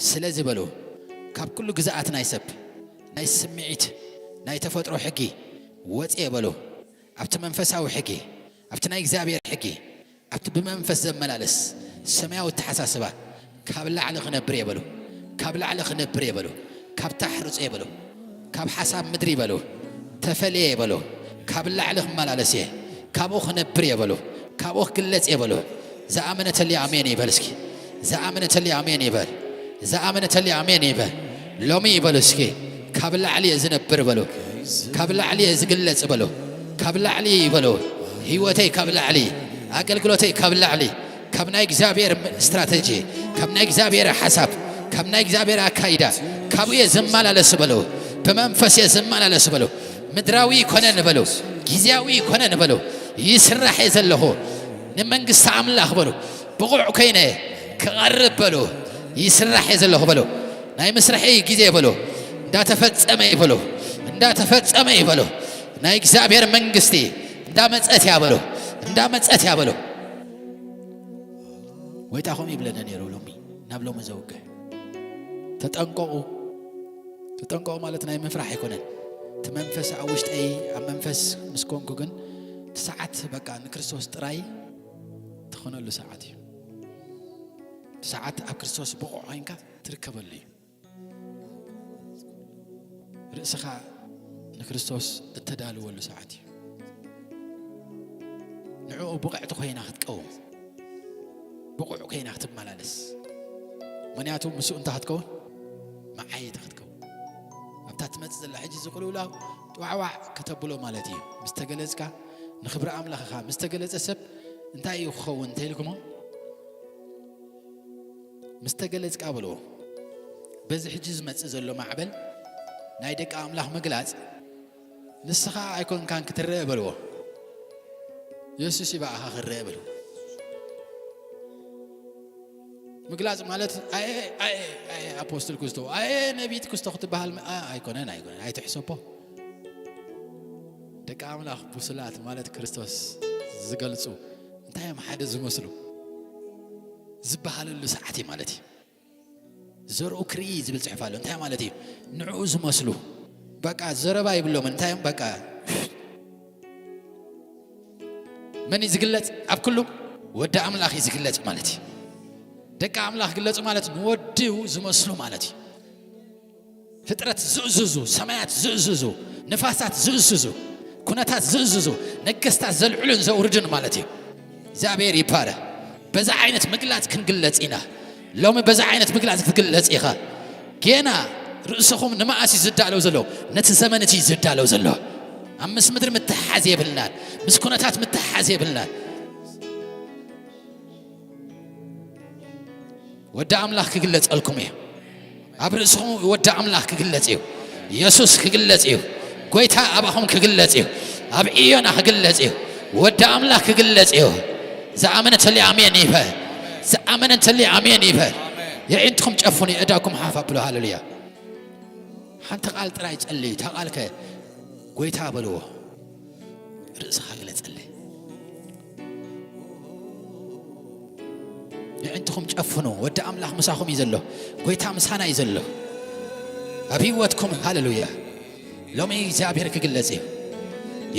ስለዚ በሉ ካብ ኩሉ ግዝኣት ናይ ሰብ ናይ ስምዒት ናይ ተፈጥሮ ሕጊ ወፅየ በሉ። ኣብቲ መንፈሳዊ ሕጊ ኣብቲ ናይ እግዚኣብሔር ሕጊ ኣብቲ ብመንፈስ ዘመላለስ ሰማያዊ ኣተሓሳስባ ካብ ላዕሊ ክነብር እየ በሉ። ካብ ላዕሊ ክነብር እየ በሉ። ካብ ታሕርፁ እየ በሉ። ካብ ሓሳብ ምድሪ በሉ። ተፈልየ እየ በሉ። ካብ ላዕሊ ክመላለስ እየ። ካብኡ ክነብር እየ በሉ። ካብኡ ክግለፅ እየ በሉ። ዝኣመነ ተልዩ ኣሜን ይበል እስኪ። ዝኣመነ ተልዩ ኣሜን ይበል። ዝኣመነ ተልዩ ኣሜን ይበል። ሎሚ ይበሉ እስኪ። ካብ ላዕሊ እየ ዝነብር በሉ። ካብ ላዕሊ እየ ዝግለጽ በሉ። ካብ ላዕሊ በሉ። ህይወተይ ካብ ላዕሊ፣ ኣገልግሎተይ ካብ ላዕሊ፣ ካብ ናይ እግዚኣብሔር ስትራተጂ፣ ካብ ናይ እግዚኣብሔር ሓሳብ፣ ካብ ናይ እግዚኣብሔር ኣካይዳ ካብኡ እየ ዝመላለስ በሉ። ብመንፈስ እየ ዝመላለስ በሉ። ምድራዊ ይኮነን በሉ። ግዜያዊ ይኮነን በሉ። ይስራሕ እየ ዘለኹ ንመንግስቲ ኣምላኽ በሉ። ብቑዕ ኮይነ ክቐርብ በሉ። ይስራሕ እየ ዘለኹ በሉ። ናይ ምስርሐይ ግዜ በሉ። እንዳተፈጸመ እዩ በሉ። እንዳተፈጸመ እዩ በሉ። ናይ እግዚኣብሔር መንግስቲ እንዳመጸት እያ በሉ። እንዳመጸት እያ በሉ። ጎይታ ከምኡ ይብለና ነይሩ። ሎሚ ናብ ሎሚ ዘውግሕ ተጠንቀቑ። ተጠንቀቑ ማለት ናይ ምፍራሕ ኣይኮነን። እቲ መንፈስ ኣብ ውሽጠይ ኣብ መንፈስ ምስ ኮንኩ ግን እቲ ሰዓት በቃ ንክርስቶስ ጥራይ ትኾነሉ ሰዓት እዩ። እቲ ሰዓት ኣብ ክርስቶስ ብቑዕ ኮይንካ ትርከበሉ እዩ። ርእስኻ ንክርስቶስ እተዳልወሉ ሰዓት እዩ። ንዕኡ ብቕዕቲ ኮይና ክትቀውም፣ ብቑዕ ኮይና ክትመላለስ። ምኽንያቱ ምስኡ እንታይ ክትከውን? መዓየቲ ክትከውን። ኣብታ ትመጽእ ዘላ ሕጂ እዚ ቅልውላው ጥዋዕዋዕ ከተብሎ ማለት እዩ። ምስ ተገለጽካ ንኽብሪ ኣምላኽኻ ምስ ተገለጸ ሰብ እንታይ እዩ ክኸውን እንተኢልኩሞ? ምስ ተገለጽካ በልዎ። በዚ ሕጂ ዝመጽእ ዘሎ ማዕበል ናይ ደቂ ኣምላኽ ምግላጽ ንስኻ ኣይኮንካን ክትረአ በልዎ። የሱስ እዩ ብኣኻ ክረአ በልዎ። ምግላጽ ማለት ኣየ ኣየ ኣየ ኣፖስትል ክስቶ ኣየ ነቢት ክስቶ ክትበሃል ም- ኣ- ኣይኮነን ኣይኮነን ኣይትሕሰቦ። ደቂ ኣምላኽ ብሱላት ማለት ክርስቶስ ዝገልጹ እንታይ እዮም ሓደ ዝመስሉ ዝበሃለሉ ሰዓት እዩ ማለት እዩ። ዘርኡ ክርኢ ዝብል ጽሑፍ ኣሎ። እንታይ ማለት እዩ? ንዕኡ ዝመስሉ በቃ ዘረባ ይብሎምን እንታይ እዮም በቃ መን እዩ ዝግለጽ? ኣብ ኩሉ ወዲ ኣምላኽ እዩ ዝግለጽ ማለት እዩ። ደቂ ኣምላኽ ግለጹ ማለት ንወዱ ዝመስሉ ማለት እዩ። ፍጥረት ዝእዝዙ፣ ሰማያት ዝእዝዙ፣ ንፋሳት ዝእዝዙ፣ ኩነታት ዝእዝዙ፣ ነገስታት ዘልዕሉን ዘውርዱን ማለት እዩ። እግዚኣብሔር ይባረ። በዛ ዓይነት ምግላጽ ክንግለጽ ኢና። ሎሚ በዛ ዓይነት ምግላጽ ክትግለጽ ኢኻ። ጌና ርእስኹም ንመኣስ እዩ ዝዳለው ዘሎ? ነቲ ዘመን እቲ እዩ ዝዳለው ዘሎ። ኣብ ምስ ምድሪ ምትሓዝ የብልናን፣ ምስ ኩነታት ምትሓዝ የብልናን። ወዲ ኣምላኽ ክግለጸልኩም እዩ። ኣብ ርእስኹም ወዲ ኣምላኽ ክግለጽ እዩ። የሱስ ክግለጽ እዩ። ጎይታ ኣባኹም ክግለጽ እዩ። ኣብ ዕዮና ክግለጽ እዩ። ወዲ ኣምላኽ ክግለጽ እዩ። ዝኣመነ እንተልዩ ኣሜን ይበል። ዝኣመነ እንተልዩ ኣሜን ይበል። የዒንትኹም ጨፍኑ፣ የእዳኩም ሓፍ ኣብሉ። ሃሌሉያ። ሓንቲ ቃል ጥራይ ጸልዩ። እታ ቃልከ ጎይታ በልዎ። ርእስኻ ግለጸለይ። የዒንትኹም ጨፍኑ። ወዲ ኣምላኽ ምሳኹም እዩ ዘሎ። ጎይታ ምሳና እዩ ዘሎ። ኣብ ህይወትኩም፣ ሃሌሉያ። ሎሚ እግዚኣብሔር ክግለጽ እዩ።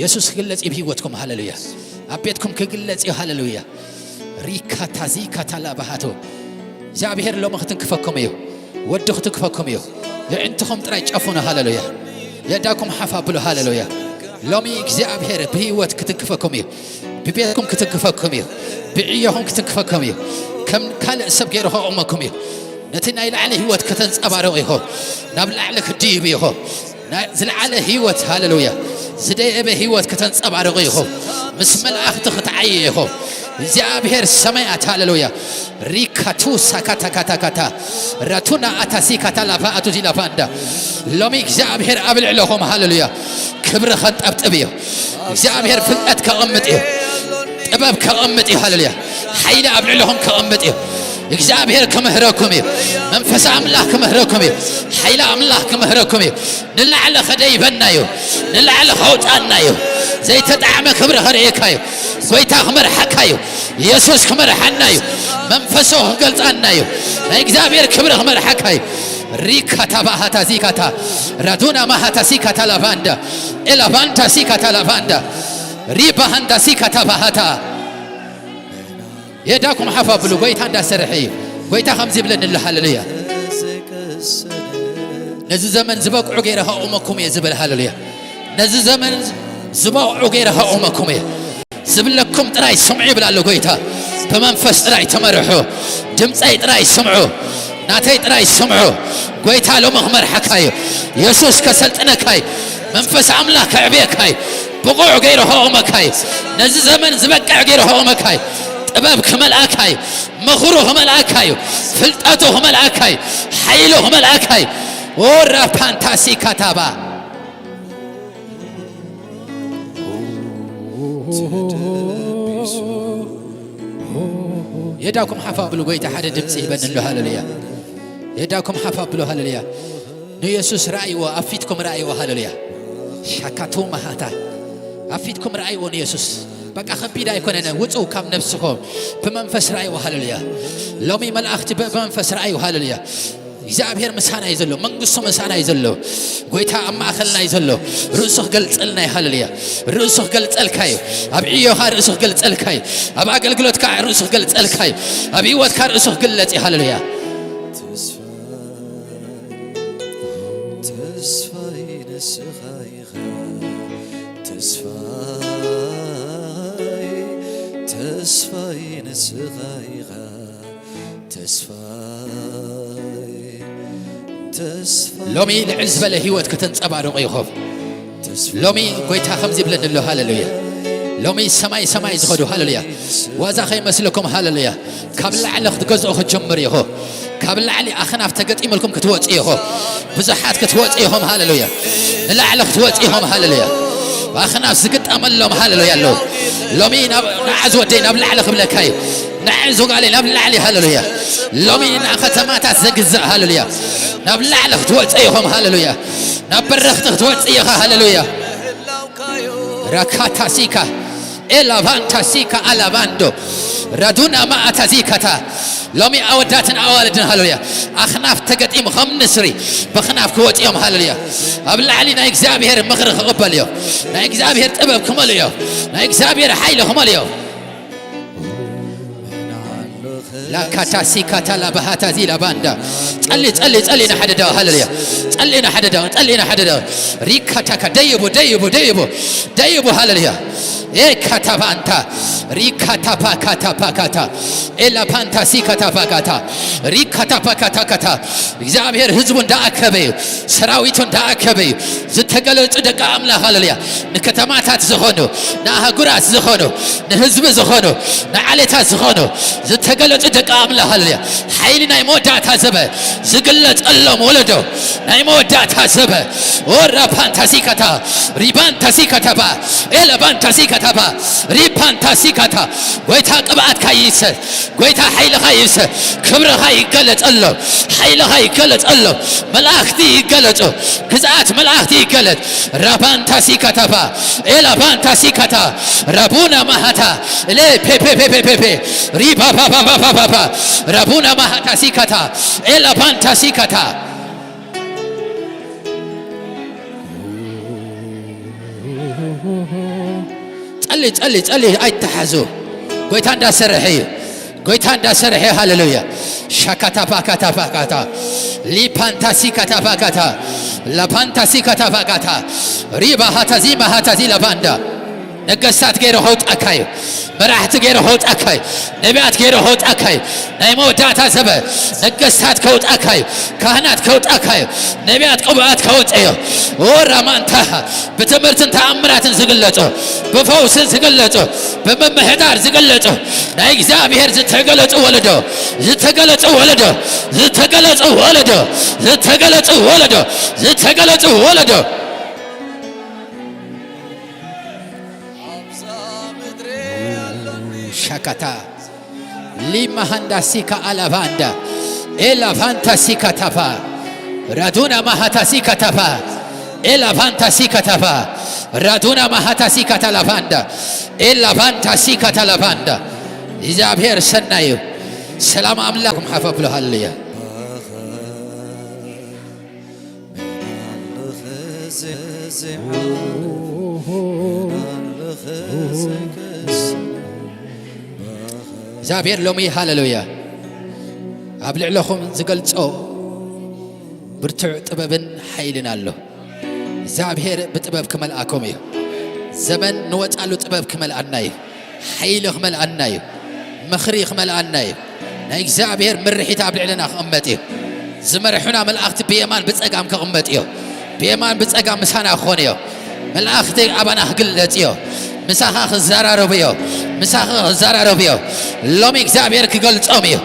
የሱስ ክግለጽ እዩ ብህይወትኩም። ሃሌሉያ። ኣብ ቤትኩም ክግለጽ እዩ። ሃሌሉያ። ሪካታዚ ካታላ ባሃቶ። እግዚኣብሔር ሎሚ ክትንክፈኩም እዩ። ወዲ ክትንክፈኩም እዩ። የዒንትኹም ጥራይ ጨፍኑ። ሃሌሉያ። የእዳኩም ሓፍ ኣብሉ። ሃሌሉያ። ሎሚ እግዚኣብሔር ብህይወት ክትንክፈኩም እዩ። ብቤትኩም ክትንክፈኩም እዩ። ብዕዮኹም ክትንክፈኩም እዩ። ከም ካልእ ሰብ ገይሩ ከቑመኩም እዩ። ነቲ ናይ ላዕሊ ህይወት ከተንጸባርቑ ኢኹም። ናብ ላዕሊ ክትድይቡ ኢኹም። ናይ ዝለዓለ ህይወት፣ ሃሌሉያ፣ ዝደየበ ህይወት ከተንጸባርቑ ኢኹም። ምስ መላእኽቲ ክትዓዩ ኢኹም። እግዚኣብሔር ሰማያት፣ ሃሌሉያ። ሪካቱ ሳካታካታካታ ራቱና ኣታሲ ካታ ላፋ ኣቱዚ ላፋንዳ። ሎሚ እግዚኣብሔር ኣብ ልዕለኹም፣ ሃሌሉያ፣ ክብሪ ከንጠብጥብ እዩ። እግዚኣብሔር ፍልጠት ከቐምጥ እዩ። ጥበብ ከቐምጥ እዩ። ሃሌሉያ። ሓይሊ ኣብ ልዕለኹም ከቐምጥ እዩ። እግዚኣብሔር ክምህረኩም እዩ። መንፈስ ኣምላኽ ክምህረኩም እዩ። ሓይሊ ኣምላኽ ክምህረኩም እዩ። ንላዕሊ ከደይበና እዩ። ንላዕሊ ከውጣና እዩ። ዘይተጣዕመ ክብሪ ከርእየካ እዩ። ጎይታ ክመርሓካ እዩ። የሱስ ክመርሓና እዩ። መንፈሱ ክገልጻና እዩ። ናይ እግዚኣብሔር ክብሪ ክመርሓካ እዩ። ሪካታ ባሃታ ዚካታ ራዱና ማሃታ ሲካታ ላቫንዳ ኤላቫንታ ሲካታ ላቫንዳ ሪባሃንዳ ሲካታ ባሃታ። የዳኩም ሓፍ ኣብሉ። ጎይታ እንዳሰርሐ እዩ። ጎይታ ከምዚ ይብለኒ ኣሎ። ሃሌሉያ። ነዚ ዘመን ዝበቅዑ ገይረ ከቑመኩም እየ ዝብል። ሃሌሉያ። ነዚ ዘመን ዝበቅዑ ገይረ ከቑመኩም እየ። ዝብለኩም ጥራይ ስምዑ ይብል ኣሎ ጎይታ። ብመንፈስ ጥራይ ተመርሑ። ድምፀይ ጥራይ ስምዑ። ናተይ ጥራይ ስምዑ። ጎይታ ሎሚ ክመርሓካ እዩ። የሱስ ከሰልጥነካ እዩ። መንፈስ ኣምላኽ ከዕብየካ እዩ። ብቑዕ ገይሩ ከቑመካ እዩ። ነዚ ዘመን ዝበቅዕ ገይሩ ከቑመካ እዩ። ጥበብ ክመልኣካ እዩ። ምኽሩ ክመልኣካ እዩ። ፍልጠቱ ክመልኣካ እዩ። ሓይሉ ክመልኣካ እዩ። ኦራ ፓንታሲ ካታባ የዳኩም ሓፍ ኣብሉ። ጎይታ ሓደ ድምፂ ይበኒ ኣሎ። ሃሌሉያ። የዳኩም ሓፍ ኣብሉ። ሃሌሉያ። ንየሱስ ረኣይዎ፣ ኣብ ፊትኩም ረኣይዎ። ሃሌሉያ። ሻካቱ መሃታ ኣብ ፊትኩም ረኣይዎ ንየሱስ። በቃ ከቢድ ኣይኮነን። ውፁ ካብ ነብስኹም። ብመንፈስ ረኣይዎ። ሃሌሉያ። ሎሚ መላእኽቲ ብ-፣ ብመንፈስ ረኣይዎ። ሃሌሉያ። እግዚኣብሔር ምሳና እዩ ዘሎ። መንግስቱ ምሳና እዩ ዘሎ። ጎይታ ኣብ ማእኸልና እዩ ዘሎ። ርእሱ ክገልጸልና እዩ። ሃሌሉያ። ርእሱ ክገልጸልካ እዩ። ኣብ ዕዮኻ ርእሱ ክገልጸልካ እዩ። ኣብ ኣገልግሎትካ ርእሱ ክገልጸልካ እዩ። ኣብ ህይወትካ ርእሱ ክግለጽ እዩ። ሃሌሉያ። ተስፋይ፣ ተስፋይ ንስኻ ኢኻ። ተስፋይ፣ ተስፋይ ንስኻ ኢኻ። ተስፋይ፣ ተስፋይ ሎሚ ልዕል ዝበለ ህይወት ከተንጸባርቑ ኢኹም። ተስፋይ ሎሚ ጎይታ ከምዚ ይብለኒ ኣሎ። ሃሌሉያ። ሎሚ ሰማይ ሰማይ ዝኸዱ፣ ሃሌሉያ፣ ዋዛ ከይመስለኩም፣ ሃሌሉያ፣ ካብ ላዕሊ ክትገዝኡ ክትጀምሩ ኢኹም። ካብ ላዕሊ ኣኽናፍ ተገጢሙልኩም ክትወጽኡ ኢኹም። ብዙሓት ክትወጽኡ ኢኹም። ሃሌሉያ። ንላዕሊ ክትወጽኡ ኢኹም። ሃሌሉያ። ኣኽናፍ ዝግጠመሎም፣ ሃሌሉያ፣ ኣለዉ። ሎሚ ናብ፣ ንዓ ዝወደይ ናብ ላዕሊ ክብለካ እዩ። ንዓ ዝጓለይ ናብ ላዕሊ፣ ሃሌሉያ። ሎሚ ንዓ ከተማታት ዘግዛእ፣ ሃሌሉያ። ናብ ላዕሊ ክትወጽኡ ኢኹም። ሃሌሉያ። ናብ በረኽቲ ክትወጽእ ኢኻ። ሃሌሉያ። ራካታሲካ ኤላቫንታሲካ ኣላቫንዶ ራዱና ማኣታዚካታ። ሎሚ ኣወዳትን ኣዋልድን፣ ሃሌሉያ፣ ኣኽናፍ ተገጢሙ ከም ንስሪ ብኽናፍ ክወጽኡ እዮም። ሃሌሉያ። ኣብ ላዕሊ ናይ እግዚኣብሔር ምኽሪ ክቕበሉ እዮም። ናይ እግዚኣብሔር ጥበብ ክመልኡ እዮም። ናይ እግዚኣብሔር ሓይሊ ክመልኡ እዮም። ላካታሲካታ ላባሃታዚ ላባንዳ። ጸሊ፣ ጸሊ፣ ጸሊ ንሓደ ደው። ሃሌሉያ። ጸሊ ንሓደ ደው። ጸሊ ንሓደ ደው። ሪካታካ ደይቡ፣ ደይቡ፣ ደይቡ፣ ደይቡ። ሃሌሉያ። ኤካታባንታ ሪካታፓካታፓካታ ኤላፓንታሲካታፓካታ ሪካታፓካታካታ። እግዚኣብሔር ህዝቡ እንዳኣከበ እዩ። ሰራዊቱ እንዳኣከበ እዩ። ዝተገለጹ ደቂ ኣምላኽ፣ ሃሌሉያ፣ ንከተማታት ዝኾኑ፣ ንኣህጉራት ዝኾኑ፣ ንህዝቢ ዝኾኑ፣ ንዓሌታት ዝኾኑ ዝተገለጹ ደቂ ኣምላኽ፣ ሃሌሉያ። ሓይሊ ናይ መወዳእታ ዘበ ዝግለጸሎም ወለዶ፣ ናይ መወዳእታ ዘበ። ኦራ ፓንታሲካታ፣ ሪባንታሲካታባ፣ ኤለባንታሲካታባ፣ ሪፓንታሲካታ። ጎይታ ቅብኣትካ ይሰ፣ ጎይታ ሓይልኻ ይሰ፣ ክብርኻ ይገለጸሎም፣ ሓይልኻ ይገለጸሎም፣ መላእኽቲ ይገለጹ፣ ግዝኣት መላእኽቲ ይገለጽ። ራባንታሲካታባ፣ ኤላባንታሲካታ፣ ራቡና ማሃታ፣ ሌ ፔ ፔ ፔ ፔ ፔ ፔ፣ ሪባ ባ ባ ባ ባ ባ ባ፣ ራቡና ማሃታ ሲካታ፣ ኤላ ፓንታ ሲካታ። ጸሊ፣ ጸሊ፣ ጸሊ፣ ኣይተሓዙ። ጎይታ እንዳሰርሐ እዩ። ጎይታ እንዳሰርሐ፣ ሃሌሉያ። ሻካታ ፓካታ ፓካታ፣ ሊፓንታ ሲካታ ፓካታ፣ ላፓንታ ሲካታ ፓካታ፣ ሪባ ሃታዚ ማሃታዚ ላባንዳ። ነገስታት ገይሩ ከውጻካ እዩ። መራሕቲ ገይሩ ከውጻካ እዩ። ነቢያት ገይሩ ከውጻካ እዩ። ናይ መወዳእታ ዘበን ነገስታት ከውጻካ እዩ። ካህናት ከውጻካ እዩ። ነቢያት ቅቡኣት ከውጽእ እዩ። ኦራማንታ ብትምህርትን ተኣምራትን ዝግለጹ፣ ብፈውስን ዝግለጹ፣ ብምምሕዳር ዝግለጹ፣ ናይ እግዚኣብሔር ዝተገለጹ ወለዶ፣ ዝተገለጹ ወለዶ፣ ዝተገለጹ ወለዶ፣ ዝተገለጹ ወለዶ፣ ዝተገለጹ ወለዶ። ሻካታ ሊማሃንዳ ሲካ ኣላቫንዳ ኤላቫንታ ሲካ ታፋ ራዱና ማሃታ ሲካ ታፋ ኤላቫንታ ሲካ ታፋ ራዱና ማሃታ ሲካ ታላቫንዳ ኤላቫንታ ሲካ ታላቫንዳ። እግዚኣብሔር ሰናይ እዩ። ሰላም ኣምላኽም ሓፈ ብሎ። ሃሌሉያ። እግዚኣብሔር ሎሚ፣ ሃሌሉያ፣ ኣብ ልዕለኹም ዝገልጾ ብርቱዕ ጥበብን ሓይልን ኣሎ። እግዚኣብሔር ብጥበብ ክመልኣኩም እዩ። ዘመን ንወጻሉ ጥበብ ክመልኣና እዩ። ሓይሊ ክመልኣና እዩ። ምኽሪ ክመልኣና እዩ። ናይ እግዚኣብሔር ምርሒት ኣብ ልዕለና ክቕመጥ እዩ። ዝመርሑና መላእኽቲ ብየማን ብጸጋም ክቕመጥ እዩ። ብየማን ብጸጋም ምሳና ክኾን እዩ። መላእኽቲ ኣባና ክግለጽ እዩ። ምሳኻ ክዘራረቡ እዩ። ምሳኻ ክዘራረቡ እዩ። ሎሚ እግዚኣብሔር ክገልጾም እዩ።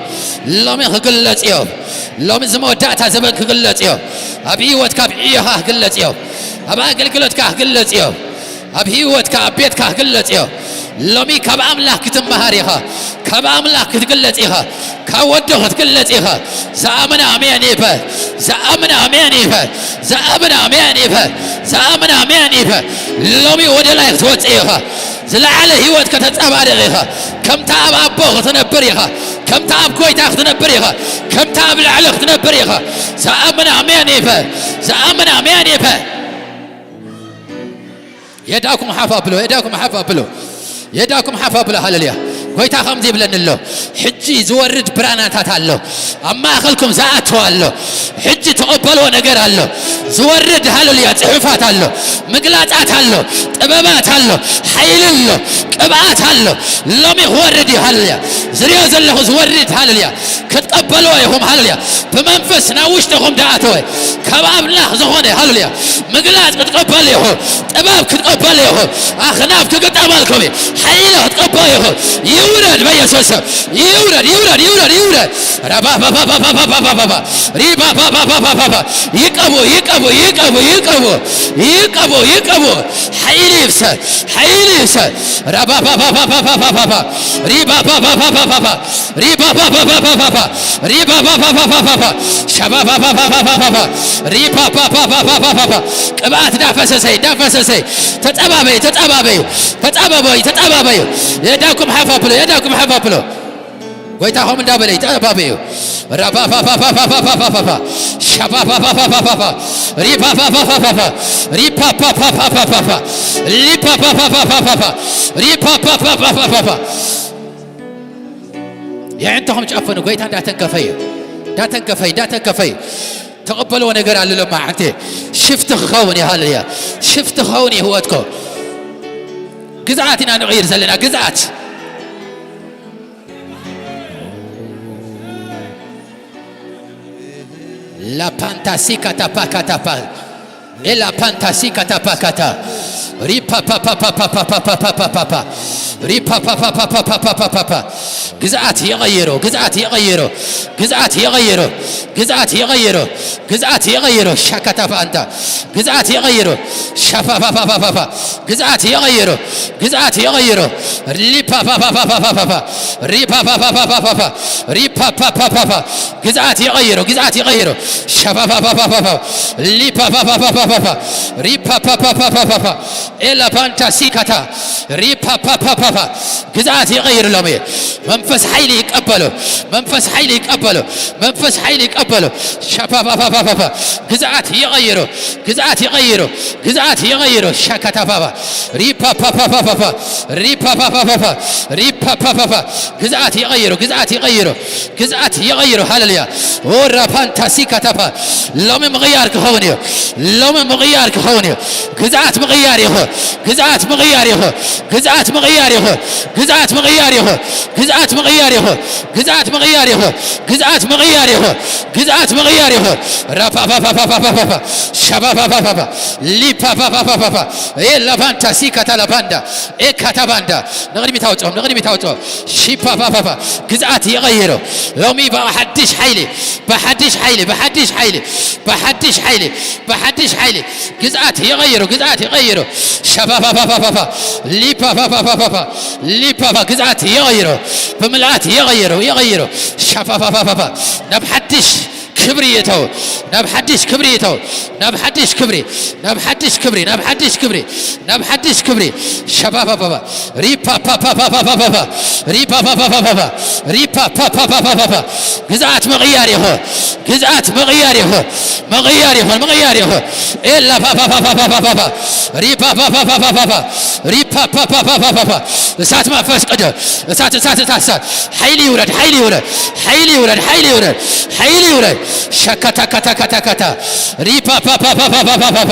ሎሚ ክግለጽ እዩ። ሎሚ እዚ መወዳእታ ዘበን ክግለጽ እዩ። ኣብ ህይወትካ፣ ኣብ ዕዮኻ ክግለጽ እዩ። ኣብ ኣገልግሎትካ ክግለጽ እዩ። ኣብ ህይወትካ፣ ኣብ ቤትካ ክግለጽ እዩ። ሎሚ ካብ ኣምላኽ ክትመሃር ኢኻ። ካብ ኣምላኽ ክትግለጽ ኢኻ። ካብ ወዶ ክትግለጽ ኢኻ። ዝኣምን ኣሜን ይበል። ዝኣምን ኣሜን ይበል። ዝኣምን ኣሜን ይበል። ዝኣምን ኣሜን ይበል። ሎሚ ወደ ላይ ክትወጽእ ኢኻ። ዝለዓለ ህይወት ከተንጸባርቕ ኢኻ። ከምታ ኣብ ኣቦ ክትነብር ኢኻ። ከምታ ኣብ ጎይታ ክትነብር ኢኻ። ከምታ ኣብ ላዕሊ ክትነብር ኢኻ። ዝኣምን ኣሜን ይበል። ዝኣምን ኣሜን ይበል። የዳኩም ሓፍ ኣብሎ፣ የዳኩም ሓፍ ኣብሎ፣ የዳኩም ሓፍ ኣብሎ። ሃሌሉያ። ጎይታ ከምዚ ይብለኒ ኣሎ፣ ሕጂ ዝወርድ ብራናታት ኣሎ፣ ኣብ ማእከልኩም ዝኣተወ ኣሎ። ሕጂ ትቕበልዎ ነገር ኣሎ፣ ዝወርድ፣ ሃሌሉያ፣ ጽሑፋት ኣሎ፣ ምግላጻት ኣሎ፣ ጥበባት ኣሎ፣ ሓይሊ ኣሎ፣ ቅብኣት ኣሎ። ሎሚ ክወርድ እዩ። ሃሌሉያ። ዝሪኦ ዘለኹ ዝወርድ፣ ሃሌሉያ፣ ክትቀበልዎ ኢኹም። ሃሌሉያ። ብመንፈስ ናብ ውሽጥኹም ዝኣተወ ካብ ኣምላኽ ዝኾነ፣ ሃሌሉያ፣ ምግላጽ ክትቀበል ኢኹ። ጥበብ ክትቀበል ኢኹ። ኣኽናፍ ክግጠመልኩም እዩ። ሓይሊ ክትቀበል ኢኹ። ይውረድ በኢየሱስ ስም። ይውረድ፣ ይውረድ፣ ይውረድ፣ ይውረድ። ረባባባባባባባባ። ሪባባባባባባ። ይቀቡ፣ ይቀቡ፣ ይቀቡ፣ ይቀቡ። ይቀቡ፣ ይቀቡ። ሓይሊ ይፍሰስ፣ ሓይሊ ይፍሰስ። ረባባባባባባባ። ሪባባባባባባ። ሪባባባባባባ፣ ሪባባባባባባ፣ ሸባባባባባባ፣ ሪባባባባባባ። ቅብኣት ዳፈሰሰይ፣ ዳፈሰሰይ። ተጸባበዩ፣ ተጸባበዩ፣ ተጸባበዩ፣ ተጸባበዩ። የዳኩም ሓፍ ኣብሎ፣ የዳኩም ሓፍ ኣብሎ። ጎይታኹም እንዳበለ ይተጸባበዩ። ራባባባባባባባ፣ ሸባባባባባባ፣ ሪባባባባባ፣ ሪባባባባባ፣ ሪባባባባባ፣ ሪባባባባባ። የዕንተኹም ጨፍኑ። ጎይታ እንዳተንከፈ እዩ። እንዳተንከፈ እዩ። እንዳተንከፈ እዩ። ተቐበልዎ ነገር ኣሎ ሎማ ዓንተ ሽፍት ክኸውን እዩ። ሃሌሉያ። ሽፍት ክኸውን እዩ ህይወትኮ። ግዝኣት ኢና ንቕይር ዘለና። ግዝኣት። ላፓንታ ሲካታ ፓካታ ፓ-፣ ኤላ ፓንታ ሲካታ ፓካታ ሪፓ ፓፓፓፓፓፓፓፓፓፓፓ ሪፓፓፓፓፓፓፓፓፓ ግዝኣት ይቐይሮ፣ ግዝኣት ይቐይሮ፣ ግዝኣት ይቐይሮ፣ ግዝኣት ይቐይሮ፣ ግዝኣት ይቐይሮ። ሻካታፋ ኣንታ ግዝኣት ይቐይሮ። ሻፋፋፋፋፋፋ ግዝኣት ይቐይሮ፣ ግዝኣት ይቐይሮ። ሪፓፓፓፓፓፓፓ ሪፓፓፓፓፓፓ ሪፓፓፓፓፓ ግዝኣት ይቐይሮ፣ ግዝኣት ይቐይሮ። ሻፋፋፋፋፋፋ ሊፓፓፓፓፓፓ ሪፓፓፓፓፓፓ ኤላፓንታ ሲካታ ሪፓፓፓፓፓ ግዝኣት ይቐይር። ሎሚ መንፈስ ሓይሊ ይቀበሉ፣ መንፈስ ሓይሊ ይቀበሉ፣ መንፈስ ሓይሊ ይቀበሉ። ሻፓፓፓፓፓ ግዝኣት ይቐይሩ፣ ግዝኣት ይቐይሩ፣ ግዝኣት ይቐይሩ። ሻካታፓፓ ሪፓፓፓፓፓ ሪፓፓፓፓ ሪፓፓፓፓ ግዝኣት ይቐይሩ፣ ግዝኣት ይቐይሩ፣ ግዝኣት ይቐይሩ። ሃሌሉያ። ኦራፓንታሲካታፓ ሎሚ ምቕያር ክኸውን እዩ። ሎሚ ምቕያር ክኸውን እዩ። ግዝኣት ምቕያር ይኹን። ግዝኣት ምቕያር ይኹን። ግዝኣት ምቕያር ይኹን። ግዝኣት ምቕያር ይኹን። ግዝኣት ምቕያር ይኹን። ግዝኣት ምቕያር ይኹን። ግዝኣት ምቕያር ይኹን። ግዝኣት ምቕያር ይኹን። ራፓፓፓፓፓፓፓ ሻፓፓፓፓፓ ሊፓፓፓፓፓፓ ኤ ላባንታ ሲካታ ላባንዳ ኤ ካታባንዳ ንቕድሚት ኣውፅኦም፣ ንቕድሚት ኣውፅኦም። ሺፓፓፓፓ ግዝኣት ይቐይሩ። ሎሚ ብሓድሽ ሓይሊ፣ ብሓድሽ ሓይሊ፣ ብሓድሽ ሓይሊ፣ ብሓድሽ ሓይሊ፣ ብሓድሽ ሓይሊ ግዝኣት ይቐይሩ፣ ግዝኣት ይቐይሩ። ሻፓፓፓፓፓ ሊፓፓፓፓፓ ሊፓፓ ግዝኣት ይቐይሩ፣ ብምልኣት ይቐይሩ፣ ይቐይሩ። ሻፓፓፓፓፓ ናብ ሓድሽ ክብሪ ይእተው፣ ናብ ሓድሽ ክብሪ ይእተው፣ ናብ ሓድሽ ክብሪ፣ ናብ ሓድሽ ክብሪ፣ ናብ ሓድሽ ክብሪ፣ ናብ ሓድሽ ክብሪ። ሸባባባባ ሪፓፓፓፓፓፓፓ ሪፓፓፓፓፓ ሪፓፓፓፓፓፓ ግዝኣት ምቕያር ይኹን፣ ግዝኣት ምቕያር ይኹን፣ ምቕያር ይኹን፣ ምቕያር ይኹን። ኤላ ፓፓፓፓፓፓፓ ሪፓፓፓፓፓፓ ሪፓፓፓፓፓፓ እሳት መንፈስ ቅዱስ እሳት እሳት እሳት እሳት ሓይሊ ይውረድ፣ ሓይሊ ይውረድ፣ ሓይሊ ይውረድ፣ ሓይሊ ይውረድ፣ ሓይሊ ይውረድ። ሸካታካታካታካታ ሪፓፓፓፓፓፓፓ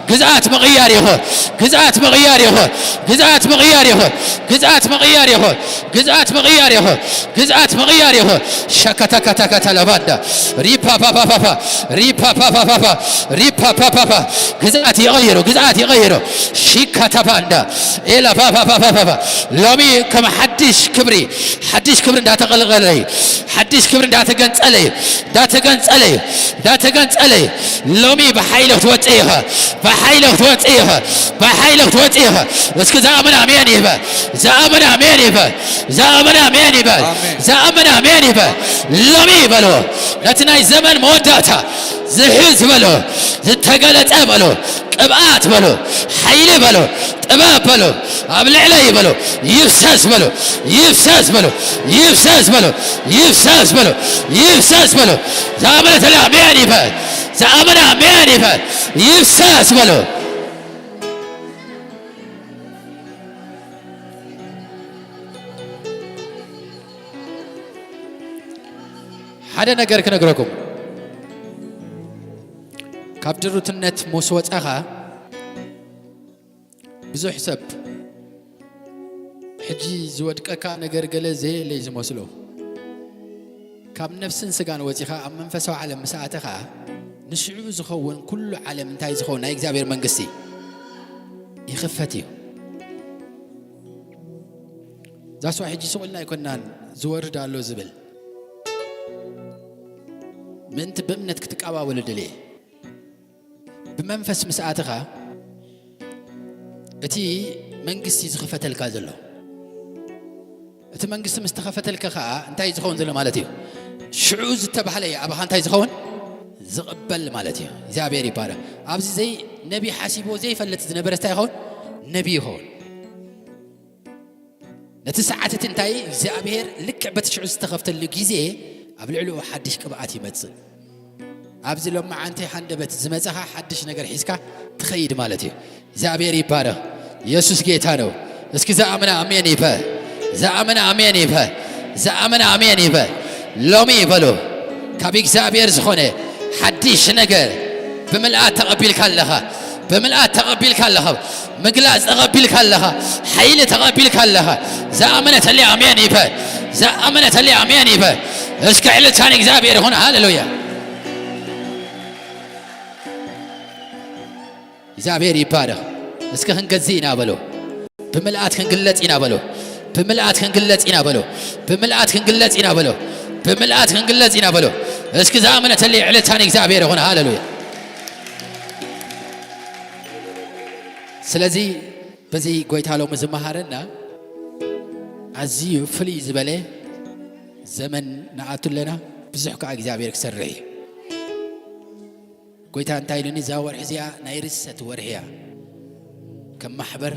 ግዝኣት ምቕያር ይኹን፣ ግዝኣት ምቕያር ይኹን፣ ግዝኣት ምቕያር ይኹን፣ ግዝኣት ምቕያር ይኹን፣ ግዝኣት ምቕያር ይኹን፣ ግዝኣት ምቕያር ይኹን። ሸካታካታካታ ለባንዳ ሪፓፓፓፓፓ ሪፓፓፓፓፓ ሪፓፓፓፓ ግዝኣት ይቐይሩ፣ ግዝኣት ይቐይሩ። ሺካታባንዳ ኤላ ፓፓፓፓፓ ሎሚ ከም ሓድሽ ክብሪ፣ ሓድሽ ክብሪ እንዳተቐልቀለ እዩ። ሓድሽ ክብሪ እንዳተገንጸለ እዩ። እንዳተገንጸለ እዩ። እንዳተገንጸለ እዩ። ሎሚ ብሓይሊ ክትወጽእ ኢኻ። ብሓይሊ ክትወጽእ ኢኻ። ብሓይሊ ክትወጽእ ኢኻ። እስኪ ዝኣምን ኣሜን ይበል። ዝኣምን ኣሜን ይበል። ዝኣምን ኣሜን ይበል። ኣሜን። ዝኣምን ኣሜን ይበል። ኣሜን። ሎሚ በሎ ነቲ ናይ ዘመን መወዳእታ ዝሕዝ በሎ ዝተገለጸ በሎ ቅብኣት በሎ ሓይሊ በሎ ጥበብ በሎ ኣብ ልዕለይ በሎ ይፍሰስ በሎ ይፍሰስ በሎ ይፍሰስ በሎ ይፍሰስ በሎ ይፍሰስ በሎ ዝኣመነ ተለ ኣሜን ይበል። ዝኣመነ ኣሜን ይበል። ይፍሰስ በሎ። ሓደ ነገር ክነግረኩም፣ ካብ ድሩትነት ምስ ወጻኻ ብዙሕ ሰብ ሕጂ ዝወድቀካ ነገር ገለ ዘየለይ ዝመስሎ፣ ካብ ነፍስን ስጋን ወጺኻ ኣብ መንፈሳዊ ዓለም ምስ ኣተኻ ንሽዑ ዝኸውን ኩሉ ዓለም እንታይ ዝኸውን ናይ እግዚኣብሔር መንግስቲ ይኽፈት እዩ። ዛስዋ ሕጂ ስቕ ኢልና ኣይኮናን ዝወርድ ኣሎ ዝብል ምእንቲ ብእምነት ክትቀባበሉ ድልየ። ብመንፈስ ምስ ኣተኻ እቲ መንግስቲ ዝኽፈተልካ ዘሎ፣ እቲ መንግስቲ ምስ ተኸፈተልካ ኸዓ እንታይ ዝኸውን ዘሎ ማለት እዩ? ሽዑ ዝተባህለ እዩ ኣባኻ እንታይ ዝኸውን? ዝቕበል ማለት እዩ። እግዚኣብሔር ይባረክ። ኣብዚ ዘይ ነቢ ሓሲብዎ ዘይፈልጥ ዝነበረ እንታይ ይኸውን? ነቢ ይኸውን። ነቲ ሰዓት እቲ እንታይ እግዚኣብሔር ልክዕ በቲ ሽዑ ዝተኸፍተሉ ግዜ ኣብ ልዕሊኡ ሓድሽ ቅብኣት ይመጽእ። ኣብዚ ሎማዓንቲ ሃንደበት ዝመጸኻ ሓድሽ ነገር ሒዝካ ትኸይድ ማለት እዩ። እግዚኣብሔር ይባረኽ። ኢየሱስ ጌታ ነው። እስኪ ዝኣመነ ኣሜን ይበል። ዝኣመነ ኣሜን ይበል። ዝኣመነ ኣሜን ይበል። ሎሚ በሉ ካብ እግዚኣብሔር ዝኾነ ሓድሽ ነገር ብምልኣት ተቐቢልካ ኣለኻ። ብምልኣት ተቐቢልካ ኣለኻ። ምግላጽ ተቐቢልካ ኣለኻ። ሓይሊ ተቐቢልካ ኣለኻ። ዝኣመነ ተለ ኣሜን ይበል። ዝኣመነ ተለ ኣሜን ይበል። እስከ ዕልልታ ንእግዚኣብሔር ይኹን። ሃሌሉያ። እግዚኣብሔር ይባረኽ። እስኪ ክንገዝእ ኢና በሎ። ብምልኣት ክንግለጽ ኢና በሎ። ብምልኣት ክንግለጽ ኢና በሎ። ብምልኣት ክንግለጽ ኢና በሎ። ብምልኣት ክንግለጽ ኢና በሎ። እስኪ ዝኣመነተለይ ዕለታን እግዚኣብሔር ይኹን። ሃሌሉያ። ስለዚ በዚ ጎይታ ሎሚ ዝመሃረና ኣዝዩ ፍልይ ዝበለ ዘመን ንኣቱ ኣለና። ብዙሕ ከኣ እግዚኣብሔር ክሰርሕ እዩ። ጎይታ እንታይ ኢሉኒ? እዛ ወርሒ እዚኣ ናይ ርሰት ወርሒ እያ። ከም ማሕበር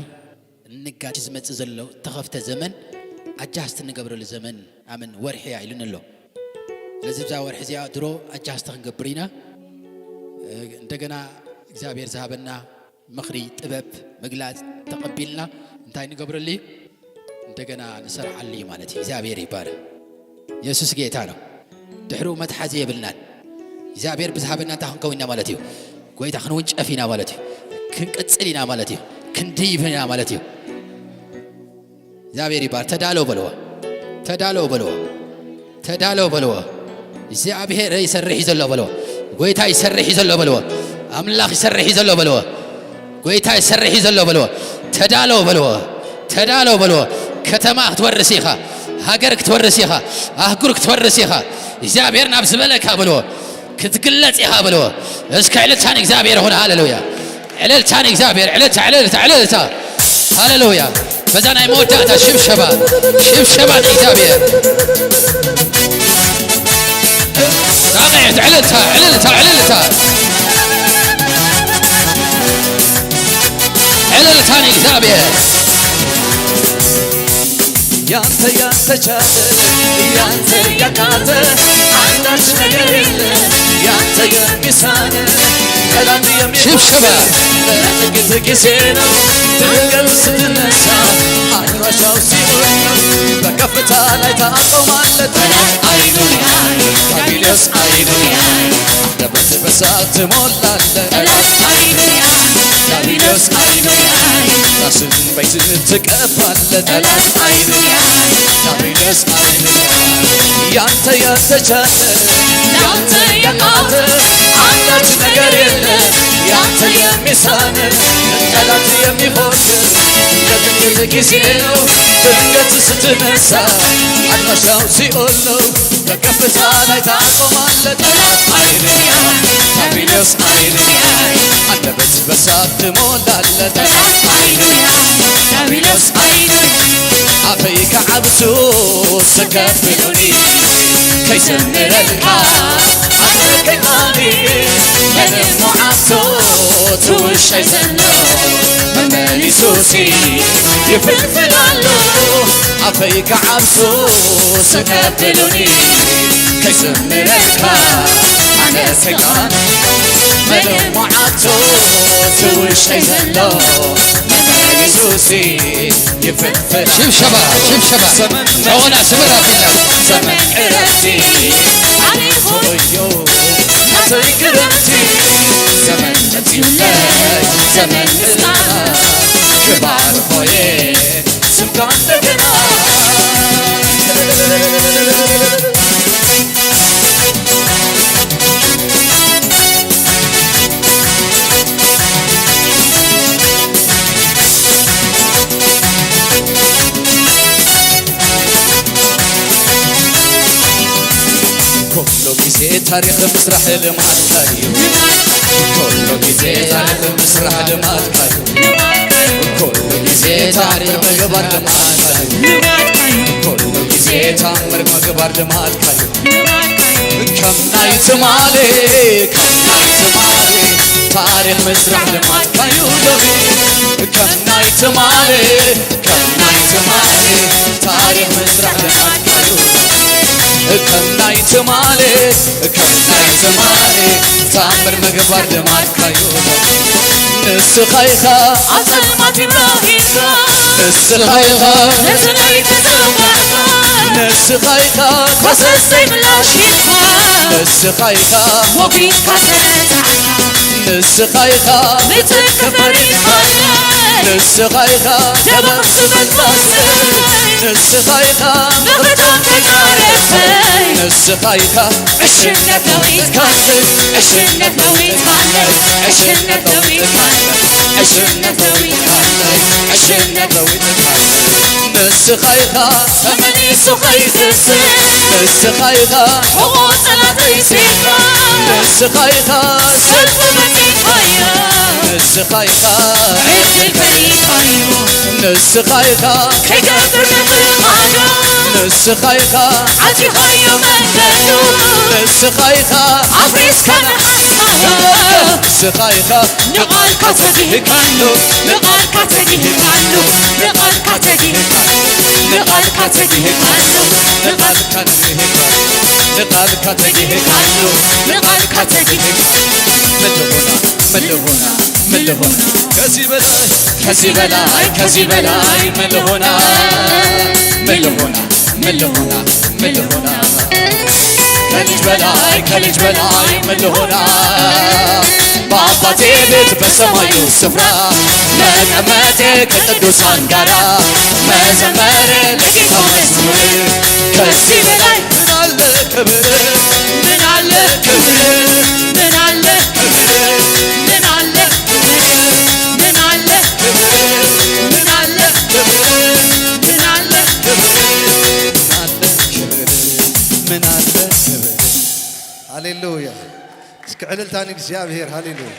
እንጋጭ ዝመጽእ ዘሎ ተኸፍተ ዘመን ኣጃስት እንገብረሉ ዘመን ኣምን ወርሒ እያ ኢሉኒ ኣሎ። ስለዚ እዛ ወርሒ እዚኣ ድሮ ኣጃስት ክንገብር ኢና። እ፣ እንደገና እግዚኣብሔር ዝሃበና ምኽሪ፣ ጥበብ፣ ምግላጽ ተቐቢልና እንታይ ንገብረሉ እዩ? እንደገና ንሰርዓሉ እዩ ማለት እዩ። እግዚኣብሔር ይባረክ። የሱስ ጌታ ነው። ድሕሪኡ መትሓዚ የብልናን። እግዚኣብሔር ብዝሃበና እንታይ ክንከውን ኢና ማለት እዩ? ጎይታ ክንውንጨፍ ኢና ማለት እዩ። ክንቅጽል ኢና ማለት እዩ። ክንድይብ ኢና ማለት እዩ። እግዚኣብሔር ይባር። ተዳለው በልዎ። ተዳለው በልዎ። ተዳለው በልዎ። እግዚኣብሔር ይሰርሕ እዩ ዘሎ በልዎ። ጎይታ ይሰርሕ እዩ ዘሎ በልዎ። ኣምላኽ ይሰርሕ እዩ ዘሎ በልዎ። ጎይታ ይሰርሕ እዩ ዘሎ በልዎ። ተዳለው በልዎ። ተዳለው በልዎ። ከተማ ክትወርስ ኢኻ። ሃገር ክትወርስ ኢኻ። ኣህጉር ክትወርስ ኢኻ። እግዚኣብሔር ናብ ዝበለካ በልዎ። ክትግለጽ ኢኻ በልዎ። እስከ ዕልልታን እግዚኣብሔር ይኹን። ሃሌሉያ። ዕልልታን እግዚኣብሔር። ዕልልታ፣ ዕልልታ፣ ዕልልታ። ሃሌሉያ። በዛ ናይ መወዳእታ ሽብሸባ፣ ሽብሸባ ንእግዚኣብሔር። ጣቕዕት፣ ዕልልታ፣ ዕልልታ፣ ዕልልታ። ዕልልታ ንእግዚኣብሔር። ያንተ ያልተቻለ፣ ያንተ ያቃተ አንዳች ነገር የለ። ያንተ የሚሳን፣ ጠላት የሚ ሽብሸባ። ለጥቂት ጊዜ ነው ድንገት ስትነሳ፣ አድራሻው ሲኦል ነው። በከፍታ ላይ ታቆማለህ። ጠላት አይኑን ያይ፣ ዲያብሎስ አይኑን ያይ፣ አንደበት በሳት ትሞላለህ። ጠላት አይኑን ያይ፣ ዲያብሎስ አይኑን ያይ፣ ራስን በይዝህ ትቀባለህ። ጠላት አይኑን ያይ፣ ዲያብሎስ አይኑን ያይ፣ ያንተ ያልተቻለ፣ ያንተ ያቃተ አንዳች ነገር የለ። ያንተ የሚሳን፣ ጠላት የሚፎክር ለጥቂት ጊዜ ነው። ድንገት ስትነሳ አድራሻው ሲኦል ነው። በከፍታ ላይ ታቆማለህ። ጠላት አይኑን ያይ፣ ዲያብሎስ አይኑን ያይ፣ አንደበት በሳት ትሞላለህ። ጠላት አይኑን ያይ፣ ዲያብሎስ አይኑን ያይ፣ አፈይ ከዓብሱ ተከፍሎኒ ከይሰምረልካ ኣትረከካኒ። ምንም መዓልቶ ትውሻይ ዘሎ መመሊሱሲ ይፍልፍል ኣሎ። ኣፈይ ከዓብሱ ተከፍሎኒ ከይሰምረልካ ኣነ ሰይጣን። ምንም መዓልቶ ትውሻይ ዘሎ መመሊሱሲ ይፍልፍል። ሽብሸባ፣ ሽብሸባ። ዘመን ጨወና ስምር ኣቢልና። ዘመን ዕረፍቲ ሓሊፉ ወዮ ናተይ ክረምቲ። ዘመን መጺኡለይ፣ ዘመን ምስጋና ክባርኾየ ስምካ እንደገና። ኩሉ ግዜ ታሪኽ ምስራሕ ልማድካ እዩ። ኩሉ ግዜ ታሪኽ ምስራሕ ልማድካ እዩ። ኩሉ ግዜ ታሪኽ ምግባር ልማድካ እዩ። ኩሉ ግዜ ታምር ምግባር ልማድካ እዩ። ከም ናይ ትማሊ፣ ከም ናይ ትማሊ ታሪኽ ምስራሕ ልማድካ እዩ ሎሚ። ከም ናይ ትማሊ፣ ከም ናይ ትማሊ ታሪኽ ምስራሕ ልማድካ እዩ። ከም ናይ ትማሊ፣ ከም ናይ ትማሊ ታምር ምግባር ልማድካ እዩ። ንስኻ ኢኻ ኣብ ጸልማት ይብራሂኻ። ንስኻ ኢኻ ነዚ ናይ ተዘውጋዕካ። ንስኻ ኢኻ ፈሰስ ዘይምላሽ ሂብካ። ንስኻ ኢኻ ሞጊትካ ተነሳዕካ። ንስኻ ኢኻ ብትከፈሪኻለ። ንስኻ ኢኻ ደበቕ ዝበልባስ። ንስኻ ኢኻ ምኽታም ተጋረፈይ። ንስኻ ኢኻ ዕሽነት ለዊጥካለ። ዕሽነት ለዊጥካለ። ዕሽነት ለዊጥካለ። ዕሽነት ለዊጥካለ። ድነት ኣዊጥካሉ። ንስኻ ኢኻ ተመሊሱ ከይትስእ። ንስኻ ኢኻ ሕቖ ጸላተይ ስኢርካ። ንስኻ ኢኻ ሰልፉ መኪትካዮ። ንስኻ ኢኻ ዕድል ፈሊጥካዮ። ንስኻ ኢኻ ከይገብር ምኽልኻሉ። ንስኻ ኢኻ ዓጺኻዮ መንገዱ። ንስኻ ኢኻ ኣፍሪስካ ንሓስካዮ። ንስኻ ኢኻ ንቓልካ ተጊህካሉ። ንቓልካ ተጊህካሉ። ንቓልካ ተጊህካሉ። ንቓልካ ተጊህካሉ። ንቓልካ ተጊህካሉ። ንቓልካ ተጊህካሉ። ንቓልካ ተጊህካሉ። መለኾና መለኾና መለኾና ከዚህ በላይ ከዚህ በላይ ከዚህ በላይ መለኾና መለኾና መለኾና መለኾና ከልጅ በላይ ከልጅ በላይ መለኾና በአባቴ ቤት በሰማዩ ስፍራ መቀመጤ ከቅዱሳን ጋራ መዘመር ለጌታ መዝሙር ከዚህ በላይ ምን አለ ክብር ምን አለ ክብር ምን አለ ክብር ምን አለ ክብር ምን አለ ክብር ምን አለ ክብር ምን አለ ክብር ምን አለ ክብር ምን አለ ክብር። ሃሌሉያ። እስኪ ዕልልታ ንእግዚኣብሔር። ሃሌሉያ።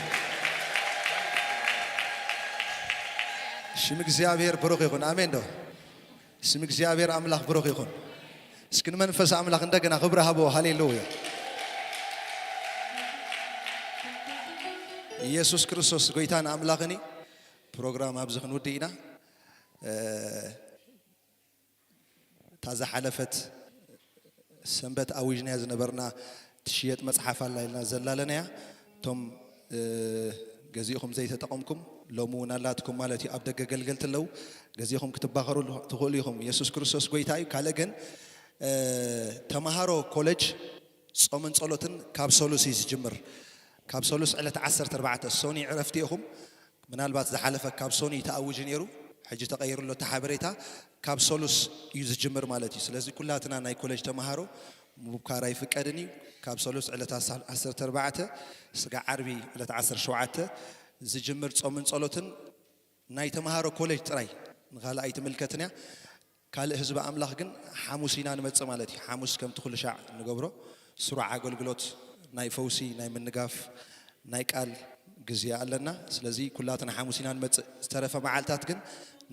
ሽም እግዚኣብሔር ብሩኽ ይኹን። ኣሜን ዶ? ስም እግዚኣብሔር ኣምላኽ ብሩኽ ይኹን። እስኪ ንመንፈስ ኣምላኽ እንደገና ክብሪ ሃብዎ። ሃሌሉያ። ኢየሱስ ክርስቶስ ጎይታን ኣምላኽን እዩ። ፕሮግራም ኣብዚ ክንውድእ ኢና። እ፣ እታ ዝሓለፈት ሰንበት ኣዊጅናያ ዝነበርና ትሽየጥ መጽሓፍ ኣላ ኢልና ዘላለናያ። እቶም፣ እ፣ ገዚእኹም ዘይተጠቐምኩም ሎሚ እውን ኣላትኩም ማለት እዩ። ኣብ ደገ ገልገልቲ ኣለዉ። ገዚእኹም ክትባኸሩ ትኽእሉ ኢኹም። የሱስ ክርስቶስ ጎይታ እዩ። ካልእ ግን፣ እ፣ ተምሃሮ ኮለጅ ጾምን ጸሎትን ካብ ሰሉስ እዩ ዝጅምር። ካብ ሰሉስ ዕለት ዓሰርተ ኣርባዕተ ሶኒ ዕረፍቲ ኢኹም። ምናልባት ዝሓለፈ ካብ ሶኒ ተኣዊጁ ነይሩ፣ ሕጂ ተቐይሩ ኣሎ እቲ ሓበሬታ። ካብ ሰሉስ እዩ ዝጅምር ማለት እዩ። ስለዚ ኩላትና ናይ ኮሌጅ ተምሃሮ ምቡካር ኣይፍቀድን እዩ። ካብ ሰሉስ ዕለት ዓሰርተ ኣርባዕተ ስጋዕ ዓርቢ ዕለት ዓሰርተ ሸውዓተ ዝጅምር ጾምን ጸሎትን ናይ ተምሃሮ ኮሌጅ ጥራይ፣ ንኻልእ ኣይትምልከትን እያ። ካልእ ህዝቢ ኣምላኽ ግን ሓሙስ ኢና ንመጽእ ማለት እዩ። ሓሙስ ከምቲ ኩሉ ሻዕ ንገብሮ ስሩዕ ኣገልግሎት ናይ ፈውሲ፣ ናይ ምንጋፍ፣ ናይ ቃል ግዜ ኣለና። ስለዚ ኩላትና ሓሙስ ኢና ንመጽእ። ዝተረፈ መዓልታት ግን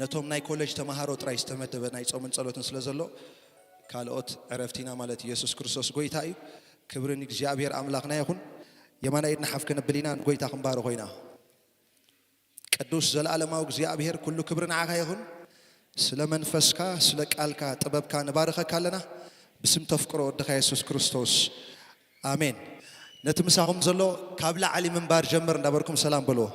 ነቶም ናይ ኮሌጅ ተምሃሮ ጥራይ ዝተመደበ ናይ ጾምን ጸሎትን ስለ ዘሎ ካልኦት ዕረፍቲ ኢና ማለት እዩ። የሱስ ክርስቶስ ጎይታ እዩ። ክብሪ ንእግዚኣብሔር ኣምላኽና ይኹን። የማናይ ኢድና ሓፍ ከነብል ኢና፣ ንጎይታ ክንባርኾ ኢና። ቅዱስ ዘለዓለማዊ እግዚኣብሔር፣ ኩሉ ክብሪ ንዓኻ ይኹን። ስለ መንፈስካ፣ ስለ ቃልካ፣ ጥበብካ ንባርኸካ ኣለና። ብስም ተፍቅሮ ወድኻ የሱስ ክርስቶስ። ኣሜን። ነቲ ምሳኹም ዘሎ ካብ ላዕሊ ምንባር ጀምር እንዳበልኩም ሰላም በልዎ።